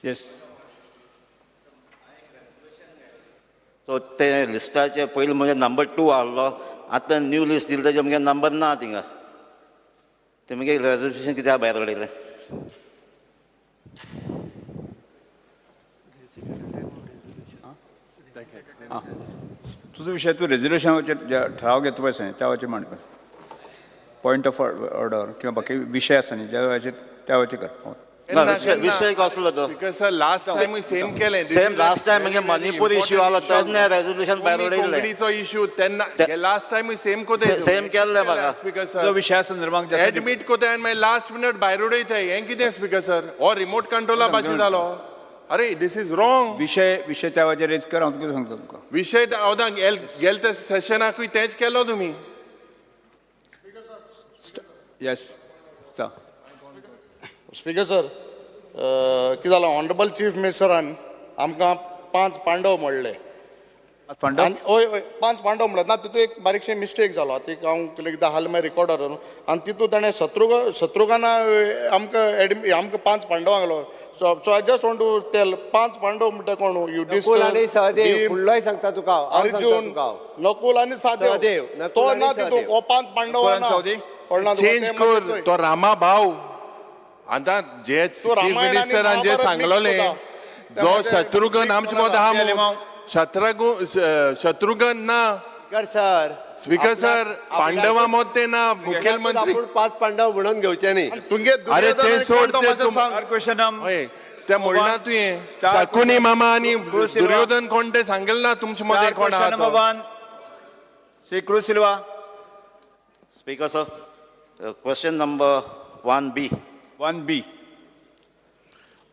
येस. So ते लिस्टाचे पयलीं म्हगे नंबर 2 आहलो, आतां न्यू लिस्ट दिली तेजे म्हगे नंबर ना थिंगा. ते मगे रेजोल्युशन कित्याक भायर उडयलें? तुजो विशय तूं रेजोल्युशनाचेर जे ठराव घेता पळय न्ही, त्या वेळाचेर मांड. पॉयंट ऑफ ऑर्डर किंवा बाकी विशय आसा न्ही ज्या वेळाचेर, त्या वेळाचेर कर. ना, विशय कसलो तो? Because sir, last टायमूय सेम केलें. सेम लास्ट टायम म्हणजे मणिपूर इश्यू आलो तेन्ना रेजोल्युशन भायर उडयल्लें. कोंकणीचो इश्यू तेन्ना लास्ट टायमूय सेम कोताय. सेम केल्लें म्हाका. स्पीकर तुजो सर, विशया संदर्भात जे आसा ते- एडमीट कोताय आनी मागीर लास्ट मिनट भायर उडयताय, हें कितें स्पीकर सर? हो रिमोट कंट्रोला भाशेन जालो. अरे, this is wrong. विशय त्या वेळाचेर रेज कर, हांव तुका सांगता तुमकां. विशय हांव गेले त्या सेशनाकूय तेंच केलो तुमी. येस. स्पीकर सर, कितें जालां, ऑनरेबल चीफ मिनिस्टरान आमकां पांच पांडव म्हणले. पांडव. आनी हय हय, पांच पांडव म्हणले ना, तितून एक बारीकशी मिस्टेक जालो. ती हांव एकदां हाल मागीर रिकॉर्डर आनी तितून ताणें शत्रुघ्ना आमकां एडमी आमकां पांच पांडवांक घालो. So I just want to tell, पांच पांडव म्हणटा कोण? नकुल आनी सहदेव. फुडलोय सांगता तुका हांव, हांव सांगता अर्जुन, तुका हांव. नकुल आनी सहदेव, सादेव. नकुल तो आनी ना तितून. सहदेव. हो पांच पांडव नकुल आनी ना. सहदेव? कळना तुका? चेंज तें कर. मातशें चोय. तो रामा भाव आतां जे तूं चीफ रामायण आनी मिनिस्टरान जे महाभारत सांगलोले, mix करता. जो तें शत्रुघ्न mix आमचे करता. मदीं आहा लिमांव. शत्रुघ्न ना. स्पीकर सर, स्पीकर सर, पांडवा मत ते ना मुखेलमंत्री. आपूण पांच पांडव म्हणून घेवचे न्ही. तुमगे अरे, दुर्योधन ते आनी सोड, कोण तो ते मातशें सांग. क्वेश्चन. हय, ते म्हणना तुवें Star Shakuni मामा आनी क्रूज सिल्वा. दुर्योधन कोण ते सांगेल ना तुमचे मदें कोण आहा क्वेश्चन तो. Number 1, Shri Cruz Silva. Speaker sir, question number 1B. 1B.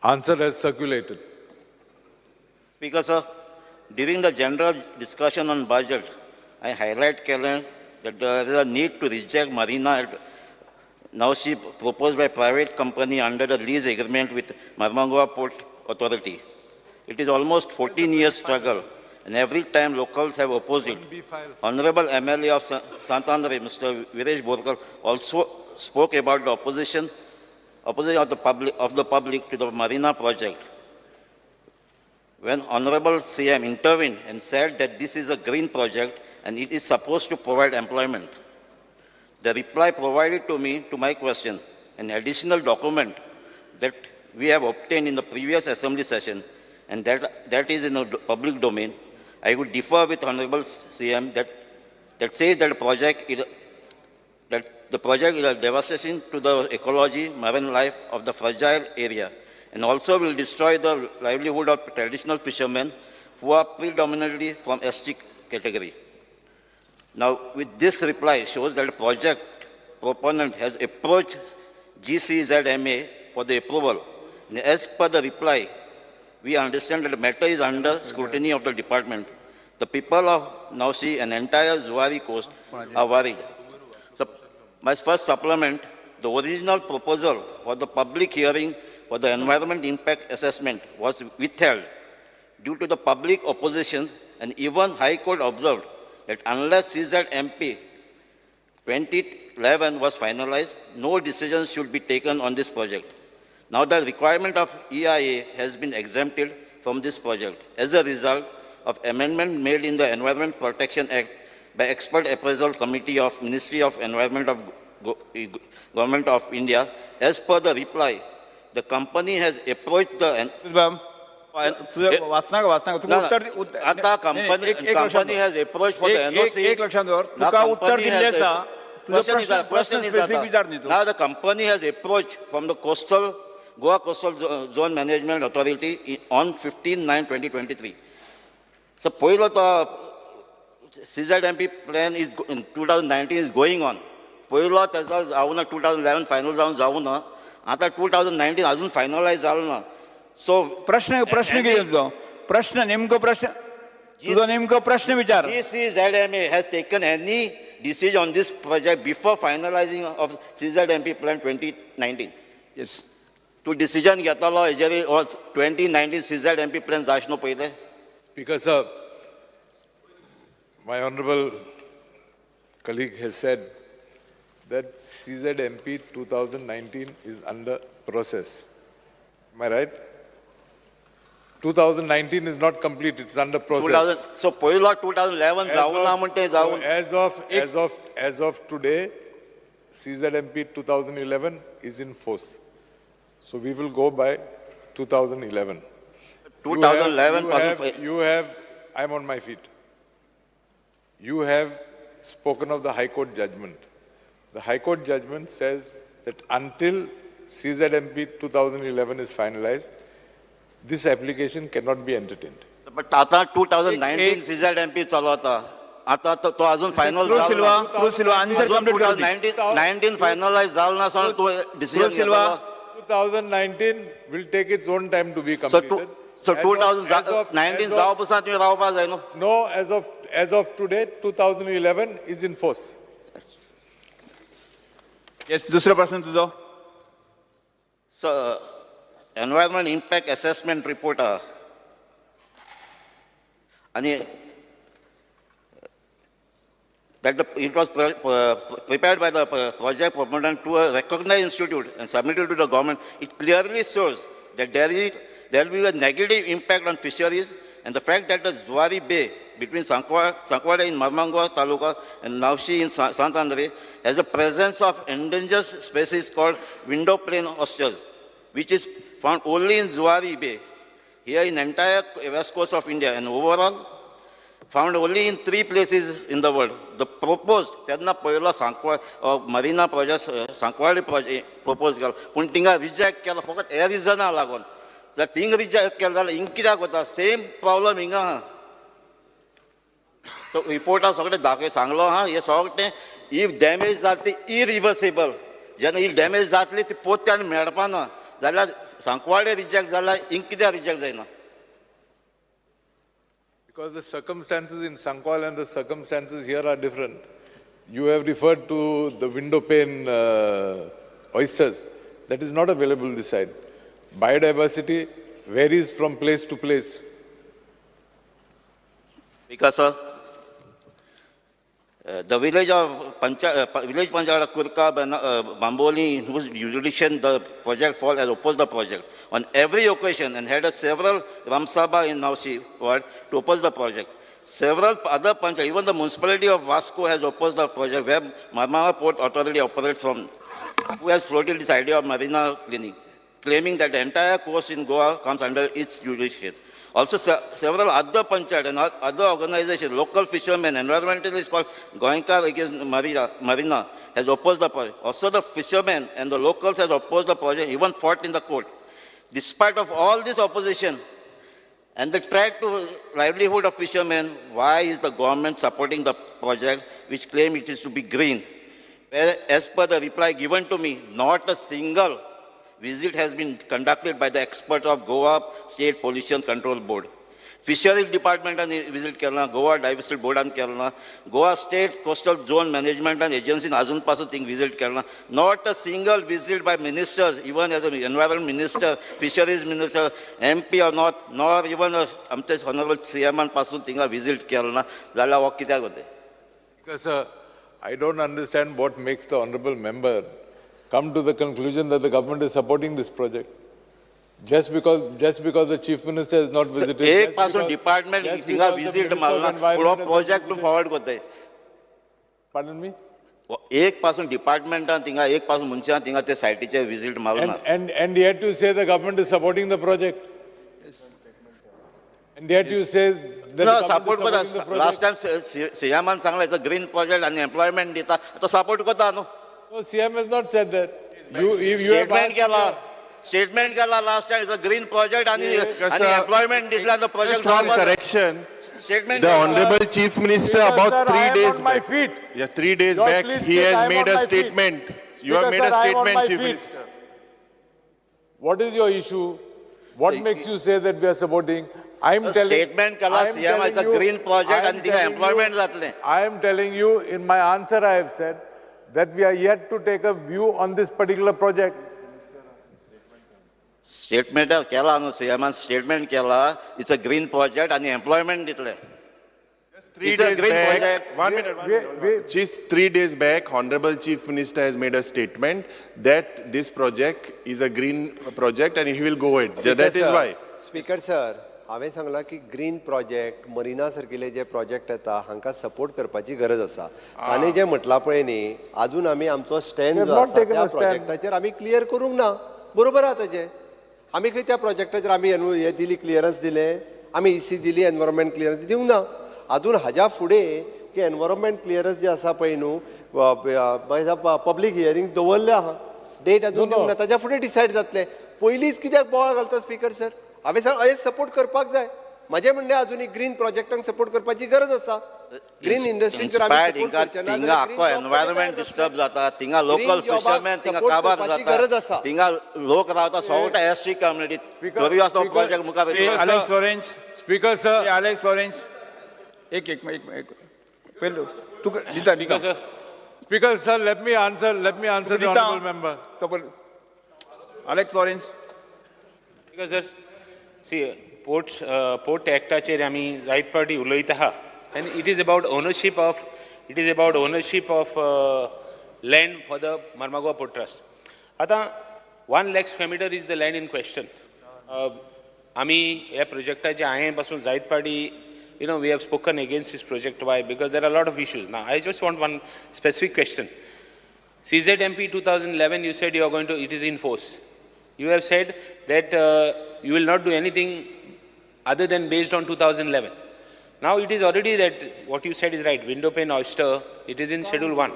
Answer as circulated. Speaker sir, during the general discussion on budget, I highlight केलें that there is a need to reject marina at Nausi proposed by private company under the lease agreement with Marmagao Port Authority. It is almost 14 years struggle, and every time locals have opposed it. Honorable MLA of Santandre, Mr. Viresh Borkar, also spoke about the opposition of the public to the marina project. When Honorable CM intervened and said that this is a green project and it is supposed to provide employment. The reply provided to me to my question, an additional document that we have obtained in the previous assembly session, and that is in the public domain, I would differ with Honorable CM that says that the project is a devastation to the ecology, marine life of the fragile area, and also will destroy the livelihood of traditional fishermen who are predominantly from ST category. Now, with this reply shows that the project proponent has approached GCZMA for the approval. And as per the reply, we understand that the matter is under scrutiny of the department. The people of Nausi and entire Zuari coast are worried. So, my first supplement, the original proposal for the public hearing for the environment impact assessment was withheld due to the public opposition, and even High Court observed that unless CZMP 2011 was finalized, no decision should be taken on this project. Now the requirement of EIA has been exempted from this project as a result of amendment made in the Environment Protection Act by Expert Appraisal Committee of Ministry of Environment of Government of India. As per the reply, the company has approached the बाब, तुझं वाचना वाचना तुका ना, उत्तर आता नाही, एक- एक लक्षात company has approached for the NOC. एक लक्षात दवर, तुका उत्तर दिल्लें आसा. तुजो प्रश्न प्रश्न स्पेसिफीक विचार न्ही तूं. Now the company has approached from the coastal Goa Coastal Zone Management Authority on 15/9/2023. So पयलो तो CZMP plan is in 2019 is going on. पयलो तेजो जावना, 2011 फायनल जावन जावना, आतां 2019 अजून फायनलायज जालो ना. सो प्रश्न कितें तुजो? प्रश्न नेमको, प्रश्न तुजो नेमको प्रश्न विचार. GCZMA has taken any decision on this project before finalizing of CZMP plan 2019? Yes. तूं डिसिजन घेतलो हेजेर 2019 CZMP plan जायच न्हू पयलें? Speaker, sir, my honorable colleague has said that CZMP 2019 is under process. Am I right? 2019 is not complete, it's under two process. Thousand so पयलो 2011 As जावं ना of- म्हण तें so जावं. As of today, CZMP 2011 is in force. So we will go by 2011. 2011 You पासून have, you have, I'm on my feet. You have spoken of the High Court judgment. The High Court judgment says that until CZMP 2011 is finalized, this application cannot be entertained. But आतां 2019 एक- CZMP चालू आता, आतां तो तो अजून final cruise जालो सिल्वा, ना. क्रूज सिल्वा आन्सर अजून कंप्लीट करू दी. 2019 फायनलायज जालो ना सो तूं decision cruise Silva. 2019 will take its own time to be so completed. So As two of- as of- thousand nineteen as of- जावपा पसून तुवें रावपा जाय न्हू. No, as of today, 2011 is in force. Yes, दुसरो प्रश्न तुजो. So environment impact assessment report आहा आनी that it was prepared by the project proponent to a recognized institute and submitted to the government. It clearly shows that there will be a negative impact on fisheries and the fact that the Zuari Bay between Sankwada in Marmangua Taluka and Navshi in Sant Andre has a presence of endangered species called window plane oysters, which is found only in Zuari Bay, here in entire west coast of India, and overall found only in three places in the world. The proposed, तेन्ना पयलो Sancoale marina project Sancoale project propose केलो, पूण थिंगा reject केलो फकत ह्या रिजना लागून. जाल्यार थिंग रिजेक्ट केलो जाल्यार हिंग कित्याक वता? सेम प्रॉब्लम हिंगा आहा. तो रिपोर्टार सगळें दाखय सांगलो आहा, हें सगळें if damage जाता ती इरिवर्सेबल. जेन्ना ही डॅमेज जातली ती पोत्ते आनी मेळपा ना. जाल्यार सांकवाळे रिजेक्ट जाल्यार हिंग कित्याक रिजेक्ट जायना? Because the circumstances in Sankwal and the circumstances here are different. You have referred to the window pane oysters. That is not available this side. Biodiversity varies from place to place. Because the village of village Panchayat Kurka, Bamboli, in whose jurisdiction the project falls, has opposed the project on every occasion and had a several Ramsabha in Navsi ward to oppose the project. Several other panchayat, even the municipality of Vasco has opposed the project where Marmara Port Authority operates from, who has floated this idea of marina cleaning, claiming that the entire coast in Goa comes under its jurisdiction. Also, several other panchayat and other organizations, local fishermen, environmentalists called Goenka against Marina has opposed the project. Also, the fishermen and the locals has opposed the project, even fought in the court. Despite of all this opposition and the threat to livelihood of fishermen, why is the government supporting the project which claim it is to be green? Where, as per the reply given to me, not a single visit has been conducted by the experts of Goa State Pollution Control Board. Fisheries Department visit केला, Goa diversity बोर्डान केला, Goa state coastal zone मॅनेजमेंटान एजन्सीन अजून पासून thing visit केला. Not a single visit by ministers, even as a environment minister, fisheries minister, MP or not, nor even आमचे honourable C एमान पासून थिंगा visit केला ना, जाल्यार हो कित्याक वता? Because, sir, I don't understand what makes the honorable member come to the conclusion that the government is supporting this project. Just because the chief minister has not visited. एक just पासून because- department just थिंगा because the visit Minister of मारना, पूण हो Environment has not project visited. Forward करताय. Pardon me? एक पासून डिपार्टमेंटान थिंगा एक पासून मनशान थिंगा ते सायटीचे विजीट मारना. And yet you say the government is supporting the project. And yet you say that the ना government support is supporting the करता. Last project. टायम सीएमान सांगला it's a green project आनी एम्प्लॉयमेंट दिता, तो सपोर्ट करता न्हू. No, CM has not said that. You have statement asked. केला, statement केला last time it's a green project आनी आनी एम्प्लॉयमेंट दितला तो Just one project correction. Statement The Honorable Chief Minister Speaker, about sir, 3 I am days on my back. feet. Yeah, 3 days Lord, back, please he sit, has I am made on a my feet. statement. You have Speaker, made a sir, I am on statement, my Chief feet. Minister. What is your issue? What makes you say that we are supporting? I am telling. Statement केला I am CM telling it's a you- green project I am आनी थिंगा telling you- employment जातलें. I am telling you, in my answer, I have said that we are yet to take a view on this particular project. Statement केला न्हू सीएमान, statement केला it's a green project आनी employment दितले. Three It's a days green back, project. One minute, one minute, one minute. Just 3 days back, Honorable Chief Minister has made a statement that this project is a green project and he will go ahead. That is why. Speaker sir, हांवें सांगलां की green project marina सारकिले जे project येता हांकां support करपाची गरज आसा. ताणें जें म्हटलां पळय न्ही, आजून आमी आमचो स्टँड We have जो not आसा taken त्या a stand. प्रोजेक्टाचेर आमी क्लियर करूंक ना. बरोबर आहा तेजें. आमी खंय त्या प्रोजेक्टाचेर आमी हे दिली, क्लियरन्स दिलें, आमी इसी दिली, एनवायरमेंट क्लियरन्स दिवंक ना आजून. हाज्या फुडें की एनवायरमेंट क्लियरन्स जे आसा पळय न्हू, पब्लीक हियरींग दवरलें आहा, डेट अजून दिवंक ना, ताज्या फुडें डिसायड जातलें. पयलींच कित्याक बोवाळ घालता स्पीकर सर? हांवें सांग, हें सपोर्ट करपाक जाय. म्हाजें म्हणणें अजूनय ग्रीन प्रोजेक्टांक सपोर्ट करपाची गरज आसा. ग्रीन इंडस्ट्रीक जर आमी Inspired support हिंगा करचे ना थिंगा जाल्यार आख्खो green job environment कशें तयार डिस्टर्ब जातलें? जाता थिंगा, लोकल Green job fisherman थिंगा support काबार करपाची जाता गरज आसा. थिंगा, लोक रावता सगळे एस टी कम्युनिटी. तरी आसतना प्रोजेक्ट मुखार श्री वयता. Alex Lawrence. Speaker sir, Shri Alex Lawrence, एक एक एक एक पयलो तुका दिता दिता. Sir. Speaker sir, let me answer the दिता. honorable member. तो पयलो Alex Lawrence. Because sir, see, ports port एक्टाचेर आमी जायत फावटी उलयता आहा आनी it is about ownership of land for the Marmagoa Port Trust. आतां 1 lakh square meter is the land in question. आमी ह्या प्रोजेक्टाचे हांवें पासून जायत फावटी we have spoken against this project. Why? Because there are lot of issues. ना, I just want one specific question. CZMP 2011, you said you are going to, it is in force. You have said that you will not do anything other than based on 2011. Now it is already that what you said is right, window pane oyster, it is in Schedule 1.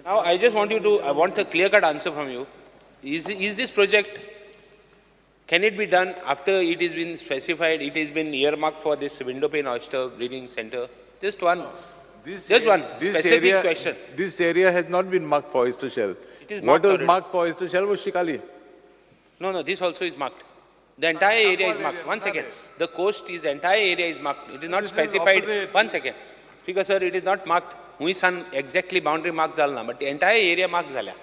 Now I just want you to, I want a clear cut answer from you. Is this project, can it be done after it has been specified, it has been earmarked for this window pane oyster breeding center? Just one, This just one this specific area, question. This area has not been marked for oyster shell. It is What marked was already. marked for oyster shell was Shikali. No, this also is marked. The entire area is marked. One second. The coast is, entire area is marked. It is not This is specified. opposite. One second. Speaker sir, it is not marked. हुंय exactly boundary mark जाला ना, but the entire area mark जाला.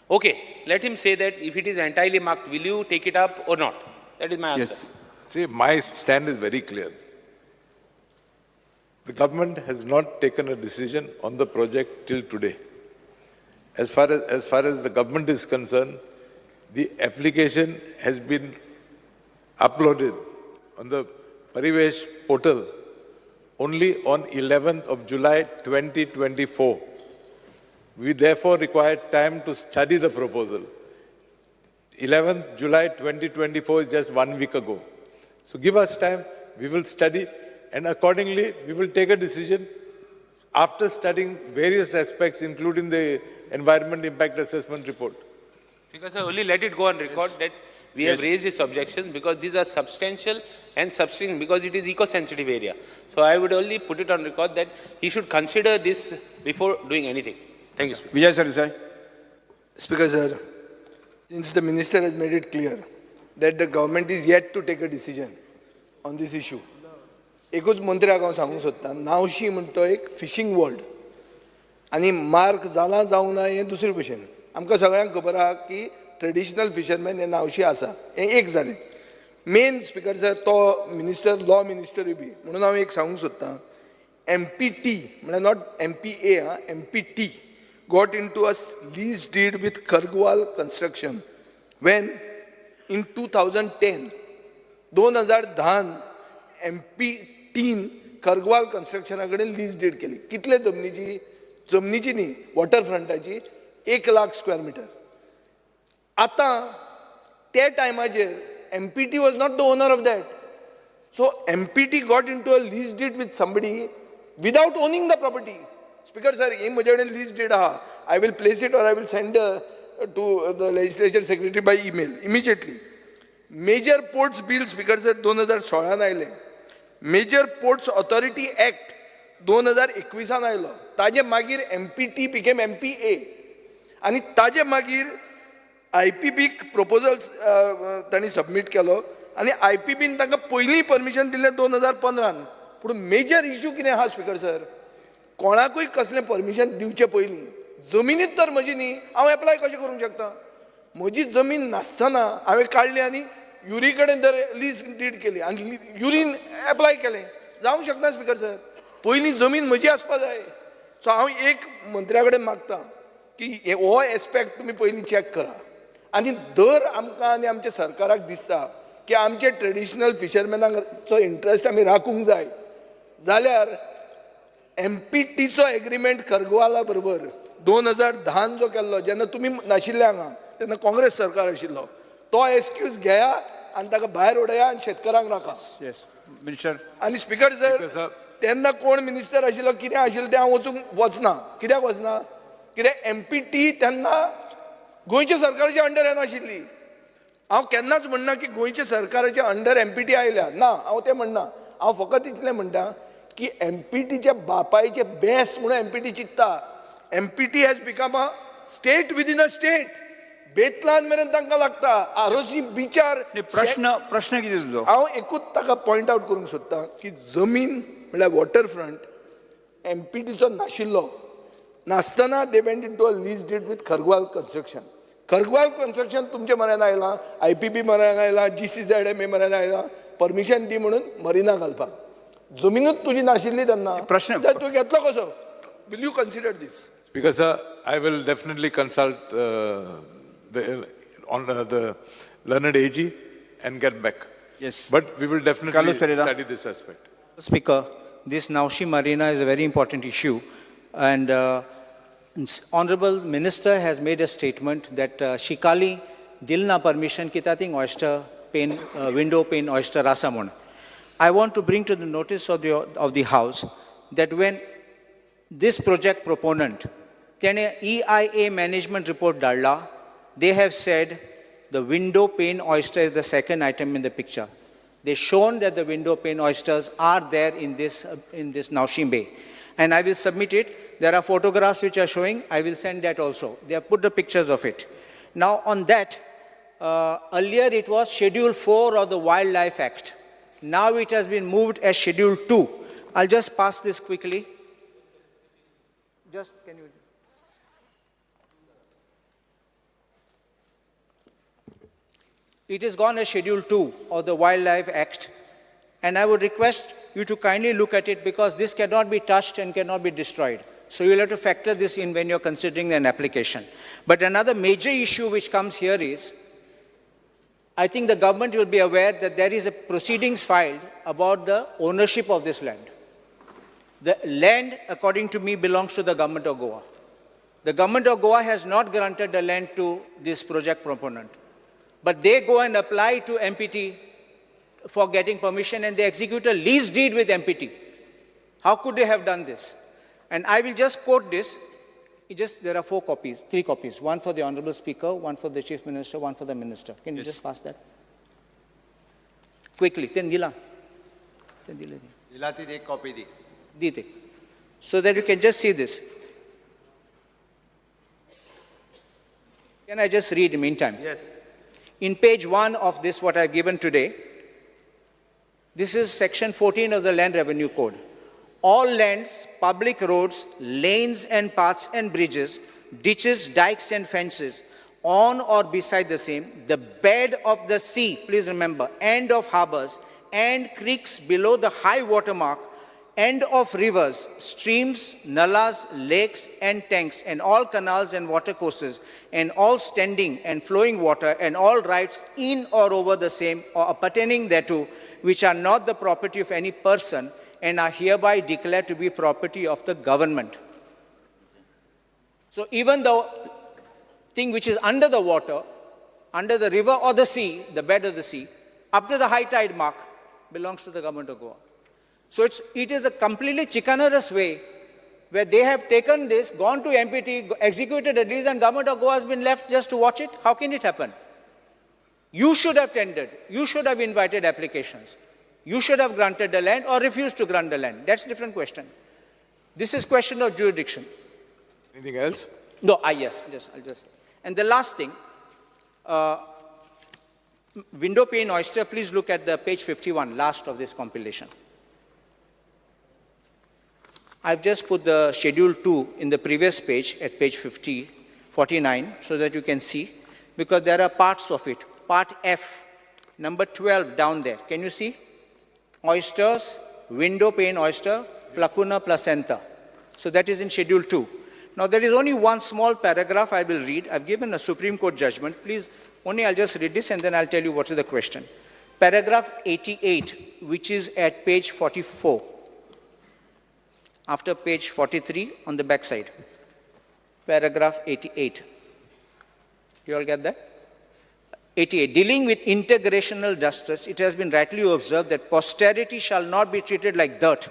Okay, let him say that if it is entirely marked, will you take it up or not? That is my answer. Yes. See, my stand is very clear. The government has not taken a decision on the project till today. As far as the government is concerned, the application has been uploaded on the Parivesh portal only on 11th of July 2024. We therefore require time to study the proposal. 11th July 2024 is just one week ago. So give us time, we will study, and accordingly, we will take a decision after studying various aspects, including the Environment Impact Assessment Report. Because sir, only let it go on record that we have Yes. raised these objections because these are substantial and substantial because it is eco-sensitive area. So I would only put it on record that he should consider this before doing anything. Thank you, Speaker. Vijay Sardesai. Speaker sir, since the minister has made it clear that the government is yet to take a decision on this issue, एकूच मंत्र्याक हांव सांगूंक सोदतां, नावशी म्हणटा तो एक fishing word आनी mark जाला जावंक ना हें दुसरे भशेन. आमकां सगळ्यांक खबर आहा की ट्रेडिशनल फिशरमॅन हे नावशी आसा. हें एक जालें. मेन स्पिकर सर, तो मिनिस्टर, लॉ मिनिस्टरूय बी म्हणून हांव एक सांगूंक सोदतां, एमपीटी म्हळ्यार not MPA आं, MPT got into a lease deed with Khargwal Construction when in 2010, 2010 एमपीटीन Khargwal कन्स्ट्रक्शना कडेन लीज डीड केली. कितले जमनीची? जमनीची न्ही, वॉटर फ्रंटाची, 1 लाख स्क्वेअर मिटर. आतां त्या टायमाचेर MPT was not the owner of that. So MPT got into a lease deed with somebody without owning the property. Speaker sir, ही म्हजे कडेन लीज did आहा. I will place it or I will send to the Legislature Secretary by email immediately. Major Ports Bill, Speaker sir, 2016न आयलें. Major ports authority act 2021न आयलो. ताजे मागीर empty became MPa आनी ताजे मागीर आयपीबीक प्रपोजल तांणी सबमीट केलो आनी आयपीबीन तांकां पयलीं परमिशन दिल्लें 2015न. पूण मेजर इशू कितें आहा स्पिकर सर, कोणाकूय कसलें परमिशन दिवचे पयलीं जमिनीत तर म्हजी न्ही, हांव एप्लाय कशें करूंक शकता? म्हजी जमीन नासतना हांवें काडली आनी युरी कडेन जर लीज did केली आनी युरीन एप्लाय केलें, जावंक शकना स्पिकर सर. पयलीं जमीन म्हजी आसपा जाय. सो हांव एक मंत्र्या कडेन मागता की हो एस्पेक्ट तुमी पयलीं चॅक करा आनी दर आमकां आनी आमच्या सरकाराक दिसता. की आमचे ट्रेडिशनल फिशरमॅनांचो इंट्रस्ट आमी राखूंक जाय जाल्यार एम पी टीचो एग्रीमेंट खरगवाला बरोबर 2010 जो केल्लो, जेन्ना तुमी नाशिल्ले हांगा, तेन्ना काँग्रेस सरकार आशिल्लो, तो एक्सक्यूज घेया आनी ताका भायर उडया आनी शेतकारांक राखा. Yes, minister. आनी स्पिकर सर, तेन्ना कोण मिनिस्टर आशिल्लो, कितें आशिल्लें तें हांव वचूंक वचना. कित्याक वचना? कित्याक एम पी टी तेन्ना गोंयच्या सरकाराच्या अंडर येनाशिल्ली. हांव केन्नाच म्हणना की गोंयच्या सरकाराच्या अंडर एम पी टी आयल्या ना, हांव तें म्हणना. हांव फकत इतलें म्हणटा की एम पी टीच्या बापायचे बेस म्हणून एम पी टी चिंत्ता. M P T has become a state within a state. बेतलान मेरेन तांकां लागता, आरोशी बिचार. प्रश्न प्रश्न कितें तुजो? हांव एकूच ताका पॉयंट आवट करूंक सोदतां की जमीन म्हणल्यार वॉटरफ्रंट एम पी टीचो नाशिल्लो, नासतना they went into a lease deed with Khargwal construction. Khargwal construction तुमचे म्हऱ्यान आयलां, I P बी म्हऱ्यान आयलां, G C Z M A म्हऱ्यान आयलां, परमिशन दी म्हणून मरिना घालपाक. जमिनूच तुजी नाशिल्ली तेन्ना, प्रश्न तूं घेतलो कसो? Will you consider this? Speaker sir, I will definitely consult the learned AG and get back. Yes. But we will definitely Carlos Ferreira. Study this aspect. Speaker, this Naushi Marina is a very important issue, and Honorable Minister has made a statement that Shikali dilna permission kitating oyster pane, window pane oyster rasa म्हूण. I want to bring to the notice of the House that when this project proponent, तेणे EIA management report धाडला, they have said the window pane oyster is the second item in the picture. They shown that the window pane oysters are there in this Naushim Bay. And I will submit it. There are photographs which are showing. I will send that also. They have put the pictures of it. Now on that, earlier it was Schedule 4 of the Wildlife Act. Now it has been moved as Schedule 2. I'll just pass this quickly. Just can you? It has gone as Schedule 2 of the Wildlife Act, and I would request you to kindly look at it because this cannot be touched and cannot be destroyed. So you'll have to factor this in when you're considering an application. But another major issue which comes here is, I think the government will be aware that there is a proceedings filed about the ownership of this land. The land, according to me, belongs to the government of Goa. The government of Goa has not granted the land to this project proponent. But they go and apply to MPT for getting permission and they execute a lease deed with MPT. How could they have done this? And I will just quote this. There are four copies, three copies, one for the Honorable Speaker, one for the Chief Minister, one for the Minister. Can you just pass that? Quickly, ten dila. Ten dila. दिला ती एक copy the. Dite. So that you can just see this. Can I just read in meantime? Yes. In page 1 of this, what I've given today, this is section 14 of the Land Revenue Code. All lands, public roads, lanes and paths and bridges, ditches, dikes and fences, on or beside the same, the bed of the sea, please remember, end of harbors and creeks below the high water mark, end of rivers, streams, nullas, lakes and tanks, and all canals and watercourses, and all standing and flowing water, and all rights in or over the same or appertaining thereto, which are not the property of any person and are hereby declared to be property of the government. So even the thing which is under the water, under the river or the sea, the bed of the sea, up to the high tide mark, belongs to the government of Goa. So it is a completely chicanerous way where they have taken this, gone to MPT, executed a lease, and government of Goa has been left just to watch it. How can it happen? You should have tendered. You should have invited applications. You should have granted the land or refused to grant the land. That's a different question. This is question of jurisdiction. Anything else? No, yes, just, I'll just. And the last thing, window pane oyster, please look at the page 51, last of this compilation. I've just put the schedule 2 in the previous page at page 49, so that you can see, because there are parts of it. Part F, number 12 down there. Can you see? Oysters, window pane oyster, Placuna placenta. So that is in schedule 2. Now there is only one small paragraph I will read. I've given a Supreme Court judgment. Please, only I'll just read this and then I'll tell you what is the question. Paragraph 88, which is at page 44, after page 43 on the back side. Paragraph 88. You all get that? 88. Dealing with integrational justice, it has been rightly observed that posterity shall not be treated like dirt.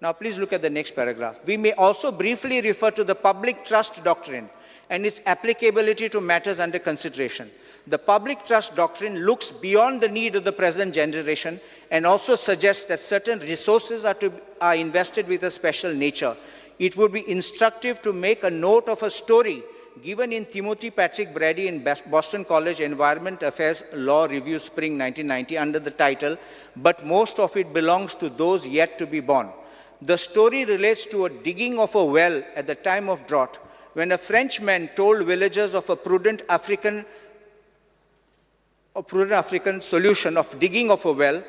Now, please look at the next paragraph. We may also briefly refer to the public trust doctrine and its applicability to matters under consideration. The public trust doctrine looks beyond the need of the present generation and also suggests that certain resources are invested with a special nature. It would be instructive to make a note of a story given in Timothy Patrick Brady in Boston College Environment Affairs Law Review, Spring 1990, under the title, But Most of It Belongs to Those Yet to Be Born. The story relates to a digging of a well at the time of drought, when a Frenchman told villagers of a prudent African solution of digging of a well.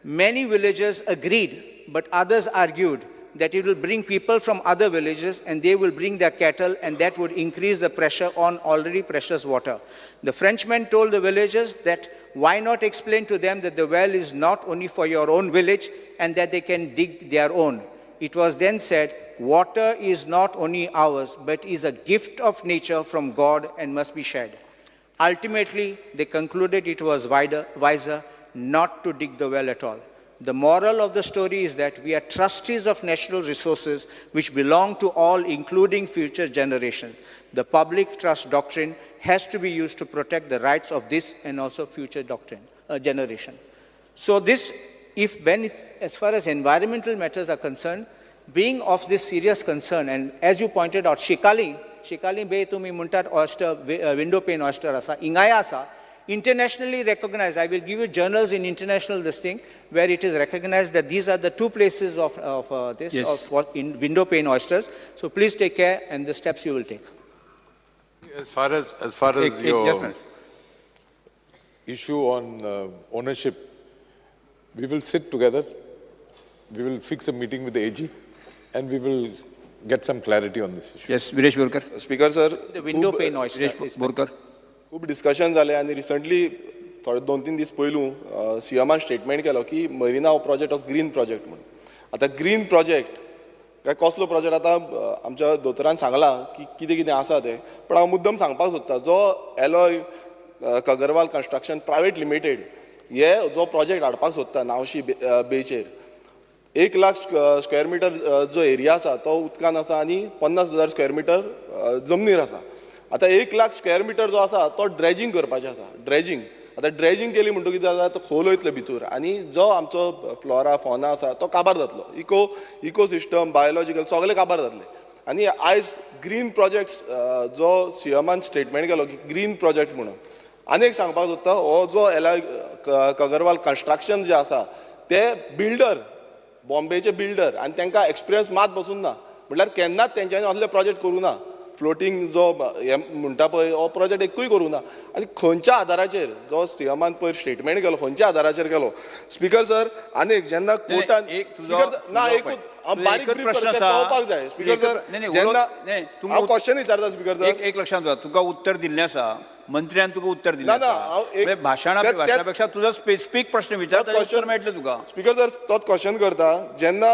Many villagers agreed, but others argued that it will bring people from other villages and they will bring their cattle, and that would increase the pressure on already precious water. The Frenchman told the villagers that why not explain to them that the well is not only for your own village and that they can dig their own. It was then said, water is not only ours, but is a gift of nature from God and must be shared. Ultimately, they concluded it was wiser not to dig the well at all. The moral of the story is that we are trustees of natural resources which belong to all, including future generations. The public trust doctrine has to be used to protect the rights of this and also future generation. So this, as far as environmental matters are concerned, being of this serious concern, and as you pointed out, Shikali Bay tumi muntat oyster, window pane oyster asa, ingaya asa, internationally recognized. I will give you journals in international this thing where it is recognized that these are the two places of Yes. of what in window pane oysters. So please take care and the steps you will take. As far as your issue on ownership, we will sit together. We will fix a meeting with the AG, and we will get some clarity on this issue. Yes, Viresh Borkar. Speaker sir, The window pane oyster. Viresh Borkar. खूब discussion जालें आनी recently थोडे 2-3 दीस पयलू सीएमान statement केलो की marina हो project हो ग्रीन प्रोजेक्ट म्हणून. आतां ग्रीन प्रोजेक्ट काय कसलो प्रोजेक्ट आतां आमच्या दोतोरान सांगलां की कितें कितें आसा तें, पण हांव मुद्दम सांगपाक सोदता जो Alloy Kagarwal construction private limited हे जो प्रोजेक्ट हाडपाक सोदता नावशी बेचेर 1 लाख स्क्वेअर मिटर जो एरिया आसा तो उदकान आसा आनी 50,000 स्क्वेअर मिटर जमनीर आसा. आतां 1 लाख स्क्वेअर मिटर जो आसा तो ड्रेजिंग करपाचें आसा. ड्रेजिंग आतां ड्रेजिंग केली म्हणटकीर कितें जाता, तो खोल वयतलो भितूर आनी जो आमचो फ्लोरा फॉना आसा तो काबार जातलो. इकोसिस्टम बायोलॉजिकल सगळें काबार जातलें. आनी आयज ग्रीन प्रोजेक्ट्स जो सीएमान स्टेटमेंट केलो की ग्रीन प्रोजेक्ट म्हणून, आनी एक सांगपाक सोदता हो जो एलॉय कगरवाल कन्स्ट्रक्शन जे आसा ते बिल्डर बॉम्बेचे बिल्डर आनी तांकां एक्सपिरियन्स मात बसून ना, म्हटल्यार केन्नाच तेंच्यांनी असले प्रोजेक्ट करूं ना. फ्लोटींग जो हे म्हणटा पळय हो प्रोजेक्ट एकूय करूं ना. आनी खंयच्या आदाराचेर जो सीएमान पयर स्टेटमेंट केलो खंयच्या आदाराचेर केलो स्पीकर सर? आनी एक जेन्ना कोर्टान ना एक बारीक कळपाक जाय स्पीकर सर, जेन्ना हांव क्वेश्चन विचारता स्पीकर सर, एक लक्षांत दवर, तुका उत्तर दिल्लें आसा मंत्र्यान, तुका उत्तर दिल्लें आसा. भाशणा भाशणापेक्षा तुजो स्पेसिफीक प्रश्न विचार, उत्तर मेळटलें तुका. स्पीकर सर तोच क्वेश्चन करता, जेन्ना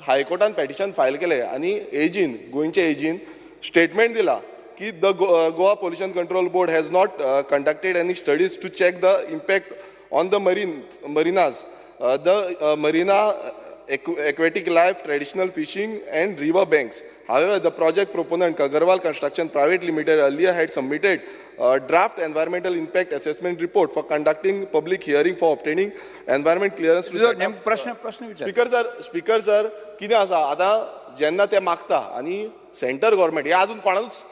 हायकोर्टान पेटिशन फायल केलें आनी एजीन गोंयचे एजीन स्टेटमेंट दिला की the Goa pollution control board has not conducted any studies to check the impact on the marinas, the marina aquatic life, traditional fishing and river banks. However, the project proponent Kagarwal Construction Private Limited earlier had submitted a draft environmental impact assessment report for conducting public hearing for obtaining environment clearance to set up. प्रश्न Speaker sir, कितें आसा आतां जेन्ना ते मागता आनी centre government हे अजून कोणाकूच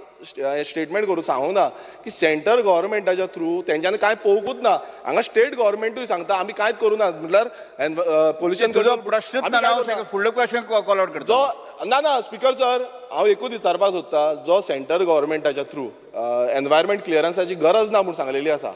स्टेटमेंट करूं सांगूंक ना की सेंटर गव्हर्मेंटाच्या थ्रू तेंच्यांनी कांय पळोवंकूच ना. हांगा स्टेट गव्हर्मेंटूय सांगता आमी कांयच करूं ना, म्हटल्यार पोल्युशन फुडलो क्वेश्चन कॉल आउट करता जो ना ना. स्पीकर सर हांव एकूच विचारपाक सोदता, जो सेंटर गव्हर्मेंटाच्या थ्रू एनवायरमेंट क्लियरन्साची गरज ना म्हूण सांगलेली आसा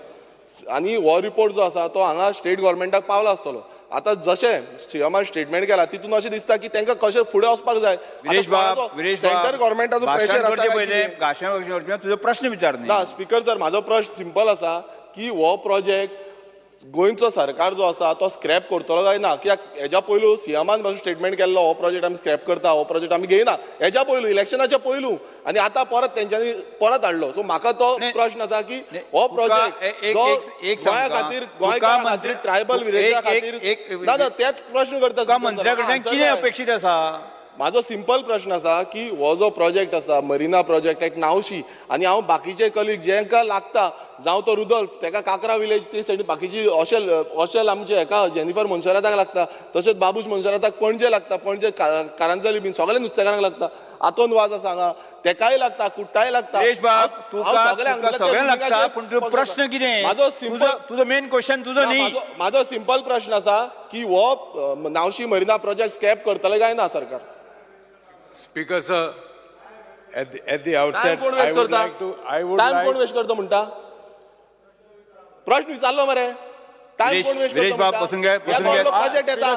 आनी हो रिपोर्ट जो आसा तो हांगा स्टेट गव्हर्मेंटाक पावला आसतलो. आतां जशें सीएमान स्टेटमेंट केला तितून अशें दिसता की तांकां कशें फुडें वचपाक जाय. सेंटर गव्हर्मेंटाचो प्रेशर आसा. तुजो प्रश्न विचार ना स्पीकर सर, म्हाजो प्रश्न सिंपल आसा की हो प्रोजेक्ट गोंयचो सरकार जो आसा तो स्क्रॅप करतलो काय ना? कित्याक हेज्या पयलू सीएमान पासून स्टेटमेंट केल्लो, हो प्रोजेक्ट आमी स्क्रॅप करता, हो प्रोजेक्ट आमी घेयना, हेज्या पयलू इलेक्शनाच्या पयलू, आनी आतां परत तेंच्यांनी परत हाडलो. सो म्हाका तो प्रश्न आसा की हो प्रोजेक्ट जो गोंया खातीर, गोंयकारां खातीर, ट्रायबल विलेजा खातीर, ना ना तेच प्रश्न करता. मंत्र्या कडल्यान कितें अपेक्षीत आसा? म्हाजो सिंपल प्रश्न आसा की हो जो प्रोजेक्ट आसा मरिना प्रोजेक्ट एक नावशी, आनी हांव बाकीचे कलीग जेंका लागता, जावं तो रुदोल्फ तेका काकरा विलेज ती सायडीन, बाकीची ओशेल ओशेल आमचे हेका जेनिफर मोन्सेराताक लागता, तशेंच बाबूश मोन्सेराताक पणजे लागता, पणजे कारांजली बीन सगळे नुस्तेकारांक लागता, आतोन वाज आसा हांगा तेकाय लागता, कुट्टाय लागता. तुका सगळ्यांक लागता, पूण तुजो प्रश्न कितें? म्हाजो सिंपल, तुजो मेन क्वेश्चन तुजो न्ही, म्हाजो सिंपल प्रश्न आसा की हो नावशी मरिना प्रोजेक्ट स्क्रॅप करतले काय ना सरकार? Speaker sir, at the outset, I would like to, I would time कोण वेस्ट करता म्हणटा? प्रश्न विचारलो मरे, टायम कोण वेस्ट करता? बसून घे, बसून घे. प्रोजेक्ट येता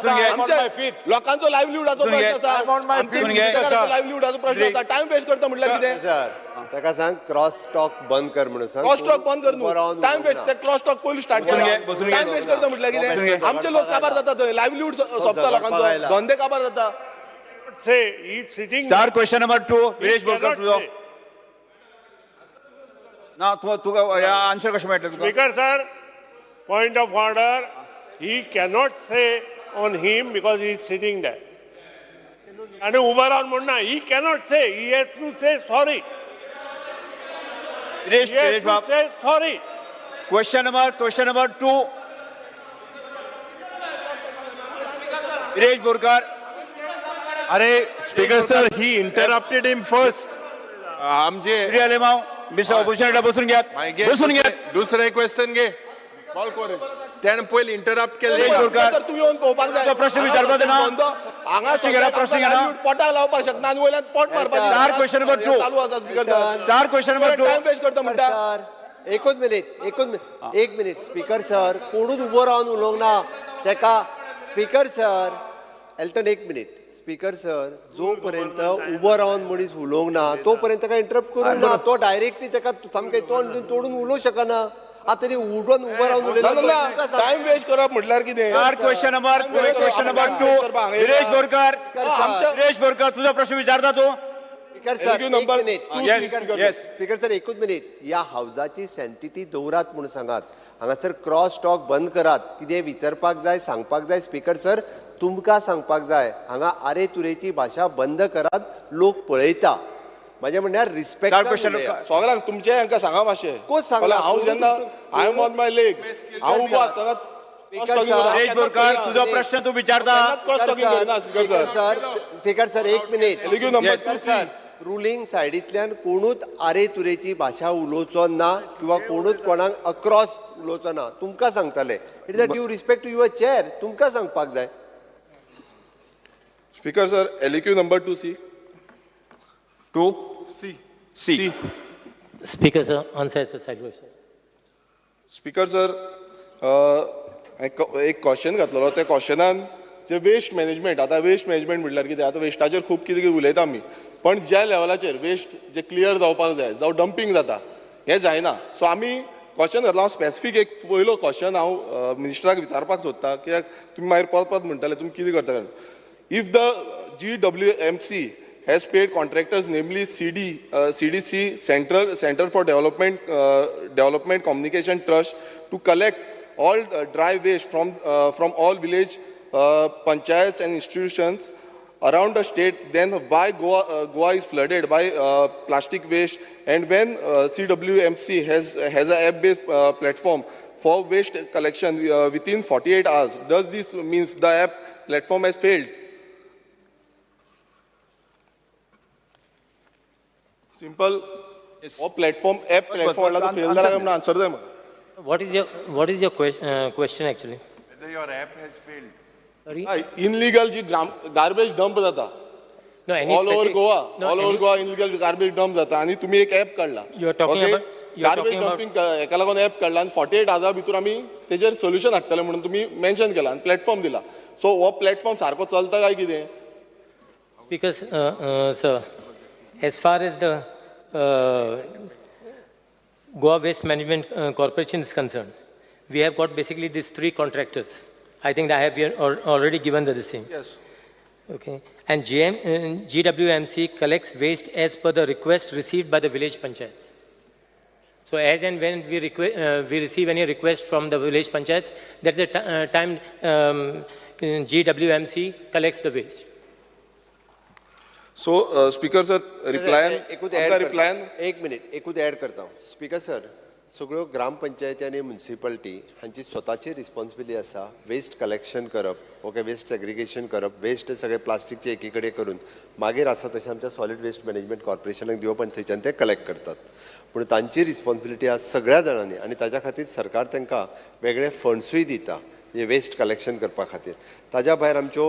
लोकांचो लायवलीहुडाचो प्रश्न आसा, लायवलीहुडाचो प्रश्न आसा, टायम वेस्ट करता म्हटल्यार कितें? सर ताका सांग क्रॉस टॉक बंद कर म्हणून सांग. क्रॉस टॉक बंद कर न्हू, टायम वेस्ट, ते क्रॉस टॉक पयलीं स्टार्ट केला. टायम वेस्ट करता म्हटल्यार कितें? आमचे लोक काबार जाता थंय, लायवलीहुड सोंपता लोकांचो, धंदे काबार जाता. Say, he's sitting. Star question number 2, Viresh Borkar तुझो. ना तुका आन्सर कशें मेळटलें तुका? Speaker sir, point of order, he cannot say on him because he is sitting there. आनी उबो रावन म्हणना, he cannot say, he has to say sorry. Viresh Babu say sorry. Question number 2, Viresh Borkar. अरे speaker sir, he interrupted him first. आमचे mister opposition बसून घ्यात, बसून घ्यात. दुसरे question घे, त्याने पयलीं इंटरप्ट केले. तूं येवन पळोवपाक जाय, प्रश्न विचारपाचो ना, हांगा प्रश्न पोटाक लावपाक शकना आनी वयल्यान पोट मारपाक. चार क्वेश्चन नंबर 2 चालू आसा स्पीकर सर. चार क्वेश्चन नंबर 2 टायम वेस्ट करता म्हणटा. एकूच मिनीट, एक मिनीट स्पीकर सर, कोणूच उबो रावन उलोवंक ना तेका. स्पीकर सर, एल्टन एक मिनीट. स्पीकर सर, जो पर्यंत उबो रावन मनीस उलोवंक ना तो पर्यंत ताका इंटरप्ट करूंक ना. तो डायरेक्टली ताका सामकें तोंड तोडून उलोवंक शकना. आतां तरी उठून उबो रावन उलयलो, टायम वेस्ट करप म्हटल्यार कितें? चार क्वेश्चन नंबर 2, विरेश बोरकर. विरेश बोरकर तुजो प्रश्न विचारता तूं. स्पीकर सर एक मिनीट, स्पीकर सर एकूच मिनीट. ह्या हावजाची सँटिटी दवरात म्हणून सांगात. हांगासर क्रॉस टॉक बंद करात. कितें विचारपाक जाय, सांगपाक जाय स्पीकर सर तुमकां सांगपाक जाय. हांगा आरे तुरेची भाशा बंद करात, लोक पळयता. म्हाजें म्हणल्यार रिस्पेक्ट सगळ्यांक तुमचे हांकां सांगा मातशें. कोण सांगला? हांव जेन्ना I am on my leg, हांव उबो आसतना. विरेश बोरकर तुजो प्रश्न तूं विचारता. स्पीकर सर एक मिनीट. सर, रुलींग सायडींतल्यान कोणूच आरे तुरेची भाशा उलोवचो ना किंवा कोणूच कोणाक अक्रॉस उलोवचो ना. तुमकां सांगताले, it is a due respect to your chair, तुमकां सांगपाक जाय. Speaker sir, LAQ number 2C. 2C. C. Speaker sir, answer as per side question. Speaker sir, एक क्वेश्चन घातलेलो, त्या क्वेश्चनान जे वेस्ट मॅनेजमेंट, आतां वेस्ट मॅनेजमेंट म्हटल्यार कितें, आतां वेस्टाचेर खूब कितें कितें उलयता आमी, पण ज्या लेवलाचेर वेस्ट जे क्लियर जावपाक जाय, जावं डंपींग जाता, हें जायना. सो आमी क्वेश्चन घातला. हांव स्पेसिफीक एक पयलो क्वेश्चन हांव मिनिस्टराक विचारपाक सोदता, कित्याक तुमी मागीर परत परत म्हणटाले तुमी कितें करता. If the GWMC has paid contractors, namely CDC, Center for Development Communication Trust, to collect all dry waste from all village panchayats and institutions around the state, then why Goa is flooded by plastic waste? And when CWMC has an app-based platform for waste collection within 48 hours, does this means the app platform has failed? Simple. हो platform, app platform लागून fail जाला काय म्हणून answer जाय म्हाका. What is your question actually? Whether your app has failed. Sorry? Illegal ji garbage dump जाता. No, any all over specific, Goa, no, all over any, Goa illegal garbage dump जाता आनी तुमी एक ॲप काडला. You are talking about, you are garbage talking about dumping हेका लागून app काडला आनी 48 आवर्सा भितर आमी तेजेर सोल्युशन हाडटले म्हणून तुमी मेन्शन केला आनी प्लॅटफॉर्म दिला. सो हो प्लॅटफॉर्म सारको चलता काय कितें? Speaker sir, as far as the Goa Waste Management Corporation is concerned, We have got basically these three contractors. I think I have already given the thing. Yes. Okay. And GWMC collects waste as per the request received by the village panchayats. So as and when we receive any request from the village panchayats, that's the time GWMC collects the waste. So speaker sir, रिप्लायन एकूच add रिप्लायन एक minute, एकूच add करता. Speaker sir, सगळ्यो ग्रामपंचायती आनी municipality हांची स्वताची responsibility आसा वेस्ट कलेक्शन करप, ओके, वेस्ट सेग्रिगेशन करप, वेस्ट सगळे प्लास्टिकचे एकी कडेन करून मागीर आसा तशें आमच्या सॉलिड वेस्ट मॅनेजमेंट कॉर्पोरेशनाक दिवप आनी थंयच्यान ते कलेक्ट करतात. पूण तांची रिस्पॉन्सिबिलिटी आसा सगळ्या जाणांनी आनी ताज्या खातीर सरकार तांकां वेगळे फंड्सूय दिता म्हणजे वेस्ट कलेक्शन करपा खातीर. ताज्या भायर आमच्यो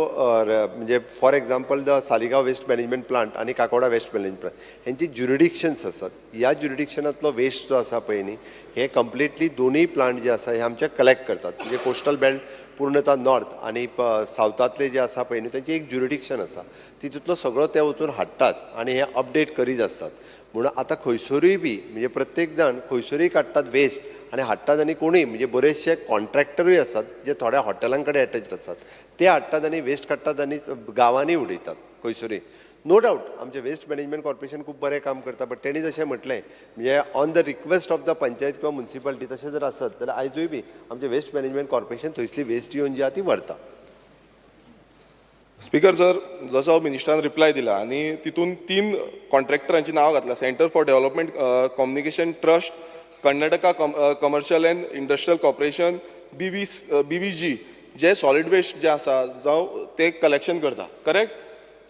म्हणजे for example the Saligao waste management plant आनी काकोडा वेस्ट मॅनेजमेंट प्लांट हेंची ज्युरिडिक्शन्स आसात. ह्या ज्युरिडिक्शनांतलो वेस्ट जो आसा पळय न्ही, हे कंप्लिटली दोनूय प्लांट जे आसा हे आमचे कलेक्ट करतात. म्हणजे कोस्टल बेल्ट पूर्णता नॉर्थ आनी सावथांतले जे आसा पळय न्ही तेंची एक ज्युरिडिक्शन आसा, तितूंतलो सगळो ते वचून हाडटात आनी हे अपडेट करीत आसतात. म्हणून आतां खंयसरूय बी म्हणजे प्रत्येक जाण खंयसरूय काडटात वेस्ट आनी हाडटात आनी कोणूय म्हणजे बरेचशे कॉन्ट्रॅक्टरूय आसात जे थोड्या हॉटेलां कडेन एटॅच्ड आसात, ते हाडटात आनी वेस्ट काडटात आनी गांवांनी उडयतात खंयसरूय. नो डावट आमचें वेस्ट मॅनेजमेंट कॉर्पोरेशन खूब बरें काम करता, बट तेणी जशें म्हटलें म्हणजे on the request of the panchayat किंवा म्युनिसिपालिटी तशें जर आसत जाल्यार आयजूय बी आमचें वेस्ट मॅनेजमेंट कॉर्पोरेशन थंयसली वेस्ट येवन जी आहा ती व्हरता. स्पीकर सर, जसो मिनिस्टरान रिप्लाय दिला आनी तितून 3 कॉन्ट्रॅक्टरांची नांव घातलां, centre for development communication trust, Karnataka commercial and industrial corporation, BVG J solid waste जे आसा जावं ते कलेक्शन करता, करेक्ट.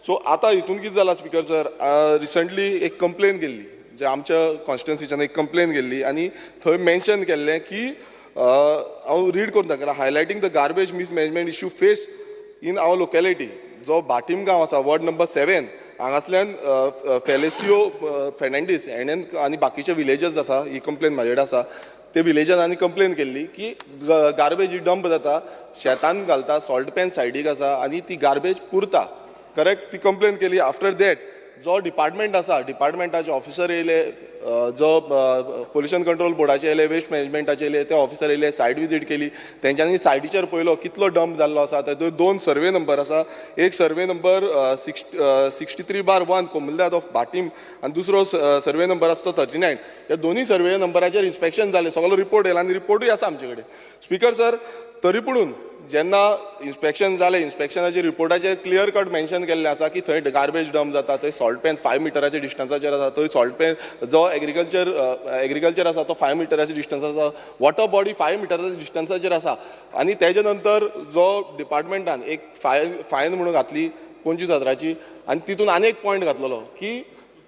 सो आतां हितून कितें जालां स्पीकर सर, रिसंटली एक कंप्लेन गेल्ली, जे आमच्या कॉन्स्टिट्युन्सीच्यान एक कंप्लेन गेल्ली आनी थंय मेन्शन केल्लें की हांव रीड करून दाखयता, highlighting the garbage mismanagement issue face in our locality. जो भाटीम गांव आसा वॉर्ड नंबर 7 हांगासल्यान फेलेसियो फेर्नांडीस हेणेन आनी बाकीचे विलेजर्स आसा, ही कंप्लेन म्हाजे कडेन आसा, ते विलेजर्सांनी कंप्लेन केल्ली की गार्बेज ही डंप जाता, शेतान घालता, सॉल्ट पॅन सायडीक आसा आनी ती गार्बेज पुरता, करेक्ट. ती कंप्लेन केली. आफ्टर that जो डिपार्टमेंट आसा, डिपार्टमेंटाचे ऑफिसर येयले, जो पोल्युशन कंट्रोल बोर्डाचे येयले, वेस्ट मॅनेजमेंटाचे येयले, ते ऑफिसर येयले, सायट विजीट केली, तेंच्यांनी सायटीचेर पळयलो कितलो डंप जाल्लो आसा. तातूंत 2 सर्वे नंबर आसा, एक सर्वे नंबर 63/1 कोमुलदाद ऑफ भाटीम आनी दुसरो सर्वे नंबर आसा तो 39. ह्या दोनूय सर्वे नंबराचेर इन्स्पेक्शन जालें, सगळो रिपोर्ट येयला आनी रिपोर्टूय आसा आमचे कडेन. स्पीकर सर, तरी पुणून जेन्ना इन्स्पेक्शन जालें, इन्स्पेक्शनाचे रिपोर्टाचेर क्लियर कट मेन्शन केल्लें आसा की थंय गार्बेज डंप जाता, थंय सॉल्ट पॅन 5 मिटराच्या डिस्टन्साचेर आसा, थंय सॉल्ट पॅन जो एग्रीकल्चर आसा तो 5 मिटराच्या डिस्टन्स आसा, वॉटर बॉडी 5 मिटराच्या डिस्टन्साचेर आसा. आनी तेजे नंतर जो डिपार्टमेंटान एक फायन म्हणून घातली 25,000ची आनी तितून आनी एक पॉयंट घातलेलो की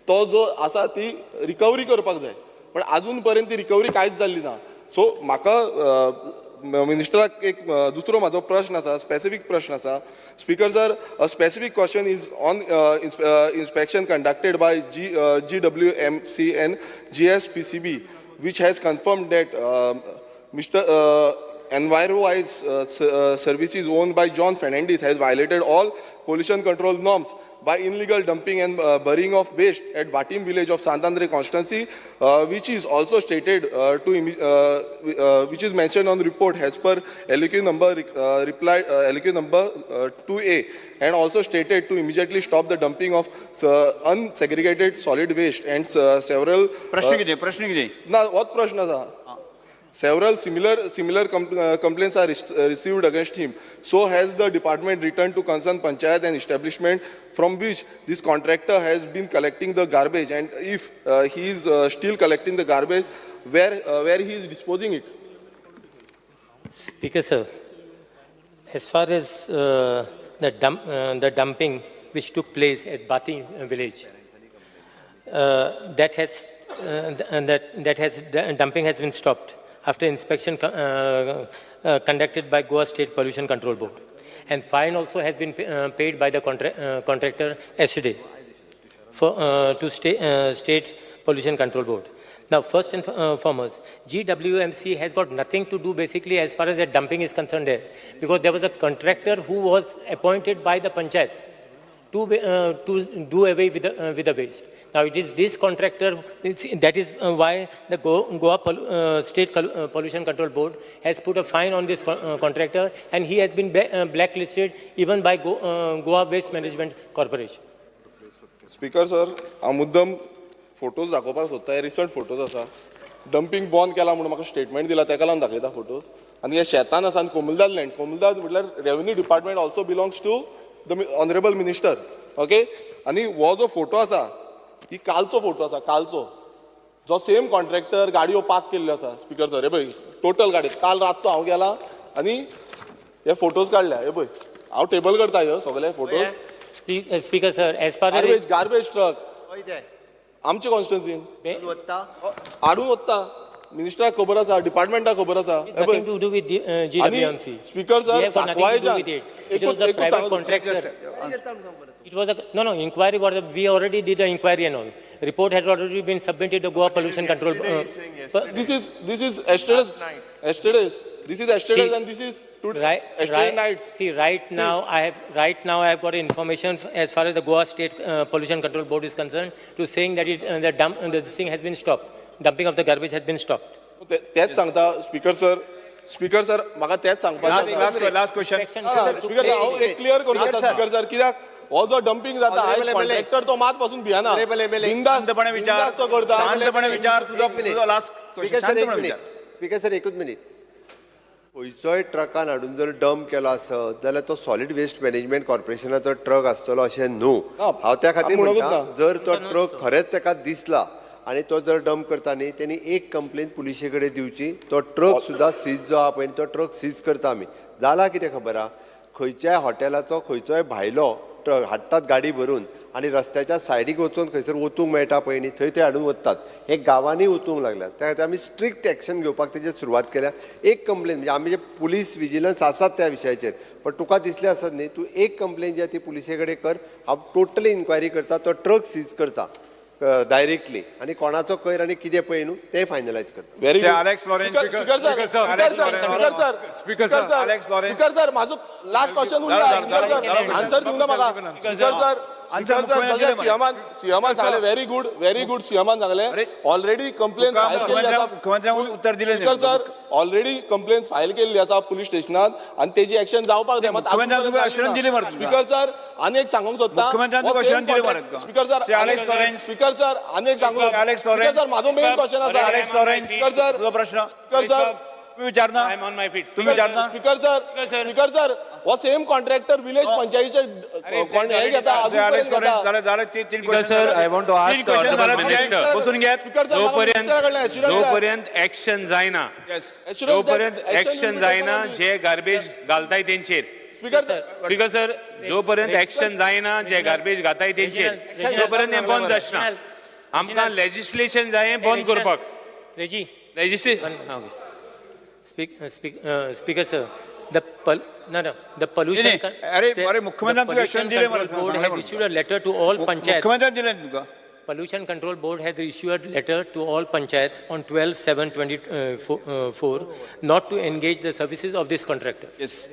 तो जो आसा ती रिकवरी करपाक जाय, पण आजून पर्यंत ती रिकवरी कांयच जाल्ली ना. सो म्हाका मिनिस्टराक एक दुसरो म्हाजो प्रश्न आसा, स्पेसिफीक प्रश्न आसा. Speaker sir, a specific question is on inspection conducted by GWMC and GSPCB which has confirmed that Mr. EnviroWise Services owned by John Fernandez has violated all pollution control norms by illegal dumping and burying of waste at Batim village of Santandre constituency, which is also stated which is mentioned on the report as per LQ number reply LQ number 2A, and also stated to immediately stop the dumping of unsegregated solid waste and several. प्रश्न कितें? प्रश्न कितें? ना, होच प्रश्न आसा. Several similar complaints are received against him. So has the department returned to concerned panchayat and establishment from which this contractor has been collecting the garbage, and if he is still collecting the garbage, where he is disposing it? Speaker sir, as far as the dumping which took place at Bati village, dumping has been stopped after inspection conducted by Goa State Pollution Control Board. And fine also has been paid by the contractor yesterday for, to State Pollution Control Board. Now, first and foremost, GWMC has got nothing to do basically as far as the dumping is concerned there, because there was a contractor who was appointed by the panchayat to do away with the waste. Now it is this contractor, that is why the Goa State Pollution Control Board has put a fine on this contractor, and he has been blacklisted even by Goa Waste Management Corporation. Speaker sir, हांव मुद्दम photos दाखोवपाक सोदता, हे recent photos आसा. Dumping बंद केला म्हणून म्हाका स्टेटमेंट दिला, तेका लागून दाखयता फोटोज. आनी हे शेतान आसा आनी कोमुलदाद लँड, कोमुलदाद म्हटल्यार revenue department also belongs to the honourable minister. Okay, आनी हो जो फोटो आसा ही कालचो फोटो आसा, कालचो जो सेम कॉन्ट्रॅक्टर गाडयो पार्क केल्ल्यो आसा. स्पीकर सर, हे पळय टोटल गाडी काल रातचो हांव गेला आनी हे फोटोज काडल्या. हे पळय हांव टेबल करता ह्यो सगळे photos. Speaker sir, as far garbage garbage truck आमचे कॉन्स्टिट्युन्सीन हाडून वता. मिनिस्टराक खबर आसा, डिपार्टमेंटाक खबर आसा. Nothing to do with the GWMC. Speaker sir, We have got nothing to do सांकवाळच्यान with it. It was a private contractor. It was a no inquiry. We already did the inquiry and all. Report has already been submitted to Goa Pollution Control. This is yesterday's. Yesterday's. This is yesterday's and this is today. Yesterday nights. See, right now I have got information as far as the Goa State Pollution Control Board is concerned, to saying that the thing has been stopped. Dumping of the garbage has been stopped. तेच सांगता speaker sir. Speaker sir, म्हाका तेच सांगपाचें. Last question. Speaker sir, हांव एक clear करूं शकता speaker sir, कित्याक हो जो डंपिंग जाता आयज कॉन्ट्रॅक्टर तो मात पासून भियेना, शांतपणे विचार, तो करता. शांतपणे विचार तुजो लास्ट स्पीकर सर, एक मिनीट. स्पीकर सर, एकूच मिनीट. खंयचोय ट्रकान हाडून जर डंप केलो आसत जाल्यार तो सॉलिड वेस्ट मॅनेजमेंट कॉर्पोरेशनाचो ट्रक आसतलो अशें न्हू. हांव त्या खातीर म्हणटा, जर तो ट्रक खरेंच ताका दिसला आनी तो जर डंप करता न्ही, तेणी एक कंप्लेन पुलिशे कडेन दिवची. तो ट्रक सुद्दां सीज जो आहा पळय, तो ट्रक सीज करता आमी. जाला कितें खबर आहा, खंयच्याय हॉटेलाचो खंयचोय भायलो ट्रक हाडटात गाडी भरून आनी रस्त्याच्या सायडीक वचून खंयसर वचूंक मेळटा पळय न्ही, थंय ते हाडून वतात. हे गांवांनी वचूंक लागल्यात. त्या खातीर आमी स्ट्रिक्ट एक्शन घेवपाक तेजेर सुरवात केल्या. एक कंप्लेन म्हणजे आमी जे पुलीस विजिलन्स आसात त्या विशयाचेर, पण तुका दिसलें आसत न्ही, तूं एक कंप्लेन जी आहा ती पुलिसे कडेन कर. हांव टोटली इन्क्वायरी करता, तो ट्रक सीज करता डायरेक्टली आनी कोणाचो कोयर आनी कितें पळय न्हू तें फायनलायज करता. Very good. Alex Lawrence. Speaker sir, म्हाजो लास्ट क्वेश्चन उरला. स्पीकर सर, आन्सर दिवना म्हाका. स्पीकर सर, जशें सीएमान सांगलें, व्हेरी गुड, व्हेरी गुड. सीएमान सांगलें ऑलरेडी कंप्लेन फायल केल्ली आसा. मुख्यमंत्र्यान उत्तर दिलें. Speaker sir, already complain file केल्ली आसा पुलीस स्टेशनात आनी तेजी एक्शन जावपाक जाय. स्पीकर सर, आनी एक सांगूंक सोदता. स्पीकर सर, स्पीकर सर, आनी एक सांगूंक. स्पीकर सर, म्हाजो मेन क्वेश्चन आसा. स्पीकर सर, प्रश्न. स्पीकर सर, तुम्ही विचारना. तुम्ही विचारना. स्पीकर सर, स्पीकर सर, हो सेम कॉन्ट्रॅक्टर विलेज पंचायतीचे हे घेता. Sir, I want to ask the honourable minister, बसून घेत. जोपर्यंत एक्शन जायना, जोपर्यंत एक्शन जायना जे गार्बेज घालताय तेंचेर. स्पीकर सर, जोपर्यंत एक्शन जायना जे गार्बेज घाताय तेंचेर, जोपर्यंत हें बंद आसना. आमकां लेजिस्लेशन जाय बंद करपाक. Legislation. Speaker sir, the pollution control board has issued a letter to all panchayats. Pollution Control Board has issued a letter to all panchayats on 12/7/24 not to engage the services of this contractor. Yes.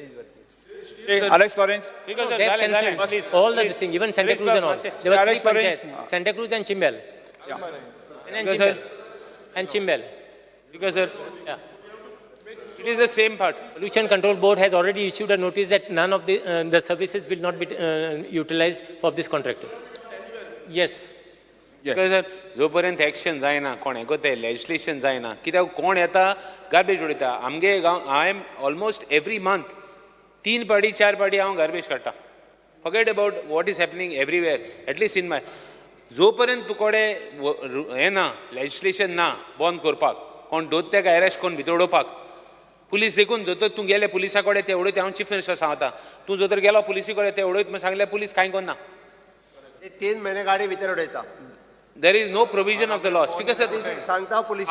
Alex Lawrence. They have cancelled all the thing, even Santa Cruz and all. There were three panchayats, Santa Cruz and Chimbel. Yeah. And Chimbel. And Chimbel. Because sir, yeah. It is the same part. Pollution Control Board has already issued a notice that none of the services will not be utilized for this contractor. Yes. Because sir, जोपर्यंत action जायना, कोण हें करता, legislation जायना, कित्याक कोण येता garbage उडयता. आमगे गांव, I am almost every month 3 पाटी 4 पाटी हांव गार्बेज काडटा. Forget about what is happening everywhere, at least in my. जोपर्यंत तुकोडे हें ना, लेजिस्लेशन ना बंद करपाक, कोण दोत तेका एरेस्ट करून भितर उडोवपाक. पुलीस देखून जर तूं गेले पुलिसा कडेन ते उडयता. हांव चीफ मिनिस्टर सांगता, तूं जर गेलो पुलिसी कडेन ते उडयत म्हण सांगले, पुलीस कांय करना. 3 म्हयने गाडी भितर उडयता. There is no provision of the law. Speaker sir, सांगता पुलिस.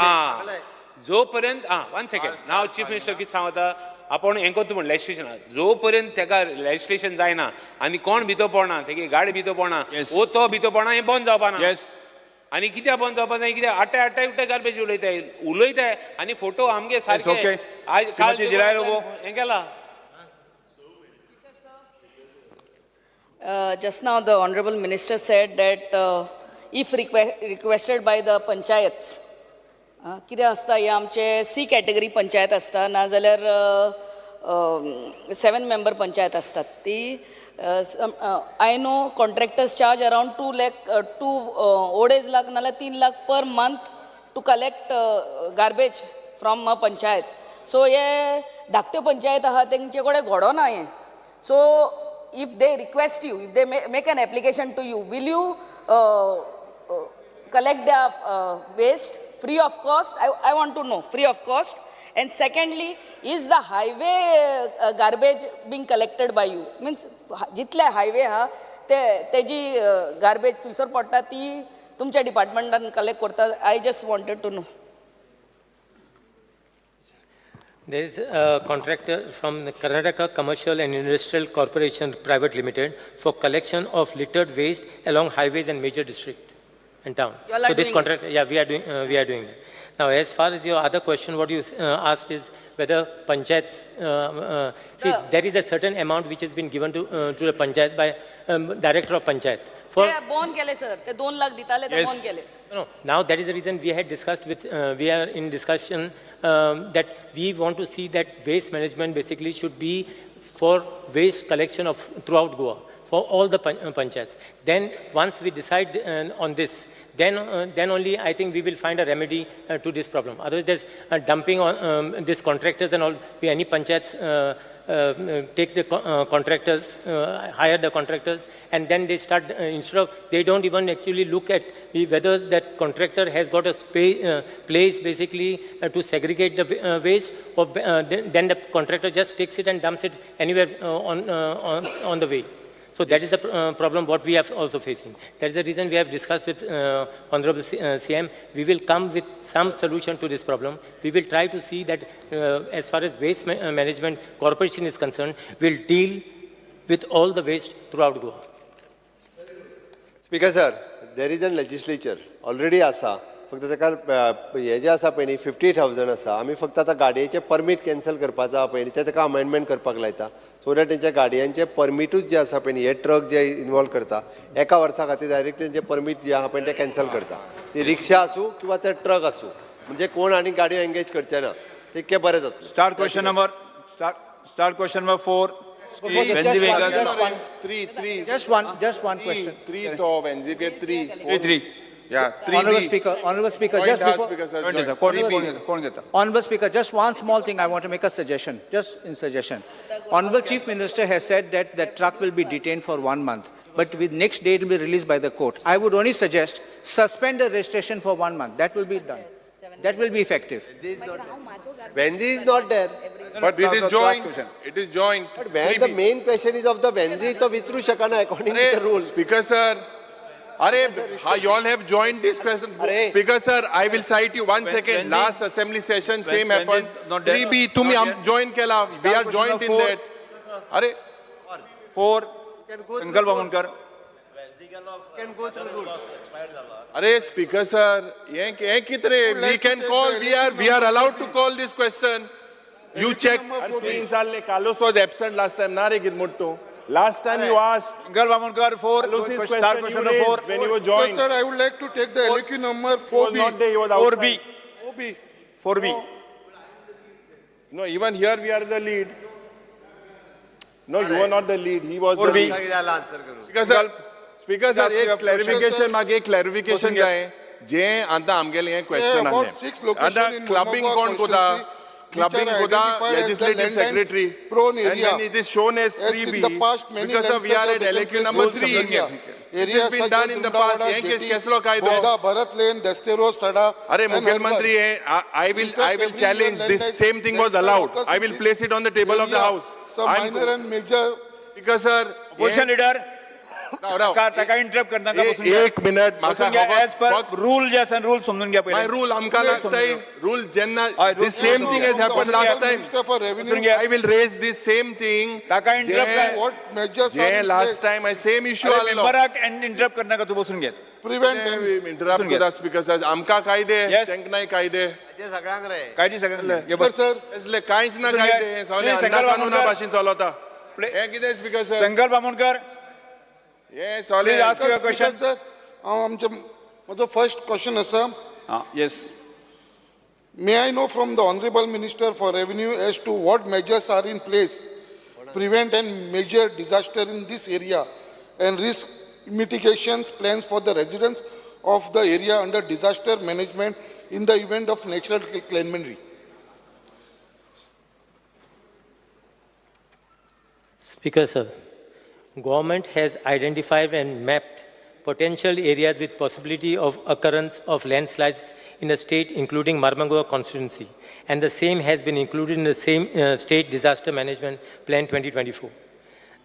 जोपर्यंत वन सेकंड. नाव चीफ मिनिस्टर कितें सांगता, आपूण हें करता म्हण लेजिस्लेशन. जोपर्यंत तेका लेजिस्लेशन जायना आनी कोण भितर पडना, तेगे गाडी भितर पडना, वो तो भितर पडना, हें बंद जावपा ना. आनी कित्याक बंद जावपा जाय, कित्याक आटे आटे उटे गार्बेज उलयताय उलयताय आनी फोटो आमगे सारके आज काल हें केला. Just now, the Honorable Minister said that if requested by the panchayats, कितें आसता हे आमचे सी कॅटेगरी पंचायत आसता नाजाल्यार सेवन मेंबर पंचायत आसतात ती. I know contractors charge around 2 lakh, two अडेज लाख नाल्यार 3 lakh per month to collect garbage from a panchayat. So हे धाकट्यो पंचायत आहा तेंचे कडेन घडोना हें. So if they request you, if they make an application to you, will you collect their waste free of cost? I want to know, free of cost. And secondly, is the highway garbage being collected by you? Means, जितले highway आहा ते तेजी garbage थंयसर पडटा ती तुमच्या डिपार्टमेंटान collect करता? I just wanted to know. There is a contractor from the Karnataka Commercial and Industrial Corporation Private Limited for collection of littered waste along highways and major district and town. You all are So this doing it? Contract, yeah, we are doing it. Now, as far as your other question, what you asked is whether panchayats, see, there is a certain amount which has been given to the panchayat by director of panchayat for ते bond केले sir, ते 2 लाख दिताले ते bond केले. No, now that is the reason we had discussed with, we are in discussion that we want to see that waste management basically should be for waste collection of throughout Goa, for all the panchayats. Then once we decide on this, then only I think we will find a remedy to this problem. Otherwise, there's dumping on these contractors and all, we, any panchayats take the contractors, hire the contractors, and then they start, instead of, they don't even actually look at whether that contractor has got a space, place basically to segregate the waste, or then the contractor just takes it and dumps it anywhere on the way. So that is the problem what we are also facing. That is the reason we have discussed with Honorable CM. We will come with some solution to this problem. We will try to see that as far as waste management corporation is concerned, we'll deal with all the waste throughout Goa. Speaker sir, there is an legislature already आसा. फक्त ताका हे जे आसा पळय न्ही, 50,000 आसा. आमी फक्त आतां गाडयेचें परमीट कॅन्सल करपाचो आहा पळय न्ही, तें ताका अमेंडमेंट करपाक लायता, सो that तेंच्या गाडयांचे परमिटूच जे आसा पळय न्ही, हे ट्रक जे इनवॉल्व करता, एका वर्सा खातीर डायरेक्ट तेंचे परमीट जे आहा पळय तें कॅन्सल करता. ती रिक्षा आसूं किंवा ते ट्रक आसूं, म्हणजे कोण आनी गाडयो एंगेज करचे ना, तितकें बरें जातलें. Start question number, start question number 4. Before this, Venzi just one, Vegas. Just one, Three, three. just one question. Three to Venzi K three. Three, three. Yeah, three Honorable B. Speaker, Honorable Speaker, Point just has before, Speaker sir, कोण joint. घेता? कोण Three B. कोण घेता? कोण घेता? Honorable Speaker, just one small thing, I want to make a suggestion, just in suggestion. Honorable Chief Minister has said that the truck will be detained for one month, but with next day it will be released by the court. I would only suggest, suspend the registration for one month. That will be done. That will be effective. Venzi is not there. But it is Last joint. Question. It is joint. But when the 3B. Main question is of the Venzi, तो विचारू शकना according to the rule. Speaker sir, अरे, how you all have joined this question? अरे. Speaker sir, I will cite you one second. Last assembly session, same happened. Not there. 3B, तुम्ही Not there. Join केला. We are question joined number in four. That. अरे. 4. Can go through Sankalp Amonkar. Can go through rule. अरे speaker sir, हे हे कित रे? We can call, we are allowed to call this question. You check. तीन चालले. Carlos was absent last time ना रे गिरमुट्टू? Last time you asked Sankalp Amonkar, 4. Carlos's Start question question you number 4. Raised when you were joined. Yes, sir, I would like to take the LAQ number He was 4B. Not there, he was 4B. Outside. 4B. 4B. No, even here we are the lead. No, you were not the lead. He was the 4B. Lead. Answer करू. Speaker sir, speaker sir, Ask your एक clarification, मागे एक clarification बसून घ्या. जाय. जे आतां आमगेलें हें क्वेश्चन Yeah, about आसलें, six location आतां in clubbing Mormugao कोण कोता? Constituency, which clubbing are कोता? Identified as the legislative landline secretary. Prone and area. When it is shown as As 3B, in the past, many because we are landslides at have LAQ taken number place in 3. area. This Areas has been such done as in the past. Undavada, हें Jetty, केसलो कायदो? Bogda, Bharat Lane, Destero, Sada, अरे and मुख्यमंत्री Harbar. हे I will In fact, I will every year challenge this. Same thing was landslide allowed. Occurs I in will this place it on the table of the area. House. Some minor and major speaker sir, opposition leader, राव राव. ताका ताका interrupt करनाका. बसून घ्या. एक minute. बसून घ्या. म्हाका as per rule जे आसा, रूल समजून घ्या माय पयलीं. रूल आमकां रूल समजून लागताय. घ्या. रूल जेन्ना हय, rule this same समजून थिंग घ्या. हॅज हॅपन बसून लास्ट घ्या. Time. Minister for बसून Revenue, घ्या. I will raise this same thing. ताका interrupt कर. what measures are J in last place time same issue अरे आसलो. मेंबराक इंटरप्ट करनाका, तूं बसून घे. Prevent them? Interrupt बसून घे. करता स्पीकर सर, आमकां कायदे, Yes. तांकां नाय कायदे. ते सगळ्यांक रे. कायदे सगळ्यांक घे Sir, बस. sir, असले कांयच ना बसून घे. कायदे, हे श्री सगळे संकल्प कानुना आमोणकर. भाशेन चलता. हे कितें स्पीकर सर? संकल्प आमोणकर. हे solid. Please ask your question. Sir, हांव आमचे म्हजो फर्स्ट क्वेश्चन आसा. Ah, yes. May I know from the Honorable Minister for Revenue as to what measures are in place prevent and major disaster in this area and risk mitigation plans for the residents of the area under disaster management in the event of natural calamity? Speaker, sir, government has identified and mapped potential areas with possibility of occurrence of landslides in the state, including Mormugao constituency, and the same has been included in the same state disaster management plan 2024.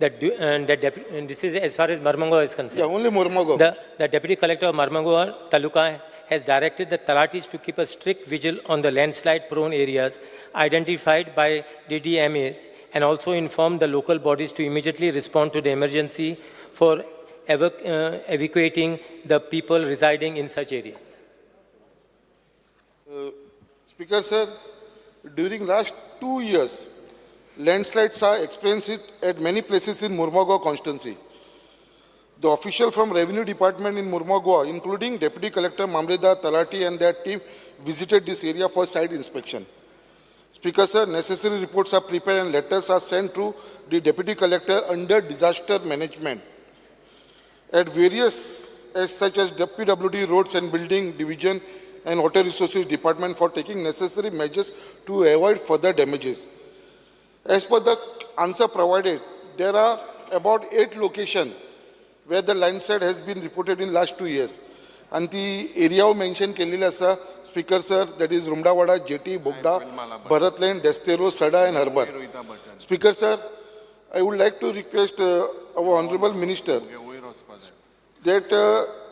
And this is as far as Mormugao is concerned. Yeah, only Mormugao. The deputy collector of Mormugao Taluka has directed the Talatis to keep a strict vigil on the landslide-prone areas identified by DDMA and also inform the local bodies to immediately respond to the emergency for evacuating the people residing in such areas. Speaker, sir, during last 2 years, landslides are experienced at many places in Mormugao constituency. The official from Revenue Department in Mormugao, including Deputy Collector Mamledar Talati and their team, visited this area for site inspection. Speaker, sir, necessary reports are prepared and letters are sent to the Deputy Collector under disaster management at various, as such as PWD Roads and Building Division and Water Resources Department for taking necessary measures to avoid further damages. As per the answer provided, there are about 8 locations where the landslide has been reported in last 2 years. And the area mention केलेली आसा, Speaker sir, that is Rumdawada, Jetty, Bogda, Bharat Lane, Destero, Sada and Harbour. Speaker sir, I would like to request our Honorable Minister that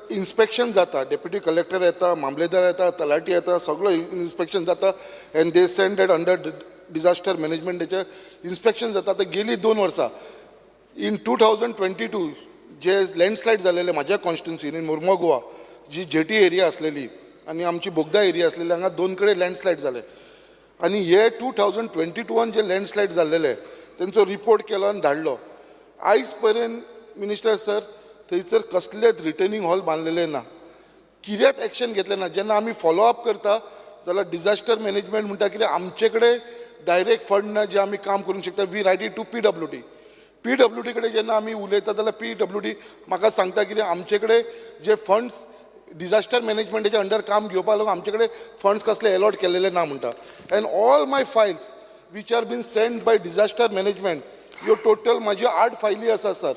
inspection जाता, Deputy Collector येता, मामलेदार येता, तलाठी येता, सगळो inspection जाता and they send that under disaster management तेचे inspection जाता. आतां गेली 2 वर्सां in 2022 जे लँडस्लायड जालेले म्हाज्या कॉन्स्टिट्युन्सीन इन मुर्मो गोवा जी जेटी एरिया आसलेली आनी आमची बोगदा एरिया आसलेली, हांगा 2 कडेन लँडस्लायड जाले आनी हे 2022 जे लँडस्लायड जाल्लेले तेंचो रिपोर्ट केलो आनी धाडलो. आयज पर्यंत मिनिस्टर सर थंयसर कसलेच रिटर्निंग हॉल बांदलेले ना, कित्याक एक्शन घेतलें ना. जेन्ना आमी फॉलो अप करता जाल्यार डिजास्टर मॅनेजमेंट म्हणटा कितें आमचे कडेन डायरेक्ट फंड ना जे आमी काम करूंक शकता. We write it to PWD. PWD कडेन जेन्ना आमी उलयता जाल्यार PWD म्हाका सांगता कितें आमचे कडेन जे फंड्स डिजास्टर मॅनेजमेंटाच्या अंडर काम घेवपाक लागून आमचे कडेन फंड्स कसले एलॉट केलेले ना म्हणटा. And all my files which are been send by disaster management, ह्यो टोटल म्हाज्यो 8 फायली आसा सर,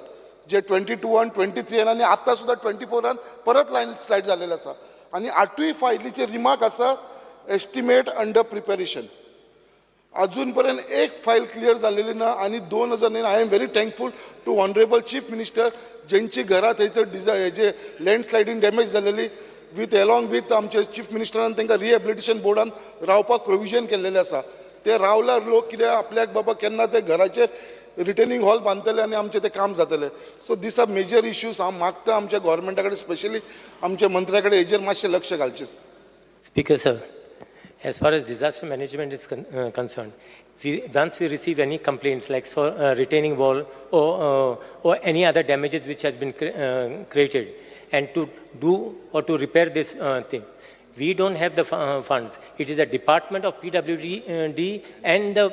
जे 22 23 आनी आतां सुद्दां 24 परत लँडस्लायड जालेले आसा आनी 8ूय फायलीचे रिमार्क आसा एस्टिमेट अंडर प्रिपेरेशन. अजून पर्यंत एक फायल क्लियर जालेली ना. आनी 2009 I am very thankful to honourable chief minister जेंची घरां थंयसर हेजे लँडस्लायडींग डॅमेज जालेली विथ एलॉंग विथ आमचे चीफ मिनिस्टरान तांकां रिहेबिलिटेशन बोर्डान रावपाक प्रोविजन केल्लेलें आसा. ते रावल्यार लोक कितें आपल्याक बाबा केन्ना ते घराचेर रिटर्निंग हॉल बांदतले आनी आमचें तें काम जातलें. So these are major issues. हांव मागता आमच्या गोवोरमेंटा कडेन, स्पेशली आमच्या मंत्र्या कडेन हेजेर मातशें लक्ष घालचें. Speaker sir, as far as disaster management is concerned, once we receive any complaints like for retaining wall or any other damages which has been created, and to do or to repair this thing, we don't have the funds. It is a department of PWD and the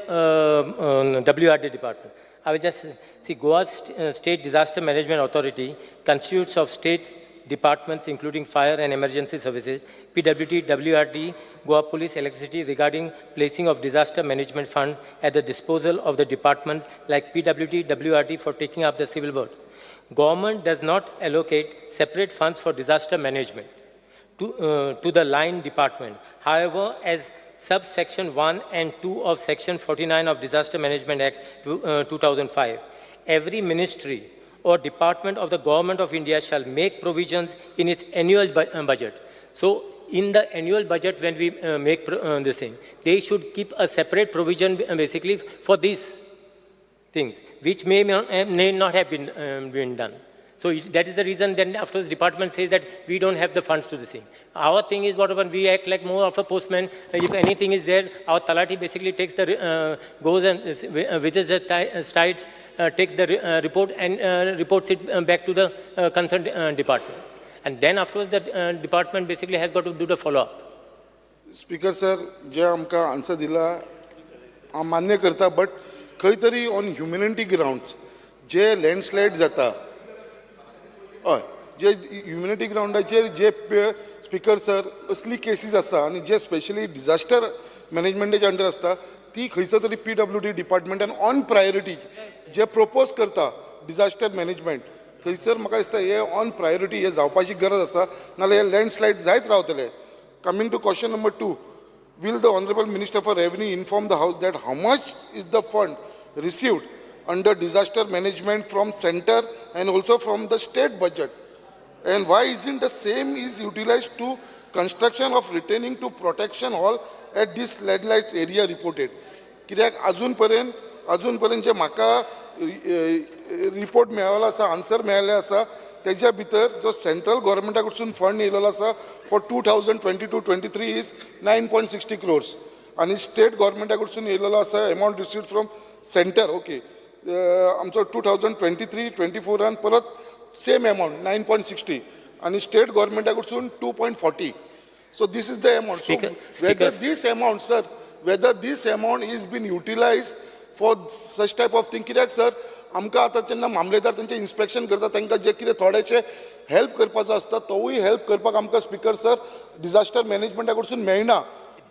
WRD department. I will just see Goa State Disaster Management Authority constitutes of states departments including fire and emergency services, PWD, WRD, Goa Police, Electricity regarding placing of disaster management fund at the disposal of the departments like PWD, WRD for taking up the civil works. Government does not allocate separate funds for disaster management to the line department. However, as subsection 1 and 2 of section 49 of Disaster Management Act 2005, every ministry or department of the Government of India shall make provisions in its annual budget. So in the annual budget, when we make this thing, they should keep a separate provision basically for these things, which may not have been done. So that is the reason then afterwards department says that we don't have the funds to this thing. Our thing is whatever, we act like more of a postman. If anything is there, our Talati basically takes the, goes and visits the sites, takes the report and reports it back to the concerned department. And then afterwards the department basically has got to do the follow-up. Speaker sir, जे आमकां answer दिला हांव मान्य करता, but खंय तरी on humanity grounds जे landslide जाता, हय, जे ह्युमॅनिटी ग्रावंडाचेर जे स्पीकर सर असली केसीस आसता आनी जे स्पेशली डिजास्टर मॅनेजमेंटाच्या अंडर आसता ती खंयचो तरी PWD डिपार्टमेंटान ऑन प्रायोरिटी जे प्रपोज करता डिजास्टर मॅनेजमेंट, थंयसर म्हाका दिसता हे ऑन प्रायोरिटी हे जावपाची गरज आसा, नाजाल्यार हे लँडस्लायड जायत रावतले. Coming to question number 2, will the Honorable Minister for Revenue inform the House that how much is the fund received under disaster management from center and also from the state budget? And why isn't the same is utilized to construction of retaining to protection hall at this landslide area reported? कित्याक अजून पर्यंत जे म्हाका report मेळ्ळो आसा, answer मेळ्ळें आसा, तेज्या भितर जो सेंट्रल गव्हर्मेंटा कडसून फंड येयलेलो आसा फॉर 2022-23 is 9.60 crores आनी स्टेट गव्हर्मेंटा कडसून येयलेलो आसा amount received from centre, okay, आमचो 2023-24 परत सेम अमावंट 9.60 आनी स्टेट गव्हर्मेंटा कडसून 2.40. So this is the amount. So whether this amount sir, whether this amount is been utilise for such type of thing, कित्याक sir आमकां आतां जेन्ना मामलेदार तेंचें इन्स्पेक्शन करता तांकां जे कितें थोडेशें हेल्प करपाचो आसता तोवूय हेल्प करपाक आमकां स्पीकर सर डिजास्टर मॅनेजमेंटा कडसून मेळना.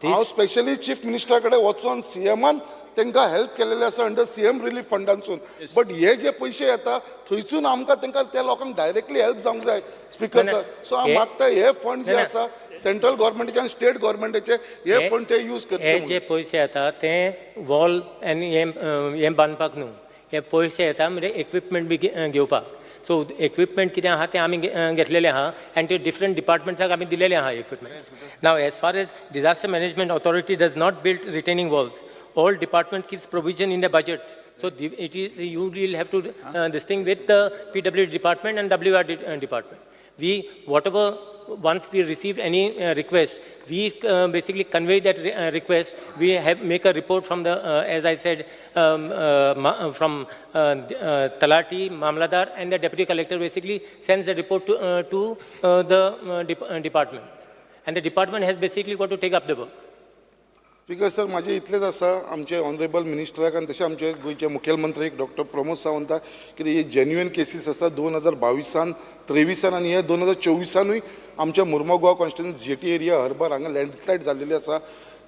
हांव स्पेशली चीफ मिनिस्टरा कडेन वचोन सीएमान तांकां हेल्प केलेलें आसा अंडर सीएम रिलीफ फंडांसून, बट हे जे पयशे येता थंयसून आमकां तांकां त्या लोकांक डायरेक्टली हेल्प जावंक जाय स्पीकर सर. सो हांव मागता हे फंड जे आसा सेंट्रल गव्हर्मेंटाचे आनी स्टेट गव्हर्मेंटाचे हे फंड ते यूज करचे. हे जे पयशे येता ते वॉल आनी हें बांदपाक न्हू, हे पयशे येता म्हणजे इक्विपमेंट बी घेवपाक. सो इक्विपमेंट कितें आहा तें आमी घेतलेलें आहा आनी ते डिफरंट डिपार्टमेंट्साक आमी दिलेलें आहा equipments. Now as far as disaster management authority does not build retaining walls, all department keeps provision in the budget. So it is, you will have to this thing with the PWD department and WRD department. We, whatever, once we receive any request, we basically convey that request. We have make a report from the, as I said, from Talati, Mamladar, and the deputy collector basically sends the report to the departments, and the department has basically got to take up the work. Speaker sir, म्हाजें इतलेंच आसा आमचे honourable मिनिस्टराक आनी तशें आमचे गोंयचे मुखेलमंत्री doctor Pramod सावंताक कितें हे जेन्युइन केसीस आसा 2022 23 आनी हे 2024 आमच्या Mormugao constituency jetty area harbour हांगा लँडस्लायड जाल्लेली आसा.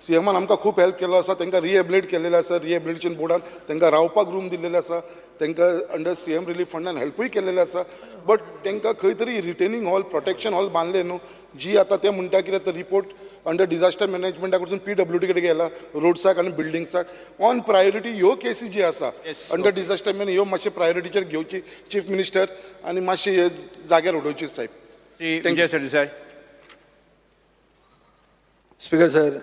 सीएमान आमकां खूब हेल्प केल्लो आसा, तांकां रिहेबिलिट केल्लेलें आसा, रिहेबिलिटेशन बोर्डान तांकां रावपाक रूम दिल्लेले आसा, तांकां अंडर सीएम रिलीफ फंडान हेल्पूय केल्लेलें आसा, बट तांकां खंय तरी रिटेनिंग हॉल प्रोटेक्शन हॉल बांदलें न्हू, जी आतां ते म्हणटा कितें रिपोर्ट अंडर डिजास्टर मॅनेजमेंटा कडसून PWD कडेन गेला रोड्साक आनी बिल्डिंग्साक ऑन प्रायोरिटी ह्यो केसी जी आसा अंडर डिजास्टर मॅनेज ह्यो मातशे प्रायोरिटीचेर घेवची चीफ मिनिस्टर आनी मातशे हे जाग्यार उडोवची साहेब. Vijay Sardesai. Speaker sir,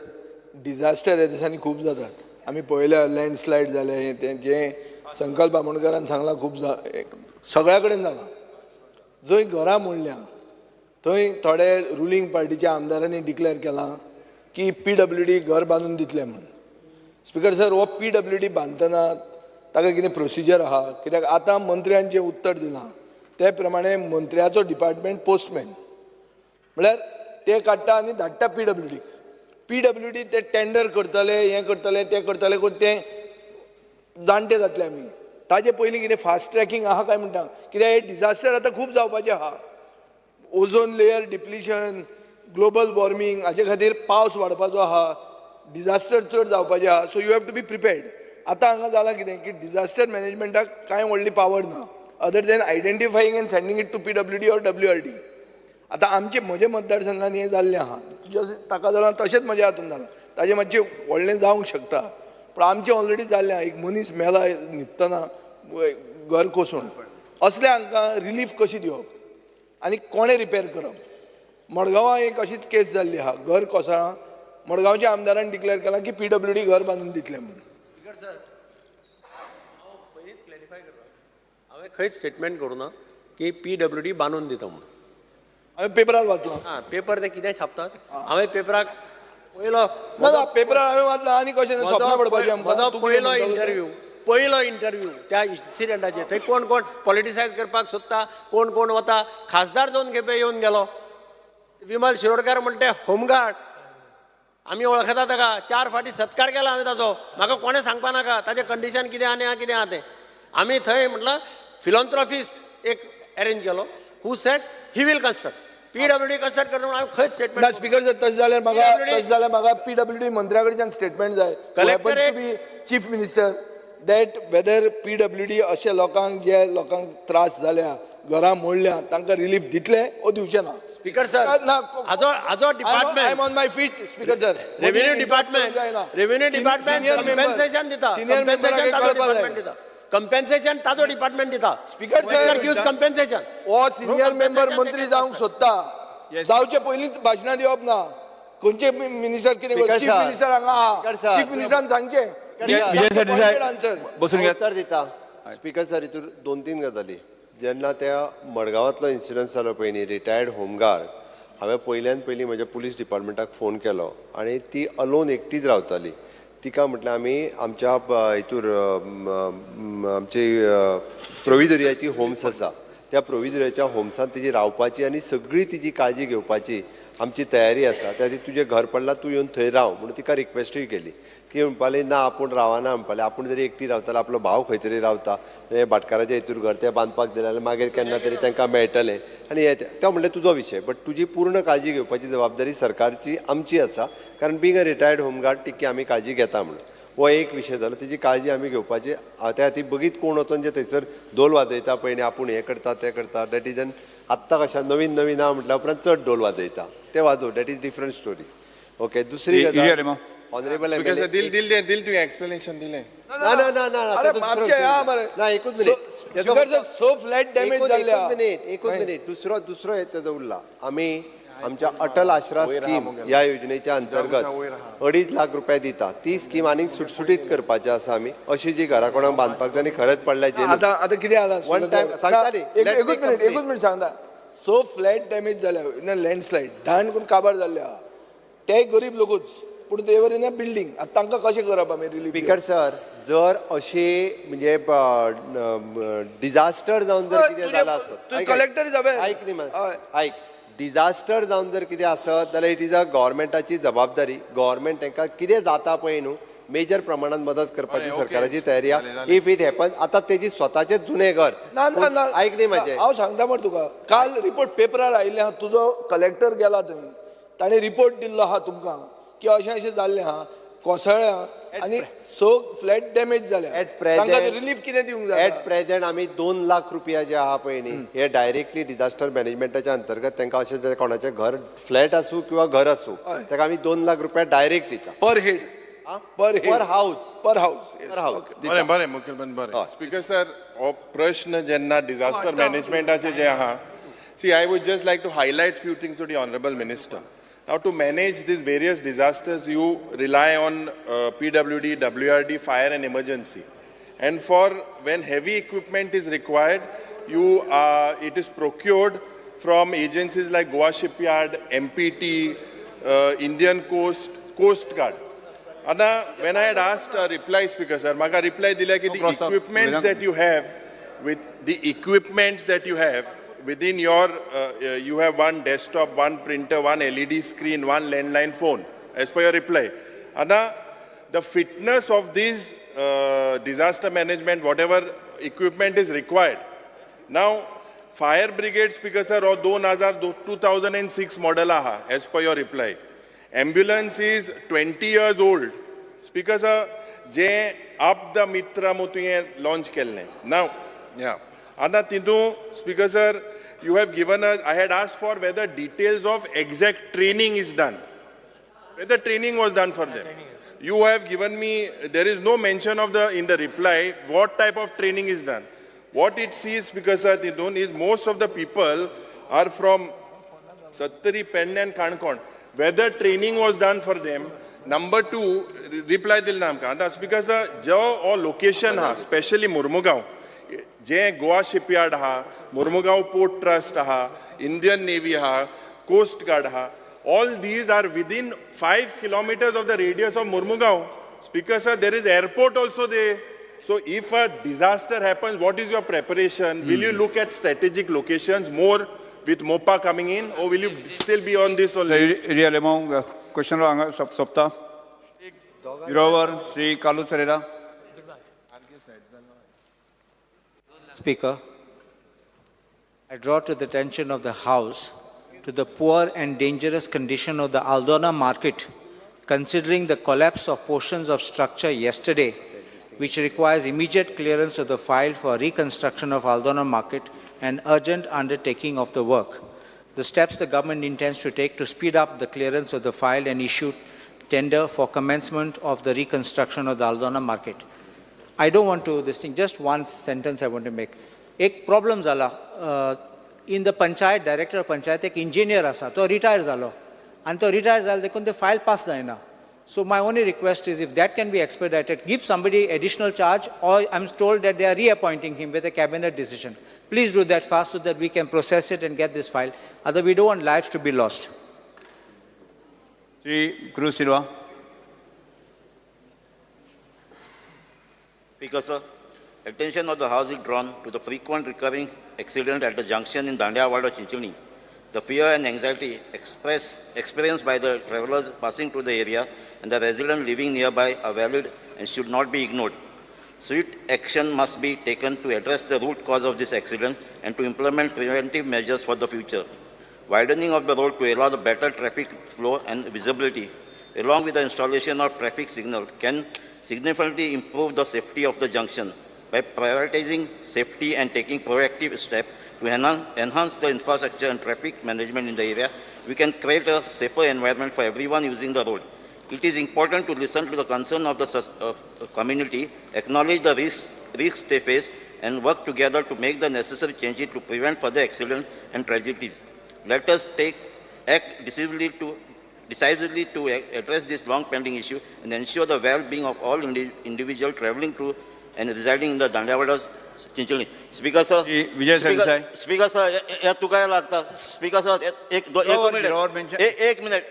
disaster ह्या दिसांनी खूब जातात, आमी पळयल्या लँडस्लायड जालें हें तें, जें संकल्प आमोणकरान सांगलां खूब सगळ्या कडेन जालां. जंय घरां मोडल्या थंय थोडे रुलींग पार्टीच्या आमदारांनी डिक्लेअर केलां की PWD घर बांदून दितले म्हणून. स्पीकर सर, हो PWD बांदतना ताका कितें प्रोसिजर आहा? कित्याक आतां मंत्र्यान जें उत्तर दिलां ते प्रमाणे मंत्र्याचो डिपार्टमेंट पोस्टमॅन, म्हळ्यार ते काडटा आनी धाडटा PWDक. PWD ते टेंडर करतले, हें करतले, तें करतले, करून तें जाणटे जातले आमी. ताजे पयलीं कितें फास्ट ट्रॅकिंग आहा काय म्हणटा? कित्याक हे डिजास्टर आतां खूब जावपाचें आहा. Ozone layer depletion, global warming हाजे खातीर पावस वाडपाचो आहा, डिजास्टर चड जावपाचें आहा. So you have to be prepared. आतां हांगा जालां कितें की डिजास्टर मॅनेजमेंटाक कांय व्हडली पावर ना other than identifying and sending it to PWD or WRD. आतां आमचे म्हजे मतदारसंघान हें जाल्लें आहा, जशें ताका जालां तशेंच म्हज्या हातून जालां, ताजें मातशें व्हडलें जावंक शकता, पूण आमचें ऑलरेडी जाल्लें आहा. एक मनीस मेला न्हिदतना घर कोसळून, असले हांकां रिलीफ कशी दिवप आनी कोणें रिपेर करप? मडगांवां एक अशीच केस जाल्ली आहा, घर कोसळ्ळां, मडगांवच्या आमदारान डिक्लेअर केलां की PWD घर बांदून दितलें म्हणून. हांव पयलींच क्लॅरिफाय करता, हांवें खंयच स्टेटमेंट करूं ना की पीडब्ल्यूडी बांदून दिता म्हणून. हांवें पेपरार वाचलां. आं, पेपर ते कितें छापतात. हांवें पेपराक पयलो ना, पेपरार हांवें वाचलां आनी कशें सपनां पडपाचीं आमकां. म्हजो पयलो इंटरव्यू, पयलो इंटरव्यू त्या इन्सिडंटाचेर. थंय कोण कोण पॉलिटिसायज करपाक सोदता, कोण कोण वता. खासदार दोन खेपे येवन गेलो. विमल शिरोडकर म्हणटे होमगार्ड आमी वळखता ताका, 4 फावटी सत्कार केला हांवें ताचो. म्हाका कोणें सांगपा नाका ताचें कंडिशन कितें आनी कितें आहा तें. आमी थंय म्हटल्यार फिलॉन्थ्रॉफिस्ट एक अरेंज केलो who said he will construct. PWD construct करता म्हणून हांवें खंयच स्टेटमेंट ना. स्पीकर सर, तशें जाल्यार म्हाका पीडब्ल्यूडी मंत्र्या कडच्यान स्टेटमेंट जाय, Collectorate- to be chief minister, that whether PWD अशे लोकांक, जे लोकांक त्रास जाल्या, घरां मोडल्या, तांकां रिलीफ दितले ओ दिवचे ना? स्पीकर सर, ना. हाजो department I am on my feet, Speaker sir. Revenue department, revenue department compensation दिता. सिनियर कम्पेन्सेशन ताजो डिपार्टमेंट दिता. कम्पेन्सेशन ताजो डिपार्टमेंट दिता. Speaker sir, gives compensation. हो सिनियर मेंबर मंत्री जावंक सोदता. जावचे पयलींच भाशणां दिवप ना. खंयचे मिनिस्टर कितें, Speaker chief sir. Minister हांगा आहा. Speaker sir. Chief मिनिस्टरान सांगचें. विजय सरदेसाय, आन्सर. बसून हांव घेयात. उत्तर दिता. स्पीकर सर, हितूर दोन तीन गजाली. जेन्ना त्या मडगांवांतलो इन्सिडंट जालो पळय न्ही, रिटायर्ड होमगार्ड, हांवें पयल्यान पयलीं म्हज्या पुलीस डिपार्टमेंटाक फोन केलो आनी ती अलोन एकटीच रावताली. तिका म्हटल्यार आमी आमच्या हितूर आमची प्रोविदोरियाची होम्स आसा, त्या प्रोविदोरियाच्या होम्सांत तिजी रावपाची आनी सगळी तिजी काळजी घेवपाची आमची तयारी आसा. त्या खातीर तुजें घर पडलां, तूं येवन थंय राव म्हणून तिका रिक्वेस्टूय केली. ती म्हणपाली ना, आपूण रावना. म्हणपाली आपूण जरी एकटी रावताले, आपलो भाव खंय तरी रावता, ते भाटकाराच्या हितूर घर तें बांदपाक दिलें जाल्यार मागीर केन्ना तरी तांकां मेळटलें. आनी हें तें म्हणलें तुजो विशय, बट तुजी पूर्ण काळजी घेवपाची जबाबदारी सरकारची आमची आसा, कारण being a retired home guard तिकी आमी काळजी घेता म्हणून. हो एक विशय जालो. तेजी काळजी आमी घेवपाची. त्या खातीर बगीत कोण वचोन जे थंयसर धोल वाजयता पळय न्ही, आपूण हें करता तें करता, that is an आत्तां कशें नवीन नवीन आहा म्हटल्या उपरांत चड ढोल वाजयता, ते वाजोव, that is different story, okay. दुसरी गजाल, ऑनरेबल स्पीकर सर, दिल दिल दिल तुवें एक्सप्लेनेशन दिलें. ना ना ना ना. अरे, आमचे हा मरे. ना, एकूच मिनिट. स फ्लॅट डॅमेज जाल्ले. एकूच मिनिट, एकूच मिनिट. दुसरो दुसरो हे तेजो उरला. आमी आमच्या अटल आश्रा स्कीम ह्या योजनेच्या अंतर्गत 2.5 लाख रुपया दिता. ती स्कीम आनीक सुटसुटीत करपाची आसा. आमी अशी जी घरां कोणाक बांदपाक जाय आनी खरेंच पडल्या जे आतां आतां कितें जाला? वन टायम सांगता न्ही. एकूच मिनिट, एकूच मिनिट सांगता. स फ्लॅट डॅमेज जाल्या, लँडस्लायड धान करून काबार जाल्ले आहा. ते गरीब लोकूच, पूण they were in a building. आतां तांकां कशें करप आमी relief? Speaker sir, जर अशी म्हणजे डिझास्टर जावन जर कितें जालां आसत, कलेक्टर is aware. ऐक न्ही, ऐक, डिझास्टर जावन जर कितें आसत जाल्यार it is a गव्हर्मेंटाची जबाबदारी. गव्हर्मेंट तांकां कितें जाता पळय न्हू, मेजर प्रमाणात मदत करपाची सरकाराची तयारी आहा, if it happen. आतां तेजी स्वताचें जुनें घर ना ना ना. ऐक न्ही म्हाजें. हांव सांगता मरे तुका, काल रिपोर्ट पेपरार आयिल्ले आहा. तुजो कलेक्टर गेला थंय, ताणें रिपोर्ट दिल्लो आहा तुमकां की अशें अशें जाल्लें आहा, कोसळ्ळ्या आनी स फ्लॅट डॅमेज जाल्या. एट प्रेझेंट रिलीफ कितें दिवंक जाय? एट प्रेझेंट आमी 2 लाख रुपया जे आहा पळय न्ही, हे डायरेक्टली डिझास्टर मॅनेजमेंटाच्या अंतर्गत तांकां अशें जे कोणाचें घर, फ्लॅट आसूं किंवा घर आसूं, ताका आमी 2 लाख रुपया डायरेक्ट दिता. पर हेड, पर हेड? पर हाऊस. पर हाऊस. पर हाऊस. बरें बरें, मुखेलमंत्री, बरें. स्पीकर सर, हो प्रश्न जेन्ना डिझास्टर मॅनेजमेंटाचे जे आहा, see, I would just like to highlight few things to the honourable minister. Now, to manage these various disasters, you rely on PWD, WRD, fire and emergency. And for when heavy equipment is required, it is procured from agencies like Goa Shipyard, MPT, Indian Coast Guard. आतां when I had asked a reply, Speaker sir, म्हाका reply दिल्या की the equipments that you have with the equipments that you have within your, you have one desktop, one printer, one LED screen, one landline phone, as per your reply. आतां the fitness of this disaster management, whatever equipment is required. Now, fire brigade, Speaker sir, हो 2000, 2006 model आहा, as per your reply. Ambulance is 20 years old. Speaker sir, जे आपदा मित्र मो तुवें launch केल्लें. Now, yeah. आतां तितून, Speaker sir, you have given us, I had asked for whether details of exact training is done, whether training was done for them. You have given me, there is no mention of the, in the reply, what type of training is done. What it sees, because sir, तितून is most of the people are from Sattari, Pedne and Canacona. Whether training was done for them. Number two, reply दिल ना आमकां. आतां because जो हो location हा, specially Mormugao, जे Goa shipyard आहा, Mormugao port trust आहा, Indian नेवी आहा, कोस्ट गार्ड आहा, all these are within 5 kilometers of the radius of Mormugao. Speaker sir, there is airport also there. So if a disaster happens, what is your preparation? Will you look at strategic locations more with MOPA coming in, or will you still be on this only? Yuri Alemao question हांगा सोंपता. Zero Hour Shri Carlos Ferreira. Speaker, I draw to the attention of the House to the poor and dangerous condition of the Aldona market, considering the collapse of portions of structure yesterday, which requires immediate clearance of the file for reconstruction of Aldona market and urgent undertaking of the work. The steps the government intends to take to speed up the clearance of the file and issue tender for commencement of the reconstruction of the Aldona market. I don't want to this thing, just one sentence I want to make. एक problem जाला in the panchayat, director of panchayat एक engineer आसा, तो retire जालो आनी तो retire जालो देखून ते फायल पास जायना. So my only request is if that can be expedited, give somebody additional charge, or I'm told that they are reappointing him with a cabinet decision. Please do that fast so that we can process it and get this file. Otherwise, we don't want lives to be lost. Shri Cruz Silva. Speaker sir, attention of the House is drawn to the frequent recurring accident at the junction in Dandiya Chinchinim. The fear and anxiety experienced by the travelers passing through the area and the residents living nearby are valid and should not be ignored. Swift action must be taken to address the root cause of this accident and to implement preventive measures for the future. Widening of the road to allow the better traffic flow and visibility, along with the installation of traffic signals, can significantly improve the safety of the junction. By prioritizing safety and taking proactive steps to enhance the infrastructure and traffic management in the area, we can create a safer environment for everyone using the road. It is important to listen to the concern of the community, acknowledge the risks they face, and work together to make the necessary changes to prevent further accidents and tragedies. Let us act decisively to address this long-pending issue and ensure the well-being of all individuals traveling to and residing in the Dandewada Chincholi. Speaker sir, Vijay Sardesai. Speaker sir, हे तुका लागता. Speaker sir, एक minute,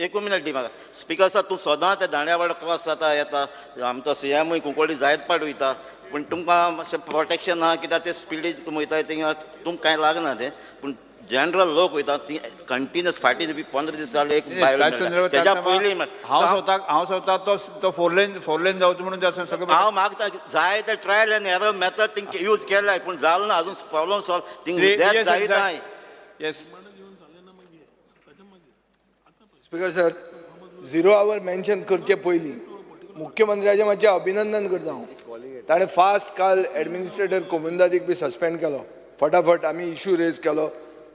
एक minute दी म्हाका. Speaker sir, तूं सदां ते दांड्यावाडा cross जाता येता, आमचो सीएमूय कुंकळ्ळी जायत पाट वयता, पूण तुमकां मातशें प्रोटेक्शन ना, कित्याक ते स्पिडीन तूं वयता थिंगा तुमकां कांय लागना तें, पूण जनरल लोक वयता ती कंटिन्युअस फाटीं 15 दीस जाले एक बायल तेज्या पयलीं हांव स्वता तो फोर लेन जावचो म्हणून सगळें हांव मागता, जाय ते trial and error method thing use केलाय पूण जालो ना अजून प्रॉब्लम सॉल्व थिंग जायत. Yes speaker sir, zero hour mention करचे पयलीं मुख्यमंत्र्याचें मातशें अभिनंदन करता हांव. ताणें फास्ट काल एडमिनिस्ट्रेटर कोमुंदादीक बी सस्पेंड केलो, फटाफट आमी इशू रेज केलो,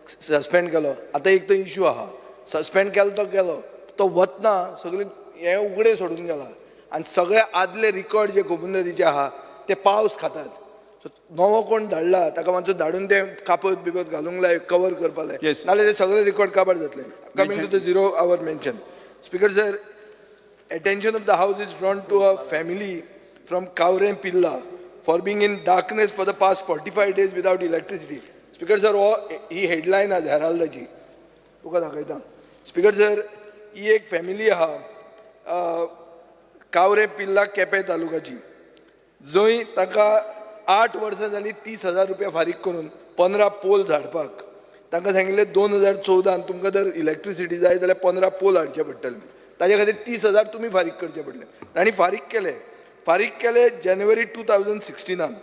सस्पेंड केलो. आतां एक तो इशू आहा, सस्पेंड केलो तो गेलो, तो वतना सगळें हें उगडें सोडून गेला आनी सगळे आदले रिकॉर्ड जे कोमुंदादीचे आहा ते पावस खातात. सो नवो कोण धाडला ताका मातसो धाडून ते कापत बिपत घालूंक लाय, कवर करपा लाय, नाल्यार ते सगळे रिकॉर्ड काबार जातले. Coming to the zero hour mention, speaker sir, attention of the house is drawn to a family from Kavrem Pilla for being in darkness for the past 45 days without electricity. Speaker sir, हो ही headline आज हेराल्दाची तुका दाखयता. Speaker sir, ही एक family आहा कावरें पिल्ला केपें तालुकाची, जंय ताका 8 वर्सां जालीं 30,000 रुपया फारीक करून 15 पोल झाडपाक. तांकां सांगिल्लें 2014 तुमकां जर इलेक्ट्रिसिटी जाय जाल्यार 15 पोल हाडचे पडटले, ताजे खातीर 30,000 तुमी फारीक करचे पडले. तांणी फारीक केले, फारीक केले जानेवारी 2016.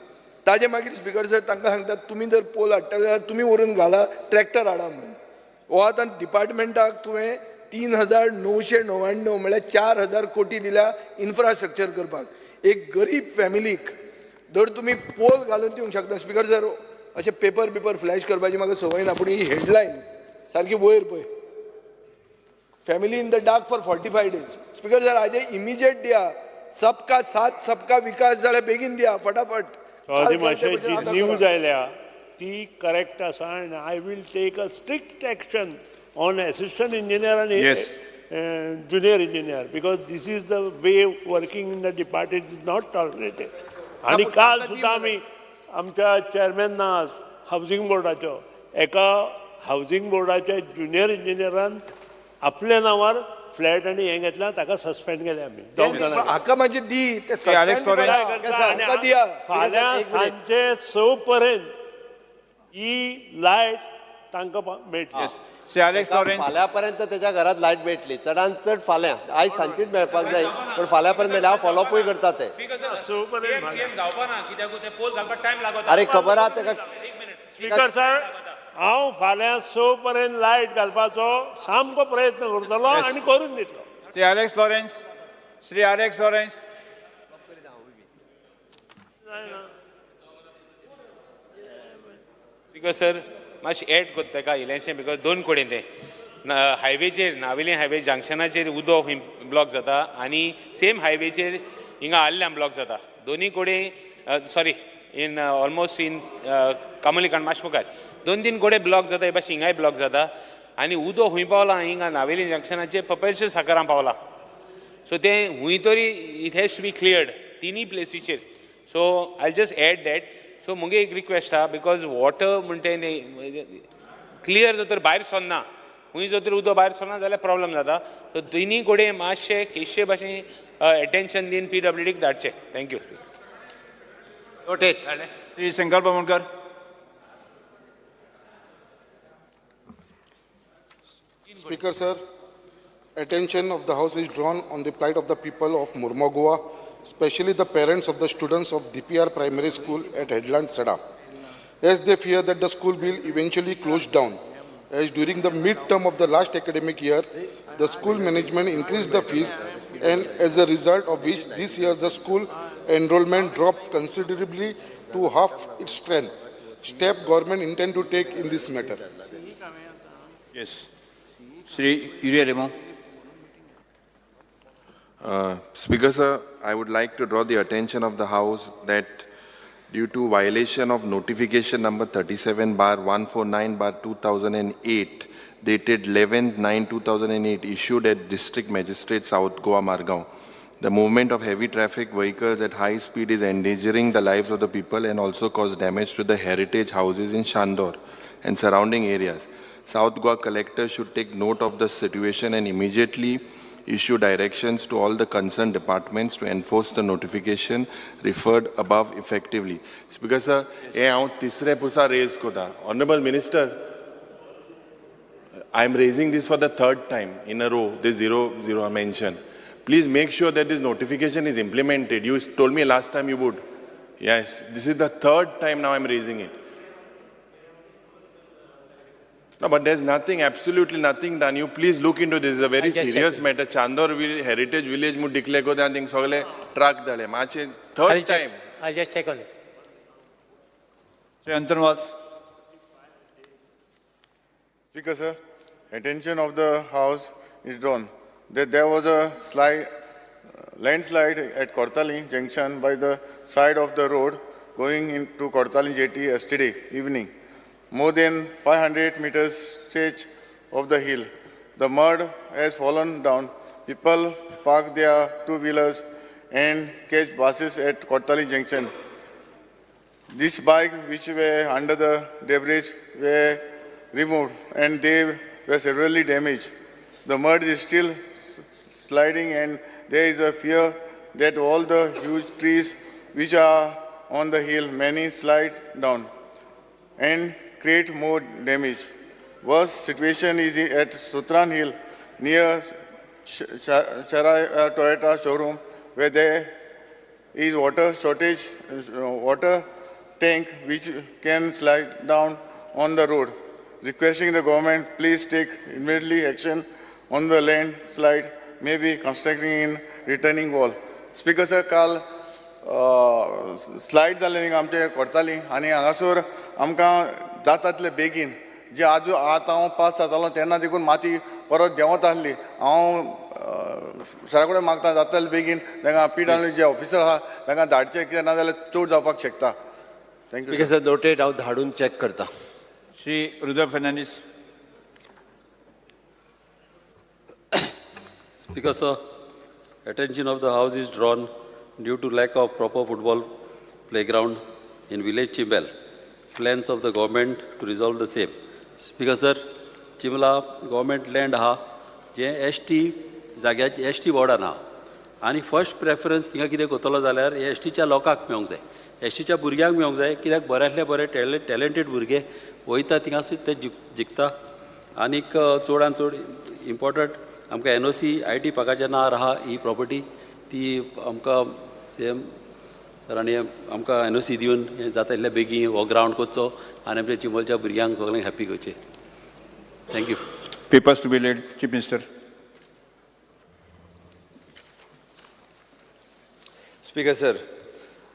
ताजे मागीर स्पीकर सर तांकां सांगतात तुमी जर पोल हाडटले जाल्यार तुमी व्हरून घाला, ट्रॅक्टर हाडा म्हणून. हो आतां डिपार्टमेंटाक तुवें 3,999 म्हळ्यार 4,000 कोटी दिल्या इन्फ्रास्ट्रक्चर करपाक. एक गरीब फॅमिलीक जर तुमी पोल घालून दिवंक शकता. स्पीकर सर, अशें पेपर बिपर फ्लॅश करपाची म्हाका संवय ना, पूण ही हेडलायन सारकी वयर पळय, family in the dark for 45 days. Speaker sir, हाजे इमिजिएट दिया, सबका साथ सबका विकास जाल्यार बेगीन दिया फटाफट. मातशें जी न्यूज आयल्या ती करेक्ट आसा आनी I will take a strict action on assistant engineer आनी junior engineer, because this is the way working in the department is not tolerated. आनी काल सुद्दां आमी आमच्या चॅरमॅन ना हावजींग बोर्डाचो, एका हावजींग बोर्डाच्या ज्युनियर इंजिनियरान आपल्या नांवार फ्लॅट आनी हें घेतला, ताका सस्पेंड केले आमी दोग जाणांक. हाका मातशें दी ते. Alex Lawrence. हाका दिया. फाल्यां सांजे 6 पर्यंत ही लायट तांकां मेळटली. Shri Alex Lawrence. फाल्यां पर्यंत त्याच्या घरात लायट मेळटली, चडान चड फाल्यां. आयज सांजचीच मेळपाक जाय, पण फाल्यां पर्यंत मेळटली. हांव फॉलोअपूय करता ते. अरे खबर आहा ताका. स्पीकर सर, हांव फाल्यां 6 पर्यंत लायट घालपाचो सामको प्रयत्न करतलो आनी करून दितलो. Shri Alex Lawrence. Shri Alex Lawrence. Speaker sir, मातशें एड करता ताका इल्लेशें, because दोन कडेन तें हायवेचेर, नावेली हायवे जंक्शनाचेर उदक खंय ब्लॉक जाता आनी सेम हायवेचेर हिंगा आल्ल्यां ब्लॉक जाता. दोनी कडेन, सॉरी, इन ऑलमोस्ट इन कामोलीकांड मातशें मुखार 2-3 कडेन ब्लॉक जाता. हे भाशेन हिंगाय ब्लॉक जाता आनी उदक खंय पावलां, हिंगा नावेली जंक्शनाचेर पपेलचे साकरां पावलां. सो तें खंय तरी it has to be cleared तिनूय प्लेसीचेर. So I just add that. So मुगे एक रिक्वेस्ट आहा, because water म्हणटा तें क्लियर जर तर भायर सरना, खंय जर तर उदक भायर सरना जाल्यार प्रॉब्लम जाता. सो तिनूय कडेन मातशें केशे भाशेन एटेन्शन दिवन PWDक धाडचें. Thank you. Noted. Shri Sankalp Amonkar. Speaker sir, attention of the House is drawn on the plight of the people of Mormugao, especially the parents of the students of DPR Primary School at Headland Sada, as they fear that the school will eventually close down, as during the mid-term of the last academic year, the school management increased the fees, and as a result of which this year the school enrollment dropped considerably to half its strength. Step government intend to take in this matter. Yes. Shri Yuri Alemao. Speaker sir, I would like to draw the attention of the House that due to violation of notification number 37/149/2008 dated 11/9/2008 issued at District Magistrate South Goa, Margao, the movement of heavy traffic vehicles at high speed is endangering the lives of the people and also cause damage to the heritage houses in Chandor and surrounding areas. South Goa Collector should take note of the situation and immediately issue directions to all the concerned departments to enforce the notification referred above effectively. Speaker sir, हे हांव तिसरे पुसा rays करता. Honorable Minister, I am raising this for the third time in a row, this 00 mention. Please make sure that this notification is implemented. You told me last time you would. Yes, this is the third time now I am raising it. No, but there's nothing, absolutely nothing done. You please look into this. It's a very serious matter. Chandor Heritage Village mu declare ko thing sogale truck dale. Mache third time. I'll just check on it. Shri Anton Vaz. Speaker sir, attention of the House is drawn that there was a landslide at Cortalim Junction by the side of the road going into Cortalim jetty yesterday evening. More than 500 meters stretch of the hill. The mud has fallen down. People park their two-wheelers and catch buses at Cortalim Junction. This bike, which were under the debris, were removed and they were severely damaged. The mud is still sliding and there is a fear that all the huge trees which are on the hill may slide down and create more damage. Worst situation is at Sutran Hill near Sharai Toyota showroom, where there is water shortage, water tank which can slide down on the road. Requesting the government, please take immediately action on the landslide, maybe constructing in retaining wall. Speaker sir, काल slide जालें आमचे कोरताली आनी हांगासर आमकां जातातले बेगीन जे आजू आतां हांव पास जातालो तेन्ना देखून माती परत देंवत आसली. हांव सरा कडेन मागता जाताले बेगीन तांकां PW जे ऑफिसर आहा तांकां धाडचें, कित्याक ना जाल्यार चड जावपाक शकता. Thank you sir. Noted. हांव धाडून चॅक करता. Shri Rudra Fernandes. Speaker sir, attention of the House is drawn due to lack of proper football playground in village Chimbel. Plans of the government to resolve the same. Speaker sir, Chimla government land आहा जें S T जाग्यार S T वॉर्डान आहा आनी first preference थिंगा कितें करतलो जाल्यार S टीच्या लोकांक मेळोंक जाय, एस टीच्या भुरग्यांक मेळोंक जाय, कित्याक बऱ्यांतले बरे टॅलंटेड भुरगे वयता थिंगासर ते जिखता. आनीक चडान चड इम्पॉर्टंट आमकां एनओसी I T पार्काच्या नांवार आहा ही प्रॉपर्टी, ती आमकां सी एम सरांनी आमकां एनओसी दिवन हें जाता इतले बेगीन हो ग्रावंड करचो आनी आमच्या चिंबलच्या भुरग्यांक सगळ्यांक हॅप्पी करचें. Thank you. Papers to be laid, Chief Minister. Speaker sir,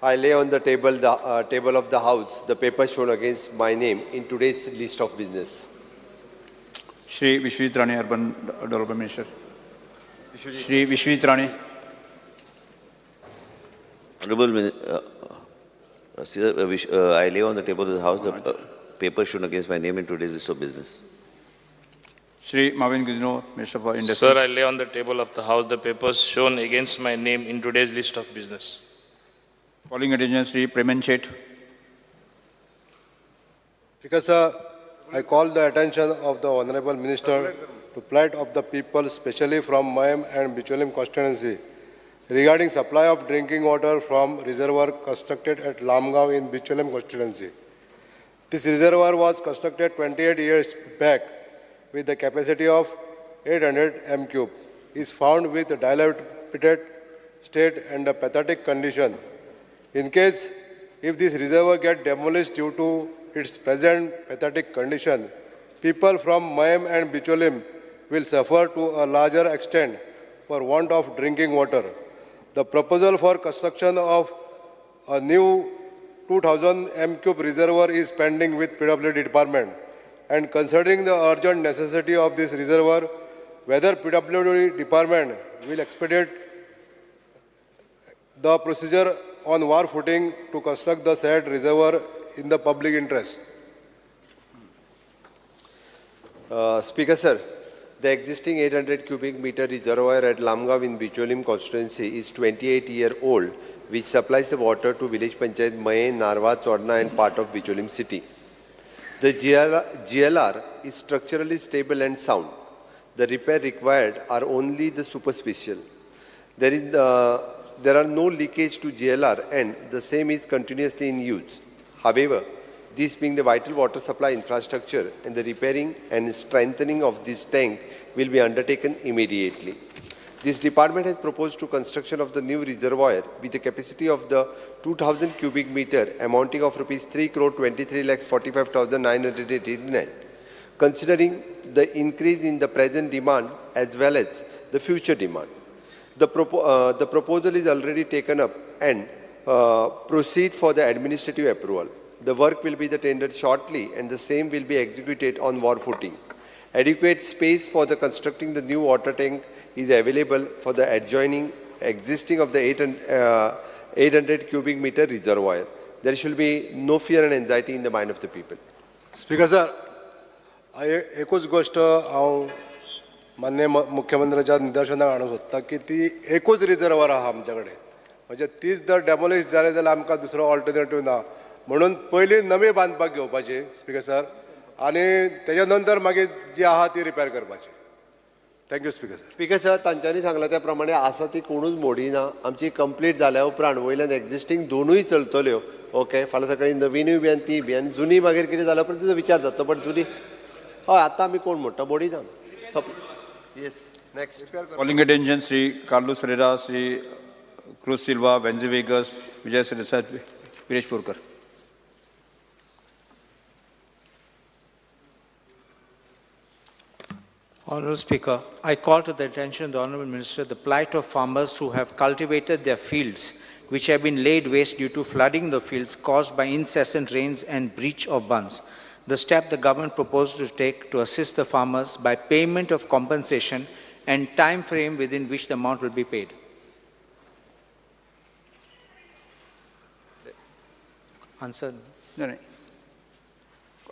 I lay on the table, the table of the House, the paper shown against my name in today's list of business. Shri Vishwajit Rane, Urban Development Minister. Shri Vishwajit Rane. Honorable sir, I lay on the table of the House the paper shown against my name in today's list of business. Shri Mauvin Godinho, Minister for Industry. Sir, I lay on the table of the House the papers shown against my name in today's list of business. Calling attention, Shri Preman Shet. Speaker sir, I call the attention of the Honorable Minister to plight of the people, especially from Mayem and Bicholim constituency, regarding supply of drinking water from reservoir constructed at Lamgaon in Bicholim constituency. This reservoir was constructed 28 years back with the capacity of 800 m cube. Is found with a dilapidated state and a pathetic condition. In case if this reservoir get demolished due to its present pathetic condition, people from Mayem and Bicholim will suffer to a larger extent for want of drinking water. The proposal for construction of a new 2000 m cube reservoir is pending with PWD department, and considering the urgent necessity of this reservoir, whether PWD department will expedite the procedure on war footing to construct the said reservoir in the public interest. Speaker sir, the existing 800 cubic meter reservoir at Lamgaon in Bicholim constituency is 28-year-old, which supplies the water to village panchayat Maye, Narwa, Chorna and part of Bicholim city. The GLR is structurally stable and sound. The repair required are only the superficial. There are no leakage to GLR and the same is continuously in use. However, this being the vital water supply infrastructure, and the repairing and strengthening of this tank will be undertaken immediately. This department has proposed to construction of the new reservoir with a capacity of the 2000 cubic meter amounting of rupees 3,23,45,989. Considering the increase in the present demand as well as the future demand. The proposal is already taken up and proceed for the administrative approval. The work will be tendered shortly and the same will be executed on war footing. Adequate space for the constructing the new water tank is available for the adjoining existing of the 800 cubic meter reservoir. There should be no fear and anxiety in the mind of the people. Speaker sir, एकूच गोष्ट हांव मान्य मुख्यमंत्र्याच्या निदर्शनाक हाडूंक सोदता की ती एकूच reservoir आहा आमच्या कडेन, म्हणजे तीच जर डेमोलिश जाली जाल्यार आमकां दुसरो ऑल्टरनेटीव ना, म्हणून पयलीं नवी बांदपाक घेवपाची स्पीकर सर, आनी तेच्या नंतर मागीर जी आहा ती रिपेर करपाची. Thank you speaker sir. Speaker sir, तांच्यांनी सांगलां त्या प्रमाणे आसा ती कोणूच मोडिना. आमची कंप्लीट जाल्या उपरांत वयल्यान एक्झिस्टींग दोनूय चलतल्यो. ओके, फाल्यां सकाळीं नविनूय बी आनी ती बी, आनी जुनी मागीर कितें जाल्या उपरांत तिजो विचार जातलो, बट जुनी हय आतां आमी कोण मोडटा, मोडिना. Yes, next. Calling attention Shri Carlos Ferreira, Shri Cruz Silva, Venzy Vegas, Vijay Sardesai, Viresh Borkar. Honorable Speaker, I call to the attention of the Honorable Minister the plight of farmers who have cultivated their fields, which have been laid waste due to flooding the fields caused by incessant rains and breach of bunds. The step the government proposed to take to assist the farmers by payment of compensation and time frame within which the amount will be paid. Answer. No, no.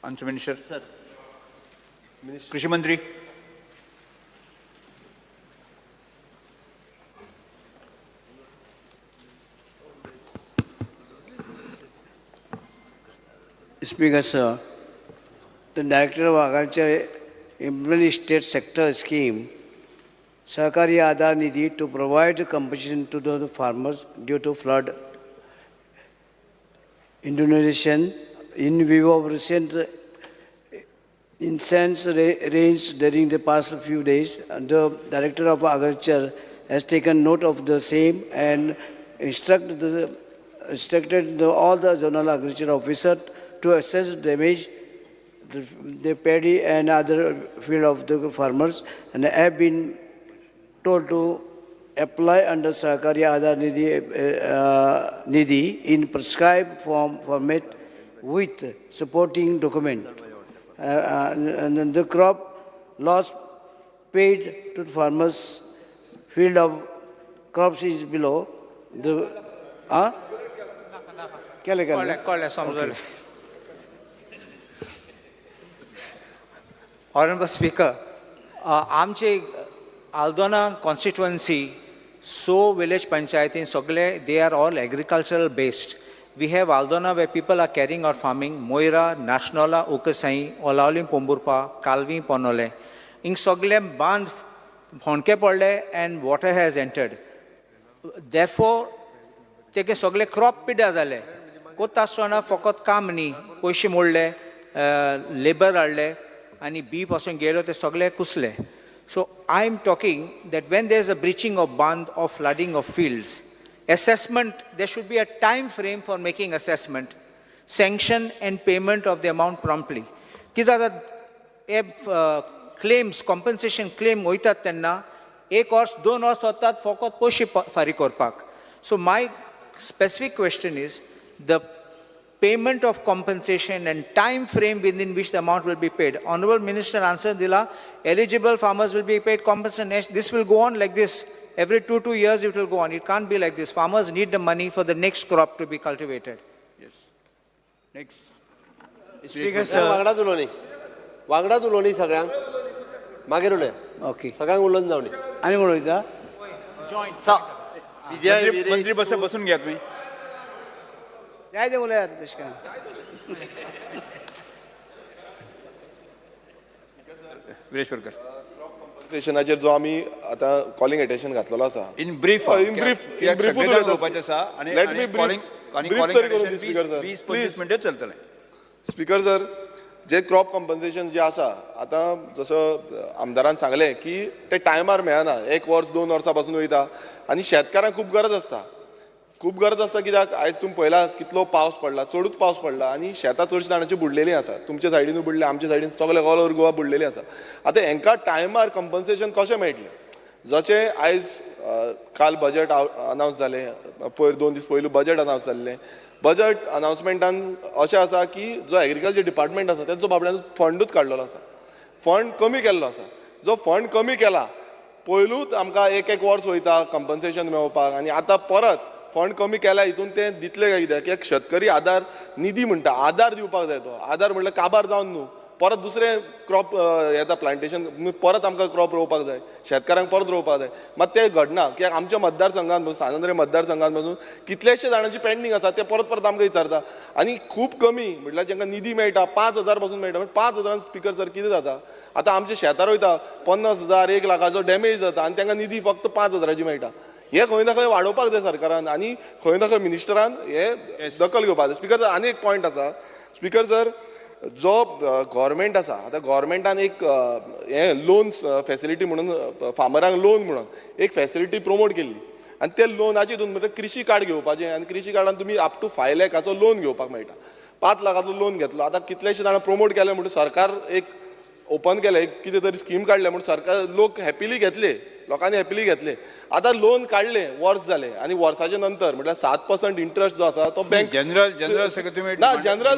Answer, Minister. Sir. Minister. Krishi Mantri. Speaker, sir, the Director of Agriculture implemented state sector scheme, Sahakari Aadhar Nidhi, to provide compensation to the farmers due to flood Indonesian in view of recent intense rains during the past few days. The Director of Agriculture has taken note of the same and instructed all the zonal agriculture officer to assess damage the paddy and other field of the farmers, and have been told to apply under Sahakari Aadhar Nidhi in prescribed format with supporting document. And the crop loss paid to farmers field of crops is below. The Honorable Speaker, आमचे Aldona constituency, so village panchayatin sogle, they are all agricultural based. We have Aldona where people are carrying out farming, Moira, Nashnola, Ukasai, Olaulim Pomburpa, Kalvi, Ponole. In sogle bandh honke padle and water has entered. Therefore, teke sogle crop pida zale. Kota sona fokot kam ni, poishe modle, labor adle, ani bee pasun gelo te sogle kusle. So I am talking that when there is a breaching of band or flooding of fields, assessment, there should be a time frame for making assessment, sanction and payment of the amount promptly. Kizada claims, compensation claim oitat tenna, ek ors, don ors otat fokot poshi farik korpak. So my specific question is, the payment of compensation and time frame within which the amount will be paid. Honorable Minister answered Dila, eligible farmers will be paid compensation. This will go on like this. Every 2 years it will go on. It can't be like this. Farmers need the money for the next crop to be cultivated. Yes. Next. Speaker, sir. वांगडाच उलोवनी सगळ्यांक मागीर उलय. Okay. सगळ्यांक उलोवन जावनी. आनी कोण उलयता? Joint. मंत्री बसून घ्या तुम्ही. जाय ते उलयात तशें काय. विरेश बोरकर. कॉम्पन्सेशनाचेर जो आमी आतां कॉलिंग एटेन्शन घातलेलो आसा. In brief. In brief. In brief उलोवपाचें आसा आनी let me calling brief तरी करूं दी स्पीकर सर. 20-25 मिनटां चलतलें. स्पीकर सर, जे क्रॉप कॉम्पन्सेशन जे आसा आतां जसो आमदारान सांगलें की ते टायमार मेळना, 1 वर्स 2 वर्सां पासून वयता आनी शेतकारांक खूब गरज आसता. खूब गरज आसता कित्याक आयज तुमी पळयला कितलो पावस पडला, चडूच पावस पडला आनी शेतां चडशीं जाणांची बुडलेलीं आसा. तुमच्या सायडीनूय बुडले, आमच्या सायडीन सगळे ऑल ओवर गोवा बुडलेली आसा. आतां हेंकां टायमार कंपन्सेशन कशें मेळटलें? जशें आयज काल बजट अनावन्स जालें, पयर 2 दीस पयलू बजट अनावन्स जाल्लें. बजट अनावन्समेंटान अशें आसा की जो एग्रीकल्चर डिपार्टमेंट आसा तेंचो बाबड्यान फंडूच काडलेलो आसा, फंड कमी केल्लो आसा. जो फंड कमी केला पयलूच आमकां 1-1 वर्स वयता कंपन्सेशन मेळोवपाक आनी आतां परत फंड कमी केला हितून ते दितले काय कित्याक? कित्याक शेतकरी आधार निधी म्हणटा, आधार दिवपाक जाय. तो आधार म्हणल्यार काबार जावन न्हू, परत दुसरें क्रॉप येता प्लांटेशन, परत आमकां क्रॉप रोवपाक जाय, शेतकारांक परत रोवपाक जाय. मात तें घडना कित्याक आमच्या मतदारसंघात पसून, सांत आंद्रे मतदारसंघात पसून कितलेशे जाणांची पेंडींग आसा, ते परत परत आमकां विचारता. आनी खूब कमी म्हटल्यार जांकां निधी मेळटा 5,000 पासून मेळटा. 5,000 स्पीकर सर कितें जाता? आतां आमच्या शेतार वयता 50,000 1 लाखाचो डॅमेज जाता आनी तांकां निधी फक्त 5,000 मेळटा. हे खंय ना खंय वाडोवपाक जाय सरकारान आनी खंय ना खंय मिनिस्टरान हे दखल घेवपाक जाय. स्पीकर सर, आनी एक पॉयंट आसा. स्पीकर सर, जो गव्हर्मेंट आसा आतां गव्हर्मेंटान एक हें लोन फॅसिलिटी म्हणून फार्मरांक लोन म्हणून एक फॅसिलिटी प्रमोट केल्ली आनी ते लोनाचे हितून म्हणल्यार कृषी कार्ड घेवपाचें आनी कृषी कार्डान तुमी अप टू 5 लाखाचो लोन घेवपाक मेळटा. 5 लाखाचो लोन घेतलो, आतां कितलेशे जाणां प्रमोट केले म्हणून सरकार एक ओपन केलें, एक कितें तरी स्कीम काडलें म्हणून सरकार लोक हॅपिली घेतले, लोकांनी हॅपिली घेतले. आतां लोन काडलें, वर्स जालें आनी वर्साच्या नंतर म्हटल्यार 7% इंट्रस्ट जो आसा तो बँक जनरल जनरल सगळे ना जनरल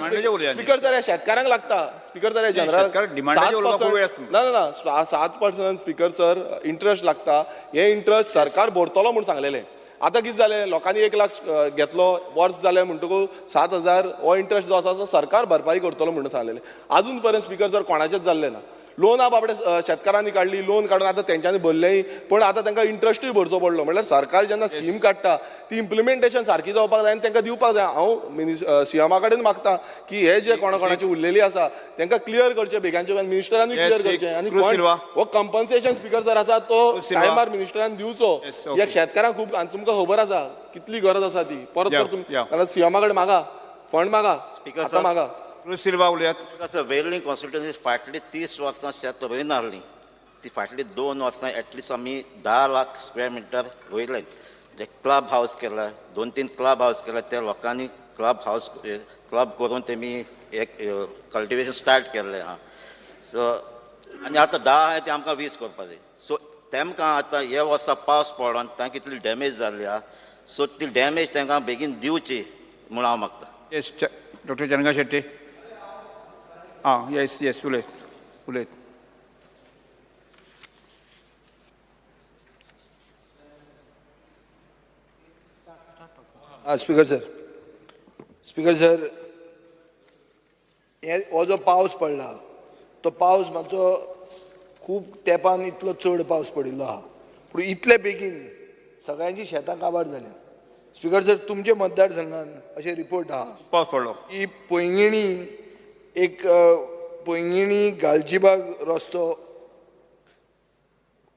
स्पीकर सर ह्या शेतकारांक लागता. स्पीकर सर ह्या जनरल 7% ना ना 7% स्पीकर सर इंट्रस्ट लागता. हे इंट्रस्ट सरकार भरतलो म्हूण सांगलेलें. आतां कितें जालें, लोकांनी 1 लाख घेतलो, वर्स जालें म्हणटकूच 7,000 हो इंट्रस्ट जो आसा तो सरकार भरपाई करतलो म्हणून सांगलेलें. आजून पर्यंत स्पीकर सर कोणाचेच जाल्लें ना. लोनां बाबडे शेतकारांनी काडली, लोन काडून आतां तेंच्यांनी भरलेय, पण आतां तांकां इंट्रस्टूय भरचो पडलो. म्हणल्यार सरकार जेन्ना स्कीम काडटा ती इम्प्लिमेंटेशन सारकी जावपाक जाय आनी तांकां दिवपाक जाय. हांव सीएमा कडेन मागता की हे जे कोणा कोणाची उरलेली आसा तांकां क्लियर करचे बेगांचे बेगीन, मिनिस्टरानूय क्लियर करचे आनी हो कंपन्सेशन स्पीकर सर आसा तो टायमार मिनिस्टरान दिवचो. ह्या शेतकारांक खूब, आनी तुमकां खबर आसा कितली गरज आसा ती. परत परत तुमी सीएमा कडेन मागा, फंड मागा, आतां मागा. सिल्वा उलयात. सर, वेर्ली कॉन्स्टिट्युएन्सी फाटली 30 वर्सां शेत रोयनासली, ती फाटली 2 वर्सां एटलिस्ट आमी 10 लाख स्क्वेअर मिटर रोयले. जे क्लब हावस केला, 2-3 क्लब हावस केला, त्या लोकांनी क्लब हावस क्लब करून तेमी एक कल्टिवेशन स्टार्ट केल्लें आहा. सो आनी आतां 10 आहा ते आमकां 20 करपा जाय. सो तेमकां आतां हे वर्सा पावस पडोन तांकां कितली डॅमेज जाल्ली आहा, सो ती डॅमेज तांकां बेगीन दिवची म्हूण हांव मागता. येस, डॉक्टर चंद्रकांत शेट्टी. आं, येस येस, उलयत उलयत. स्पीकर सर, स्पीकर सर, हे हो जो पावस पडला तो पावस मातसो खूब तेंपान इतलो चड पावस पडिल्लो आहा, पूण इतले बेगीन सगळ्यांची शेतां काबार जाल्या. स्पीकर सर, तुमचे मतदारसंघान अशें रिपोर्ट आहा, पावस पडलो की पैंगिणी एक पैंगिणी गालजीबाग रस्तो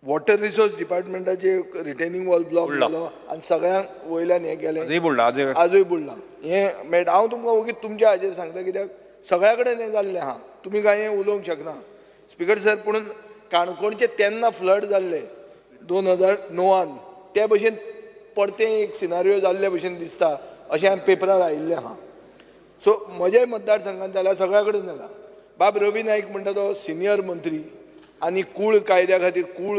वॉटर रिसोर्स डिपार्टमेंटाचे रिटेनिंग वॉल ब्लॉक जालो आनी सगळ्यांक वयल्यान हें गेलें, आजूय बुडला, आजूय बुडला. हें मेळटा. हांव तुमकां ओगीच तुमच्या हाजेर सांगता कित्याक सगळ्या कडेन हें जाल्लें आहा, तुमी कांय हें उलोवंक शकना. स्पीकर सर, पूण काणकोणचे तेन्ना फ्लड जाल्ले 2009 ते भशेन परतें एक सिनारियो जाल्ले भशेन दिसता अशें हांवें पेपरार आयिल्लें आहा. सो म्हज्याय मतदारसंघान जाल्या, सगळ्या कडेन जाला. बाब रवी नायक म्हणटा तो सिनियर मंत्री आनी कूळ कायद्या खातीर, कूळ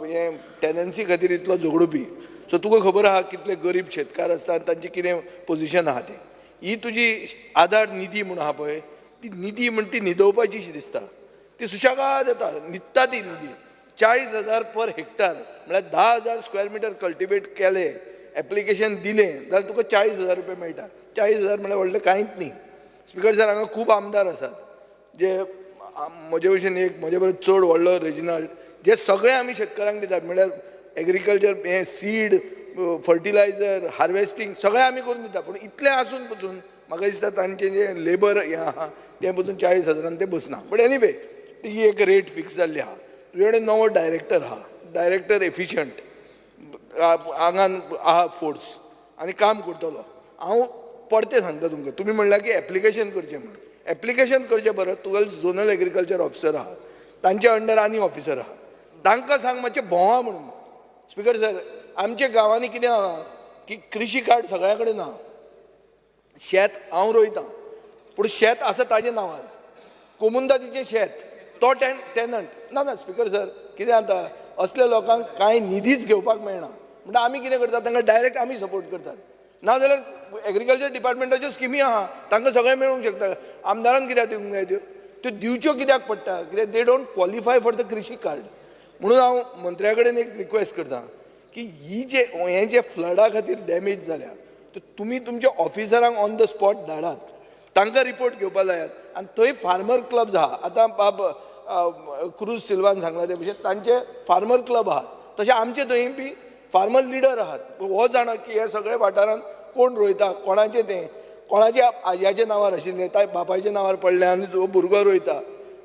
हें टेनन्सी खातीर इतलो झगडुपी. सो तुका खबर आहा कितले गरीब शेतकार आसता आनी तांची कितें पोजिशन आहा तें. ही तुजी आधार निधी म्हूण आहा पळय, ती निधी म्हण ती न्हिदोवपाची शी दिसता, ती सुशेगाद येता, न्हिदता ती निधी. 40,000 पर हेक्टर म्हळ्यार 10,000 स्क्वेअर मिटर कल्टिवेट केले, एप्लिकेशन दिलें जाल्यार तुका 40,000 रुपया मेळटा. 40,000 म्हळ्यार व्हडलें कांयच न्ही. स्पीकर सर, हांगा खूब आमदार आसात जे म्हजे भशेन एक म्हजे बरोबर चड व्हडलो रेजिनाल्ड, जे सगळे आमी शेतकारांक दितात, म्हळ्यार एग्रीकल्चर हें सीड, फर्टिलायझर, हार्वेस्टींग सगळें आमी करून दिता. पूण इतलें आसून पसून म्हाका दिसता तांचें जें लेबर हें आहा तें पसून 40,000 तें बसना. बट एनीवे ती एक रेट फिक्स जाल्ली आहा. तुजे कडेन नवो डायरेक्टर आहा, डायरेक्टर एफिशंट, आंगान आहा फोर्स आनी काम करतलो. हांव परतें सांगता तुमकां, तुमी म्हणलां की एप्लिकेशन करचें म्हणून, एप्लिकेशन करचें बरं, तुगेलो झोनल एग्रीकल्चर ऑफिसर आहा, तांचे अंडर आनी ऑफिसर आहा, तांकां सांग मातशें भोंवा म्हणून. स्पीकर सर, आमच्या गांवांनी कितें जालां की कृशी कार्ड सगळ्या कडेन ना. शेत हांव रोयतां पूण शेत आसा ताजे नांवार, कोमुंदादीचें शेत, तो टेनंट ना. ना स्पीकर सर, कितें जाता असल्या लोकांक कांय निधीच घेवपाक मेळना. म्हणटा आमी कितें करतात, तांकां डायरेक्ट आमी सपोर्ट करतात. ना जाल्यार एग्रीकल्चर डिपार्टमेंटाच्यो स्किमी आहा, तांकां सगळें मेळूंक शकता. आमदारान कित्याक दिवंक जाय त्यो, त्यो दिवच्यो कित्याक पडटा, कित्याक they don't qualify for the Krishi card. म्हणून हांव मंत्र्या कडेन एक रिक्वेस्ट करता की ही जे हें जे फ्लडा खातीर डॅमेज जाल्या तर तुमी तुमच्या ऑफिसरांक ऑन the spot धाडात, तांकां रिपोर्ट घेवपाक लायात. आनी थंय फार्मर क्लब्स आहा, आतां बाब क्रूज सिल्वान सांगला ते भशेन तांचे फार्मर क्लब आहात, तशें आमचे थंय बी फार्मर लिडर आहात. हो जाणा की हे सगळे वाठारांत कोण रोयता, कोणाचें तें, कोणाच्या आज्याच्या नांवार आशिल्लें, ताय बापायच्या नांवार पडलें आनी जो भुरगो रोयता,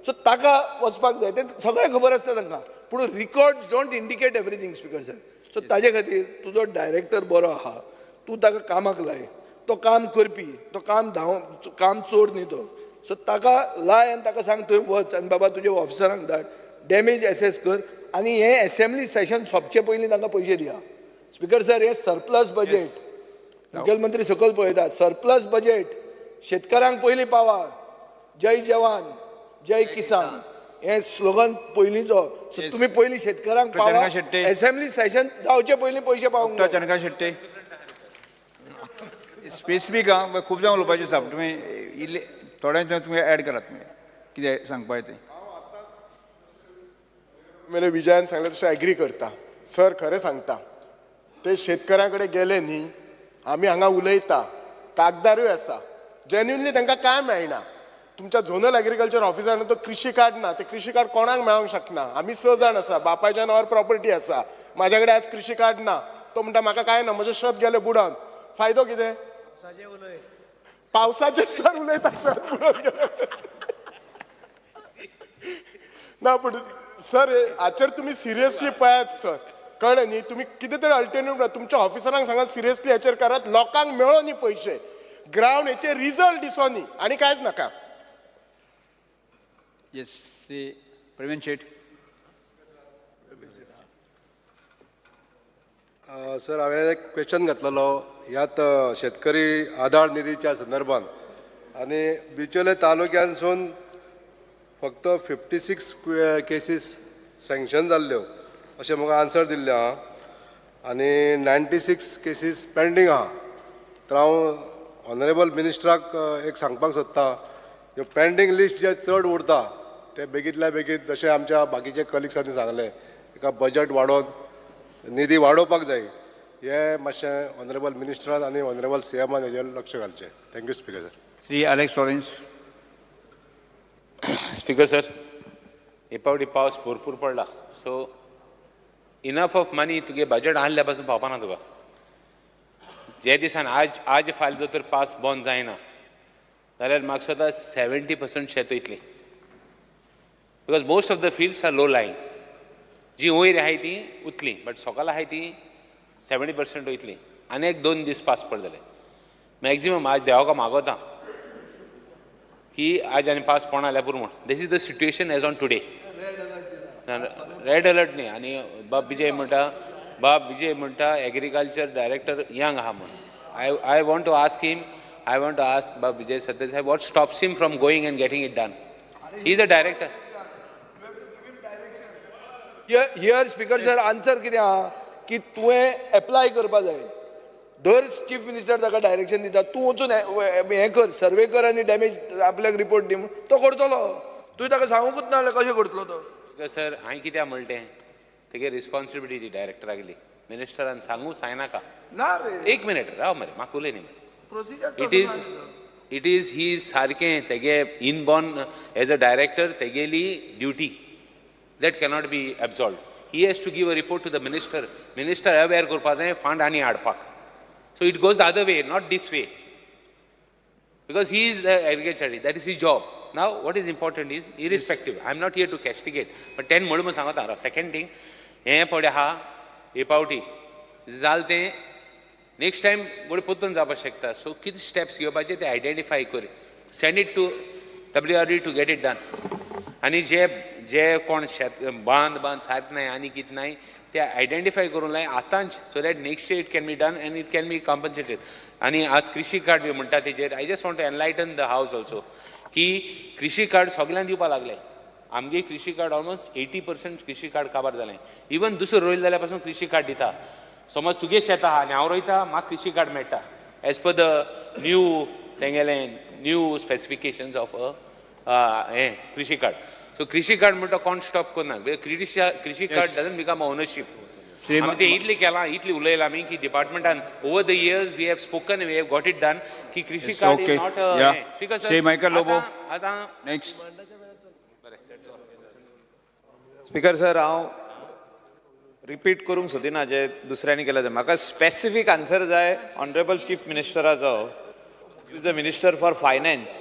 सो ताका वचपाक जाय, तें सगळें खबर आसता तांकां. पूण records don't indicate everything speaker sir. So ताजे खातीर तुजो डायरेक्टर बरो आहा, तूं ताका कामाक लाय, तो काम करपी, तो काम धांव, काम चोर न्ही तो. सो ताका लाय आनी ताका सांग थंय वच आनी बाबा तुज्या ऑफिसरांक धाड, डॅमेज एसेस कर आनी हें एसेंब्ली सेशन सोंपचे पयलीं तांकां पयशे दिया. स्पीकर सर, हें सरप्लस बजेट मुखेलमंत्री सकयल पळयता, सरप्लस बजेट शेतकारांक पयलीं पावा, जय जवान जय किसान हें स्लोगन पयलींचो. सो तुमी पयलीं शेतकारांक पावा, एसेंब्ली सेशन जावचे पयलीं पयशे पावूंक डॉक्टर चंद्रकांत शेट्टी स्पेसिफीक आं, खूब जाण उलोवपाचें आसा, तुमी इल्ले थोडें तुमी एड करात, तुमी कितें सांगपाचें तें. मेरे विजयान सांगलें तशें एग्री करता सर. खरें सांगता, ते शेतकऱ्यां कडेन गेले न्ही, आमी हांगा उलयता, कागदारूय आसा, जेन्युनली तांकां कांय मेळना. तुमच्या झोनल एग्रीकल्चर ऑफिसरान तो कृषी कार्ड ना, ते कृषी कार्ड कोणाक मेळोंक शकना. आमी 6 जाण आसा, बापायच्या नांवार प्रॉपर्टी आसा, म्हाज्या कडेन आज कृषी कार्ड ना. तो म्हणटा म्हाका कांय ना, म्हजें शेत गेलें बुडोन. फायदो कितें? पावसाचेर सर उलयता, शेत बुडोन गेलें ना. पूण सर हाचेर तुमी सिरियसली पळयात सर, कळ्ळें न्ही? तुमी कितें तरी अल्टरनेटिव्ह तुमच्या ऑफिसरांक सांगात, सिरियसली हाचेर करात. लोकांक मेळो न्ही पयशे, ग्रावंड हेचेर रिजल्ट दिसो न्ही, आनी कांयच नाका. येस, श्री प्रवीण शेट. सर, हांवें एक क्वेश्चन घातलेलो ह्यात शेतकरी आधार निधीच्या संदर्भात आनी बिचोले तालुक्यानसून फक्त 56 केसीस सँक्शन जाल्ल्यो अशें म्हाका आन्सर दिल्लें आहा आनी 96 केसीस पेंडींग आहा. तर हांव ऑनरेबल मिनिस्टराक एक सांगपाक सोदतां, ह्यो पेंडींग लिस्ट जे चड उरता ते बेगींतल्या बेगीन, जशें आमच्या बाकीचे कलिग्सांनी सांगलें, एका बजट वाडोवन निधी वाडोवपाक जाय. हें मातशें ऑनरेबल मिनिस्टरान आनी ऑनरेबल सीएमान हेजेर लक्ष घालचें. Thank you speaker sir. Shri Alex Lawrence. Speaker sir, हे फावटी पावस भरपूर पडला, सो इनफ ऑफ मनी तुगे बजट आहल्या पासून पावपाना तुका. जे दिसान आज आज फाल्यां जर तर पास बंद जायना जाल्यार म्हाका दिसता 70% शेत वयतली, because most of the fields are low lying. जी वयर आहाय ती उतली, बट सोकाल आहाय ती 70% वयतली. आनी एक 2 दीस पास पडले मॅक्झिमम. आज देवाक मागोता की आज आनी पास पोण आल्या पुरो म्हूण. This is the situation as on today. Red alert न्ही. आनी बाब विजय म्हणटा, बाब विजय म्हणटा एग्रीकल्चर डायरेक्टर यंग आहा म्हूण. I want to ask him, I want to ask बाब Vijay Sardesai, what stops him from going and getting it done? He is a director. Here speaker sir, answer कितें आहा की तुवें apply करपा जाय. दर चीफ मिनिस्टर ताका direction दिता, तूं वचून हें कर, सर्वे कर आनी डॅमेज आपल्याक रिपोर्ट दी म्हूण. तो करतलो, तुवें ताका सांगूंकूच ना जाल्यार कशें करतलो तो? सर, हांवें कित्याक म्हणलें तें, तेगे रिस्पॉन्सिबिलिटी ती डायरेक्टरागेली. मिनिस्टरान सांगू सायनाका ना रे, एक मिनिट राव मरे, म्हाका उलय न्ही मरे. Procedure it is it is ही सारकें तेगे इनबॉर्न एज अ डायरेक्टर तेगेली duty that cannot be absolved. He has to give a report to the minister. Minister aware करपा जाय फंड आनी हाडपाक. So it goes the other way, not this way, because he is the agriculture, that is his job. Now what is important is irrespective, I am not here to castigate, but ten म्हणून म्हूण सांगता. Second thing, हें पळय आहा हे पावटी जालें तें नेक्स्ट टायम गोडे परतून जावपाक शकता. सो कितें स्टेप्स घेवपाचे ते आयडेंटिफाय कर, send it to WRD to get it done. आनी जे जे कोण शेत बांद बांद सारकें नाय आनी कितें नाय ते आयडेंटिफाय करूंक लाय आतांच, so that next year it can be done and it can be compensated. आनी आतां कृषी कार्ड बी म्हणटा तेजेर I just want to enlighten the house also की कृषी कार्ड सगल्यांक दिवपाक लागले. आमगे कृषी कार्ड ऑलमोस्ट 80% कृषी कार्ड काबार जालें. इवन दुसरो रोयले जाल्यार पासून कृषी कार्ड दिता. समज तुगे शेत आहा आनी हांव रोयता, म्हाका कृषी कार्ड मेळटा एज पर the new तेंगेलें new specifications of हें कृषी कार्ड. सो कृषी कार्ड म्हणटा कोण स्टॉप करना. कृषी card doesn't become ownership. आमी तें इतलें केलां, इतलें उलयलां आमी की डिपार्टमेंटान over the years we have spoken, we have got it done की कृषी card is not. Shri Michael Lobo. आतां नेक्स्ट. स्पीकर सर, हांव रिपीट करूंक सोदिना जे दुसऱ्यांनी केलां तें. म्हाका स्पेसिफीक आन्सर जाय ऑनरेबल चीफ मिनिस्टराचो, is a minister for finance,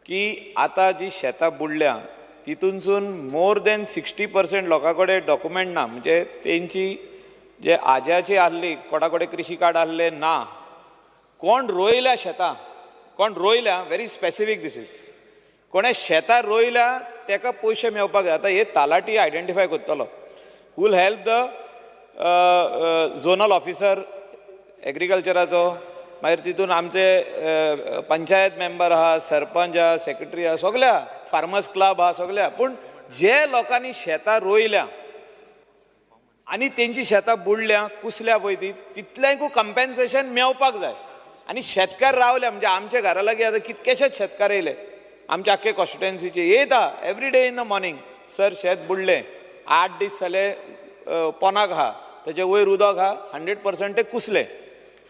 की आतां जी शेतां बुडल्या तितूनसून मोर दॅन 60% लोकां कडेन डॉक्युमेंट ना. म्हणजे तेंची जे आज्याची आहली, कोणा कडेन कृषी कार्ड आहले ना, कोण रोयल्या शेतां, कोण रोयल्या, व्हेरी स्पेसिफीक these is, कोणें शेतां रोयल्या तेका पयशे मेळपाक जाय. आतां हे तालाटी आयडेंटिफाय करतलो, who'll help the zonal officer एग्रीकल्चराचो, मागीर तितून आमचे पंचायत मेंबर आहा, सरपंच आहा, सेक्रेटरी आहा, सगल्या फार्मर्स क्लब आहा, सगल्या. पूण जे लोकांनी शेतां रोयल्या आनी तेंची शेतां बुडल्या, कुसल्या पळय ती, तितल्यांकूय कंपेन्सेशन मेळपाक जाय. आनी शेतकार रावले म्हणजे आमच्या घरा लागीं आतां कितकेशेच शेतकार येयले आमच्या आख्खे कॉन्स्टिट्युएन्सीचे, येता every day in the morning, sir शेत बुडलें, 8 दीस जाले पोनाक आहा, तेजे वयर उदक आहा, 100% ते कुसले.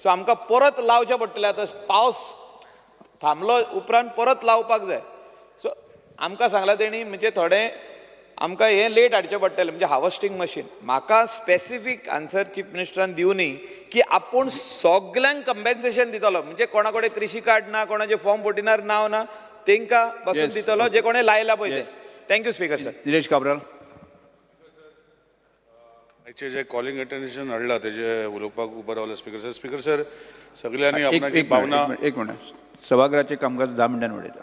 सो आमकां परत लावचें पडटलें. आतां पावस थांबलो उपरांत परत लावपाक जाय. सो आमकां सांगलां तेणी म्हणजे थोडें आमकां हें लेट हाडचें पडटलें म्हणजे हार्वस्टींग मशीन. म्हाका स्पेसिफीक आन्सर चीफ मिनिस्टरान दिवनी की आपूण सगल्यांक कंपेन्सेशन दितलो, म्हणजे कोणा कडेन कृशी कार्ड ना, कोणाचे फॉर्म 14 नांव ना, तेंकां पासून दितलो जे कोणें लायला पळय ते. Thank you speaker sir. Nilesh Cabral. आयचे जे कॉलिंग अटेन्शन हाडला तेजे उलोवपाक उबो रावलो स्पीकर सर. स्पीकर सर, सगल्यांनी आपणाची भावना, एक मिनट, सभागृहाचें कामकाज 10 मिनटांनी उडयता.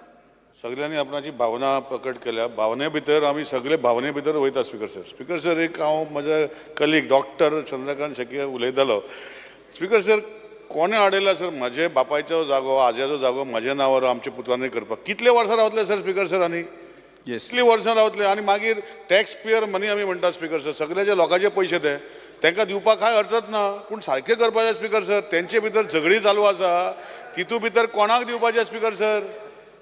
सगल्यांनी आपणाची भावना प्रकट केल्या. भावने भितर आमी सगळे भावने भितर वयता स्पीकर सर. स्पीकर सर, एक हांव म्हज्या कलीग डॉक्टर चंद्रकांत शेट्ये उलयतालो. स्पीकर सर, कोणें हाडयला सर म्हजे बापायचो जागो, आज्याचो जागो म्हज्या नांवार आमच्या पुतांनी करपाक? कितले वर्सां रावतले सर स्पीकर सर? आनी कितलीं वर्सां रावतले? आनी मागीर टॅक्स पेयर मनी आमी म्हणटा स्पीकर सर, सगळ्याच्या लोकांचे पयशे ते तांकां दिवपाक कांय अर्थच ना, पूण सारकें करपाचें स्पीकर सर. तेंचे भितर झगडीं चालू आसा, तितू भितर कोणाक दिवपाचें स्पीकर सर?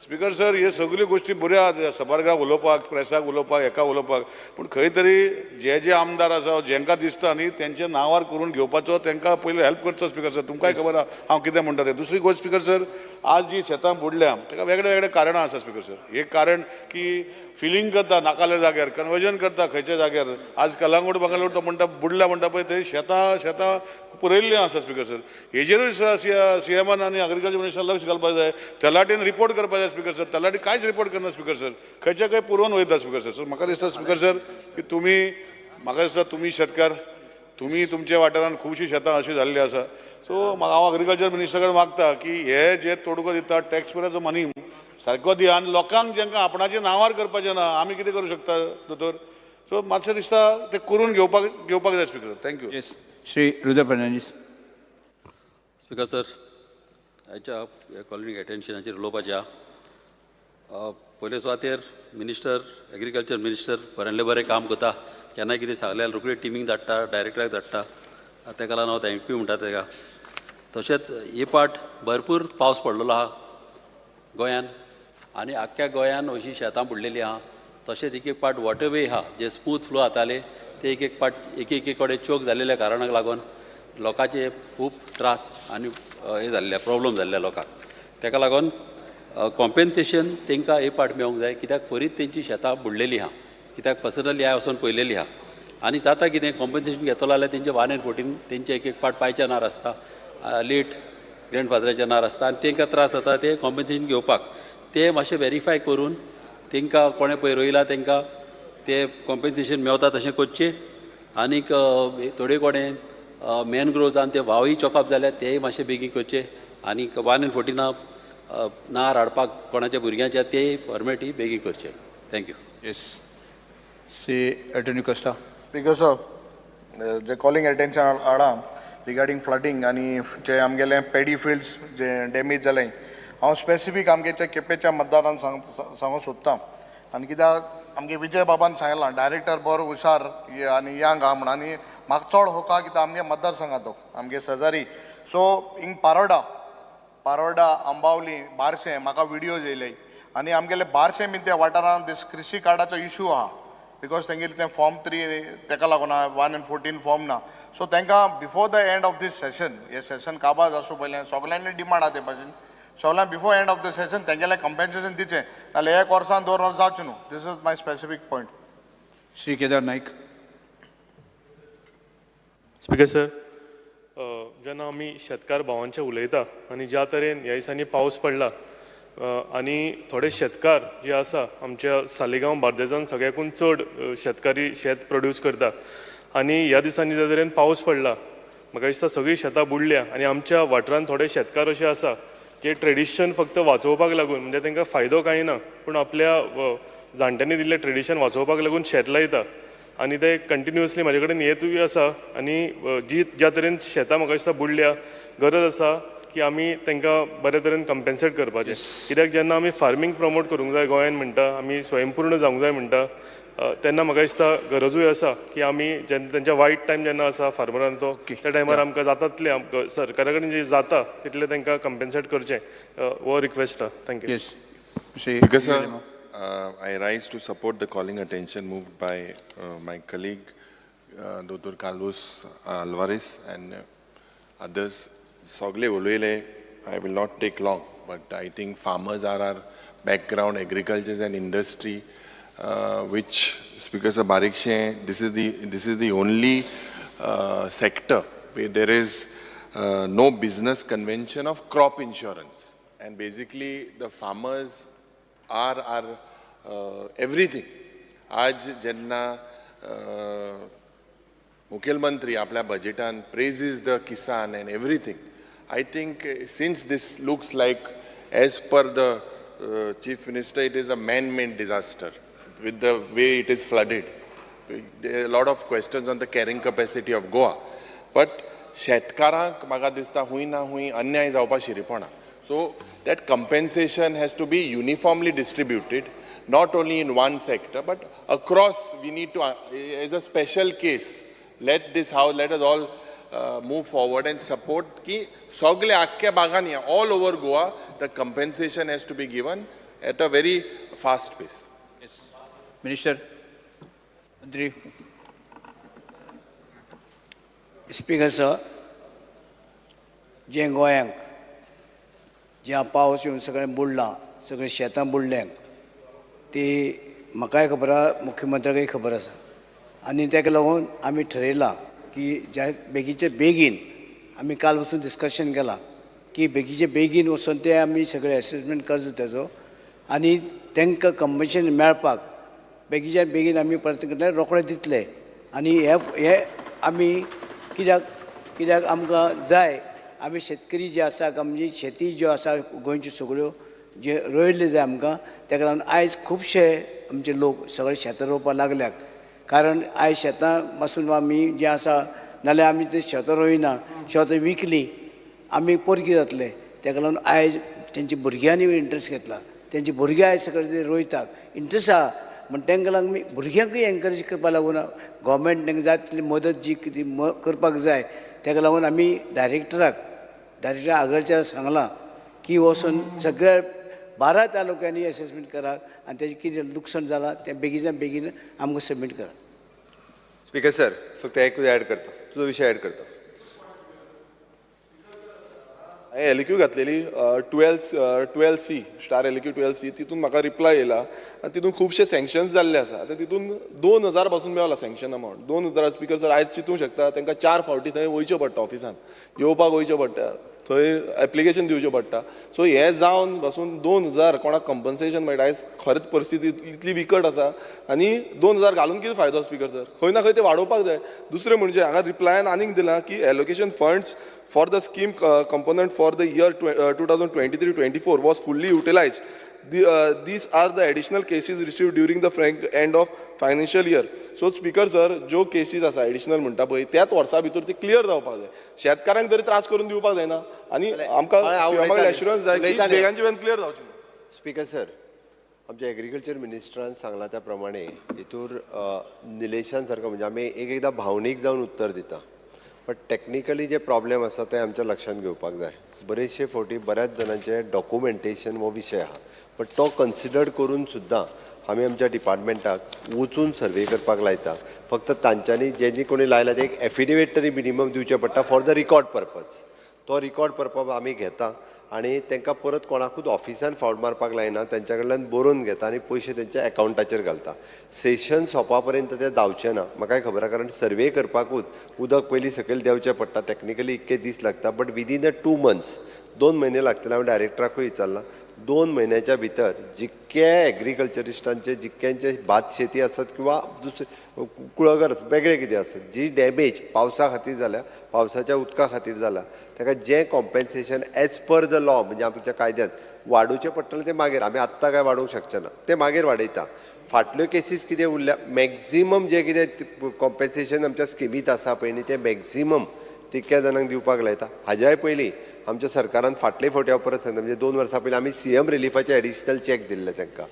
स्पीकर सर, हे सगल्यो गोश्टी बऱ्यो आसा सभाघराक उलोवपाक, प्रेसाक उलोवपाक, हेका उलोवपाक, पूण खंय तरी जे जे आमदार आसा जेंकां दिसता न्ही तेंच्या नांवार करून घेवपाचो तेंकां पयलीं हेल्प करचो स्पीकर सर. तुमकांय खबर आहा हांव कितें म्हणटा तें. दुसरी गोश्ट स्पीकर सर, आज जी शेतां बुडल्या तेका वेगळे वेगळे कारणां आसा स्पीकर सर. एक कारण की फिलींग करता नाकाल्या जाग्यार, कन्वर्जन करता खंयच्या जाग्यार. आज कलांगूट बंगालोट तो म्हणटा बुडल्या म्हणटा पळय, ते शेतां शेतां पुरयल्लीं आसा स्पीकर सर. हेजेरूय सीएमान आनी एग्रीकल्चर मिनिस्टर लक्ष घालपाक जाय. तलाटीन रिपोर्ट करपाक जाय स्पीकर सर. तलाटी कांयच रिपोर्ट करना स्पीकर सर, खंयच्या खंय पुरोवन वयता स्पीकर सर. सो म्हाका दिसता स्पीकर सर की तुमी, म्हाका दिसता तुमी शेतकार, तुमी तुमच्या वाठारांत खुबशीं शेतां अशीं जाल्लीं आसा. सो म्हाका हांव एग्रीकल्चर मिनिस्टर कडेन मागता की हे जे तोडगो दिता टॅक्स पेयराचो मनी सारको दिया आनी लोकांक जेंकां आपणाच्या नांवार करपाचें ना आमी कितें करूं शकता दोतोर? सो मातशें दिसता तें करून घेवपाक घेवपाक जाय speaker. Thank you. Yes, Shri Rudra Fernandes. Speaker sir, आयच्या कॉलिंग अटेन्शनाचेर उलोवपाचें आहा. पयले सुवातेर मिनिस्टर, एग्रीकल्चर मिनिस्टर बऱ्यांतलें बरें काम करता. केन्नाय कितें सांगल्यार रोखडी टिमीक धाडटा, डायरेक्टराक धाडटा, तेका लागून हांव thank you म्हणटा तेका. तशेंच हे पाट भरपूर पावस पडलेलो आहा गोंयान आनी आख्ख्या गोंयान अशीं शेतां बुडलेलीं आहा. तशेंच एक एक पाट वॉटरवे आहा जे स्मूथ फ्लो जाताले ते एक एक पाट एक एक कडेन चोक जाल्ल्या कारणाक लागून लोकांचे खूब त्रास आनी हे जाल्ले, प्रॉब्लम जाल्ले लोकांक. तेका लागून कॉम्पेन्सेशन तांकां हे पाट मेळोंक जाय, कित्याक फरीत तेंची शेतां बुडलेलीं आहा, कित्याक पर्सनली हांवें वचोन पळयलेलीं आहा. आनी जाता कितें कॉम्पेन्सेशन घेतलो जाल्यार तेंचे 1 and 14 तेंचे एक एक पाट पायच्या नार आसता, लेट ग्रँडफादराच्या नार आसता आनी तांकां त्रास जाता ते कॉम्पेन्सेशन घेवपाक. ते मातशें वेरीफाय करून तांकां कोणें पळय रोयलां तांकां ते कॉम्पेन्सेशन मेवता तशें करचें. आनीक थोडे कोणें मॅनग्रोव्सान ते व्हांवय चॉकअप जाल्यार तेय मातशें बेगीन करचें. आनीक 1 and 14 नार हाडपाक कोणाच्या भुरग्यांच्या तेय फॉर्मेलिटी बेगीन करचें. Thank you. Yes, Shri Antonio Costa. Speaker sir, J calling attention हाडा रिगार्डींग फ्लडींग आनी जे आमगेले पेडी फिल्ड्स जे डॅमेज जाले, हांव स्पेसिफीक आमगे केपेच्या मतदारान सांगूंक सोदतां. आनी कित्याक आमगे विजय बाबान सांगलां डायरेक्टर बरो हुशार आनी यंग आहा म्हण, आनी म्हाका चड होका कित्याक आमगे मतदारसंघात तो आमगे शेजारी. सो हिंग पारोडा, पारोडा, आंबावली, बारशें म्हाका विडियोज येयले आनी आमगेले बारशें बीन त्या वाठारांत दीस कृशी कार्डाचो इशू आहा because तेंगेले तें फॉर्म 3 तेका लागून 1 and 14 form ना. सो तांकां before the end of this session, हे सेशन काबार जावचो पयलें सगल्यांनी डिमांड आहा ते भाशेन, सगल्यांक before end of the session तेंगेलें compensation दिवचें, नाल्यार एक वर्सान 2 वर्सां जावचें न्हू. This is my specific point. Shri Kedar Naik. Speaker sir, जेन्ना आमी शेतकार भावांचे उलयता आनी ज्या तरेन ह्या दिसांनी पावस पडला आनी थोडे शेतकार जे आसा आमच्या सालिगांव बार्देजान सगळ्याकून चड शेतकारी शेत प्रोड्यूस करता आनी ह्या दिसांनी ज्या तरेन पावस पडला म्हाका दिसता सगळीं शेतां बुडल्या आनी आमच्या वाठारांत थोडे शेतकार अशे आसा जे ट्रेडिशन फक्त वाचोवपाक लागून, म्हणजे तांकां फायदो कांय ना पूण आपल्या जाणट्यांनी दिल्लें ट्रेडिशन वाचोवपाक लागून शेत लायता आनी ते कंटिन्युअसली म्हाजे कडेन येतूय आसा आनी जी ज्या तरेन शेतां म्हाका दिसता बुडल्या, गरज आसा की आमी तांकां बरे तरेन कंपेन्सेट करपाचें. कित्याक जेन्ना आमी फार्मींग प्रमोट करूंक जाय गोंयान म्हणटा, आमी स्वयंपूर्ण जावंक जाय म्हणटा, तेन्ना म्हाका दिसता गरजूय आसा की आमी जेन्ना तेंच्या वायट टायम जेन्ना आसा फार्मरांचो त्या टायमार आमकां जाता तितलें सरकारा कडेन जें जाता तितलें तांकां कंपेन्सेट करचें, हो रिक्वेस्ट आहा. Thank you. Speaker sir, I rise to support the calling attention moved by my colleague Dr. Carlos Alvarez and others. Sogle uloile, I will not take long, but I think farmers are our background, agriculture is an industry which, Speaker sir, बारीकशें, this is the only sector where there is no business convention of crop insurance. And basically, the farmers are our everything. आज जेन्ना मुखेलमंत्री आपल्या बजेटान praises the Kisan and everything, I think since this looks like, as per the Chief Minister, it is a man-made disaster with the way it is flooded. There are a lot of questions on the carrying capacity of Goa. But शेतकारांक म्हाका दिसता हुंय ना हुंय अन्याय जावपा शिरीपणा. So that compensation has to be uniformly distributed, not only in one sector, but across. We need to, as a special case, let this house, let us all move forward and support की सगळे आख्ख्या भागांनी, all over Goa, the compensation has to be given at a very fast pace. Minister, मंत्री. Speaker sir, जें गोंयांक जें पावस येवन सगळें बुडलां, सगळीं शेतां बुडल्यांत, ती म्हाकाय खबर आसा, मुख्यमंत्र्याकय खबर आसा. आनी ताका लागून आमी ठरयलां की ज्या बेगीचे बेगीन, आमी काल वचून डिस्कशन केलां की बेगीचे बेगीन वचून ते आमी सगळे एसेसमेंट करचो तेजो आनी तांकां कंपन्सेशन मेळपाक बेगीच्या बेगीन आमी परत करतले, रोखडे दितले. आनी हे हे आमी कित्याक कित्याक आमकां जाय, आमी शेतकरी जे आसा, आमची शेती ज्यो आसा गोंयच्यो सगळ्यो जे रोयल्ले जाय आमकां. ताका लागून आयज खुबशे आमचे लोक सगळे शेतां रोवपाक लागल्यात, कारण आयज शेतां पासून आमी जें आसा, नाल्यार आमी ते शेतां रोयना, शेतां विकलीं आमी पोरकी जातले. ताका लागून आयज तेंच्या भुरग्यांनी इंट्रस्ट घेतला, तेंची भुरगीं आयज सगळे ते रोयतात, इंट्रस्ट आहा. म्हण तांकां लागून आमी भुरग्यांकूय एनकरेज करपाक लागून गोवोरमेंट तांकां जाय तितली मदत जी कितें करपाक जाय. ताका लागून आमी डायरेक्टर आगरच्याक सांगलां की वचून सगळ्या 12 तालुक्यांनी एसेसमेंट करात आनी तेजें कितें लुकसाण जालां तें बेगीनच्या बेगीन आमकां सबमीट करात. स्पीकर सर, फक्त एकूच ॲड करता, तुजो विशय ॲड करता. हांवें एलक्यू घातलेली 12 12C star LQ 12C. तितून म्हाका रिप्लाय येयला आनी तितून खुबशे सँक्शन्स जाल्ले आसा. आतां तितून 2000 पासून Mewla sanction amount 2000. Speaker sir, आयज चिंतूंक शकता, तांकां चार फावटी थंय वयचें पडटा, ऑफिसान येवपाक वयचें पडटा, थंय एप्लिकेशन दिवचें पडटा. सो हें जावन पासून 2000 कोणाक कंपन्सेशन मेळटा? आयज खरेंच परिस्थिती इतली बिकट आसा आनी 2000 घालून कितें फायदो? स्पीकर सर, खंय ना खंय ते वाडोवपाक जाय. दुसरें म्हणजे हांगा रिप्लायान आनीक दिलां की allocation funds for the scheme component for the year 2023-24 was fully utilized. These are the additional cases received during the fag end of financial year. So speaker sir, ज्यो केसीस आसा एडिशनल म्हणटा पळय, त्याच वर्सा भितर ते क्लियर जावपाक जाय. शेतकारांक तरी त्रास करून दिवपाक जायना आनी आमकां हय, हांव सीएमाक उलयतालें. एश्युरन्स जाय की उलयतालें. बेगानचे बेगीन क्लियर जावची. स्पीकर सर, आमच्या एग्रीकल्चर मिनिस्टरान सांगलां त्या प्रमाणे हितूर निलेशान सारको, म्हणजे आमी एक एकदां भावनीक जावन उत्तर दिता, बट टॅक्निकली जे प्रॉब्लेम आसा ते आमच्या लक्षांत घेवपाक जाय. बरेचशे फावटी बऱ्याच जाणांचे डॉक्युमेंटेशन हो विशय आहा, बट तो कन्सिडर करून सुद्दां आमी आमच्या डिपार्टमेंटाक वचून सर्वे करपाक लायता. फक्त तांच्यांनी जेनी कोणी लायला ते एक एफिडेवीट तरी मिनिमम दिवचें पडटा फॉर the record purpose. तो रिकॉर्ड पर्पज आमी घेता आनी तांकां परत कोणाकूच ऑफिसान फावट मारपाक लायना. तेंच्या कडल्यान बरोवन घेता आनी पयशे तेंच्या एकावंटाचेर घालता. सेशन सोंपा पर्यंत ते जावचें ना, म्हाकाय खबर आहा, कारण सर्वे करपाकूच उदक पयलीं सकयल देंवचें पडटा. टॅक्निकली इतके दीस लागता, but within the 2 months, 2 म्हयने लागतले. हांवें डायरेक्टराकूय विचारलां, 2 म्हयन्याच्या भितर जितके एग्रीकल्चरिस्टांचे, जितक्यांचे भात शेती आसत किंवा दुसरे कुळागर वेगळे कितें आसत, जी डॅमेज पावसा खातीर जाल्या, पावसाच्या उदका खातीर जाला, ताका जें compensation as per the law, म्हणजे आमच्या कायद्यान वाडोवचें पडटलें, तें मागीर. आमी आत्तां काय वाडोवंक शकचे ना, तें मागीर वाडयता. फाटल्यो केसीस कितें उरल्या, मॅक्झिमम जें कितें कॉम्पेन्सेशन आमच्या स्किमींत आसा पळय न्ही, तें मॅक्झिमम तितक्या जाणांक दिवपाक लायता. हाज्याय पयलीं आमच्या सरकारान फाटले फावटी, हांव परत सांगता, म्हणजे 2 वर्सां पयलीं आमी सीएम रिलिफाचे एडिशनल चॅक दिल्ले तांकां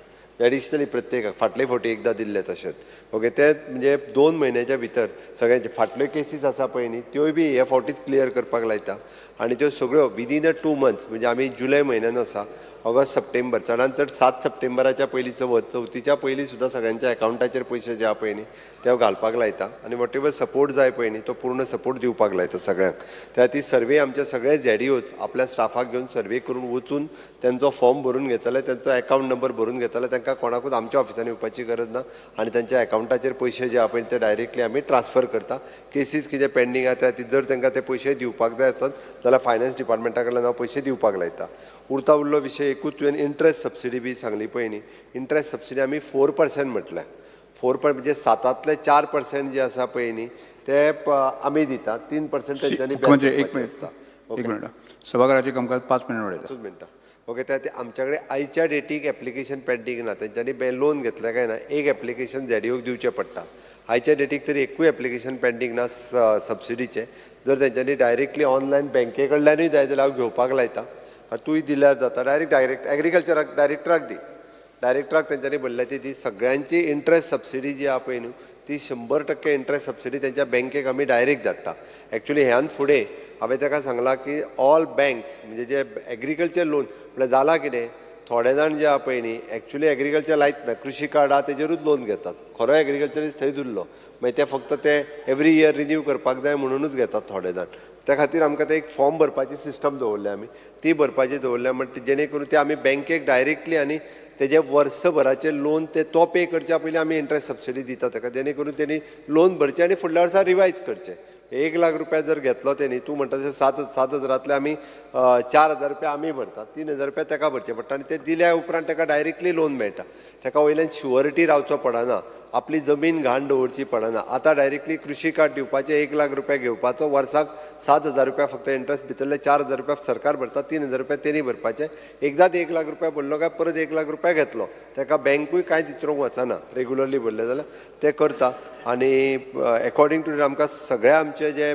एडिशनली प्रत्येकाक, फाटले फावटी एकदां दिल्ले तशेंच. ओके, ते म्हणजे 2 म्हयन्याच्या भितर सगळ्यांचे फाटल्यो केसीस आसा पळय न्ही, त्योय बी हे फावटीच क्लियर करपाक लायता. आनी त्यो सगळ्यो विदीन अ 2 मंथ्स, म्हणजे आमी जुलय म्हयन्यान आसा, ऑगस्ट सप्टेंबर, चडान चड 7 सप्टेंबराच्या पयलीं, चवथीच्या पयलीं सुद्दां सगळ्यांच्या एकावंटाचेर पयशे जे आहा पळय न्ही ते घालपाक लायता आनी what ever support जाय पळय न्ही तो पूर्ण सपोर्ट दिवपाक लायता सगळ्यांक. त्या खातीर सर्वे आमचे सगळे झेडीओज आपल्या स्टाफाक घेवन सर्वे करून वचून तेंचो फॉर्म भरून घेतले, तेंचो एकावंट नंबर भरून घेतले, तांकां कोणाकूच आमच्या ऑफिसांनी येवपाची गरज ना आनी तेंच्या एकावंटाचेर पयशे जे आहा पळय ते डायरेक्टली आमी ट्रान्सफर करता. केसीस कितें पेंडींग आहा त्या खातीर जर तांकां ते पयशे दिवपाक जाय आसत जाल्यार फायनान्स डिपार्टमेंटा कडल्यान हांव पयशे दिवपाक लायता. उरता उरलो विशय एकूच, तुवें इंट्रस्ट सबसिडी बी सांगली पळय न्ही, इंट्रस्ट सबसिडी आमी 4% म्हटलें, 4 म्हणजे 7तांतले 4% जे आसा पळय न्ही ते आमी दिता, 3% तेंच्यांनी मुख्यमंत्री बँक एक मिनिट आसता. एक मिनिट, सभाघराचें कामकाज 5 मिनट वाडयता. 5 मिनटां. ओके, त्या खातीर आमच्या कडेन आयच्या डेटीक एप्लिकेशन पेंडींग ना, तेंच्यांनी लोन घेतलें काय ना एक एप्लिकेशन झेडीओक दिवचें पडटा. आयच्या डेटीक तरी एकूय एप्लिकेशन पेंडींग ना सबसिडीचें. जर तेंच्यांनी डायरेक्टली ऑनलायन बँके कडल्यानूय जाय जाल्यार हांव घेवपाक लायता, तूंय दिल्यार जाता, डायरेक्ट डायरेक्ट एग्रीकल्चराक डायरेक्टराक दी, डायरेक्टराक तेंच्यांनी भरल्या ती दी. सगळ्यांची इंट्रस्ट सबसिडी जी आहा पळय न्हू ती 100% इंट्रस्ट सबसिडी तेंच्या बँकेक आमी डायरेक्ट धाडटा. एक्चुली ह्यान फुडें हांवें ताका सांगलां की ऑल बँक्स म्हणजे जे एग्रीकल्चर लोन म्हळ्यार जालां कितें, थोडे जाण जे आहा पळय न्ही एक्चुली एग्रीकल्चर लायत ना, कृशी कार्ड आहा तेजेरूच लोन घेतात, खरो एग्रीकल्चरिस्ट थंयच उरलो, मागीर ते फक्त ते एवरी इयर रिन्यू करपाक जाय म्हणुनूच घेतात थोडे जाण. त्या खातीर आमकां ते एक फॉर्म भरपाची सिस्टम दवरल्या आमी, ती भरपाची दवरल्या म्हणटा जेणे करून ते आमी बँकेक डायरेक्टली आनी तेजे वर्सभराचें लोन ते तो पे करच्या पयलीं आमी इंट्रस्ट सबसिडी दिता ताका, जेणे करून तेणी लोन भरचें आनी फुडल्या वर्सा रिवायज करचें. 1 लाख रुपया जर घेतलो तेणी, तूं म्हणटा तशें 7 हजारांतले आमी 4,000 रुपया आमी भरता, 3,000 रुपया ताका भरचे पडटा आनी ते दिल्या उपरांत ताका डायरेक्टली लोन मेळटा. ताका वयल्यान शुअरिटी रावचो पडना, आपली जमीन घाण दवरची पडना. आतां डायरेक्टली कृशी कार्ड दिवपाचें, 1 लाख रुपया घेवपाचो, वर्साक 7,000 रुपया फक्त इंट्रस्ट, भितरले 4,000 रुपया सरकार भरता, 3,000 रुपया तेणी भरपाचे. एकदांच 1 लाख रुपया भरलो काय परत 1 लाख रुपया घेतलो, ताका बँकूय कांय चित्रूंक वचना, रेगुलरली भरले जाल्यार ते करता. आनी एकॉर्डिंग टू आमकां सगळ्या आमचे जे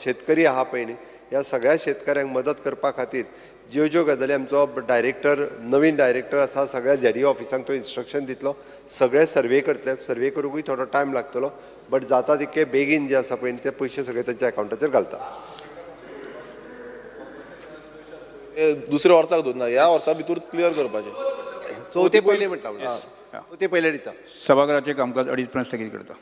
शेतकरी आहा पळय न्ही ह्या सगळ्या शेतकऱ्यांक मदत करपा खातीर ज्यो ज्यो गजाली आमचो डायरेक्टर, नवीन डायरेक्टर आसा, सगळ्या झेडीओ ऑफिसांक तो इन्स्ट्रक्शन दितलो, सगळे सर्वे करतले, सर्वे करूंकूय थोडो टायम लागतलो, बट जाता तितके बेगीन जे आसा पळय न्ही ते पयशे सगळे तेंच्या एकावंटाचेर घालता. दुसऱ्या वर्साक दवरना, ह्या वर्सा भितर क्लियर करपाचें. चवथे पयलीं म्हटलां, चवथे पयलीं दिता. सभाघराचें कामकाज 2:30 पर्यंत स्थगीत करता.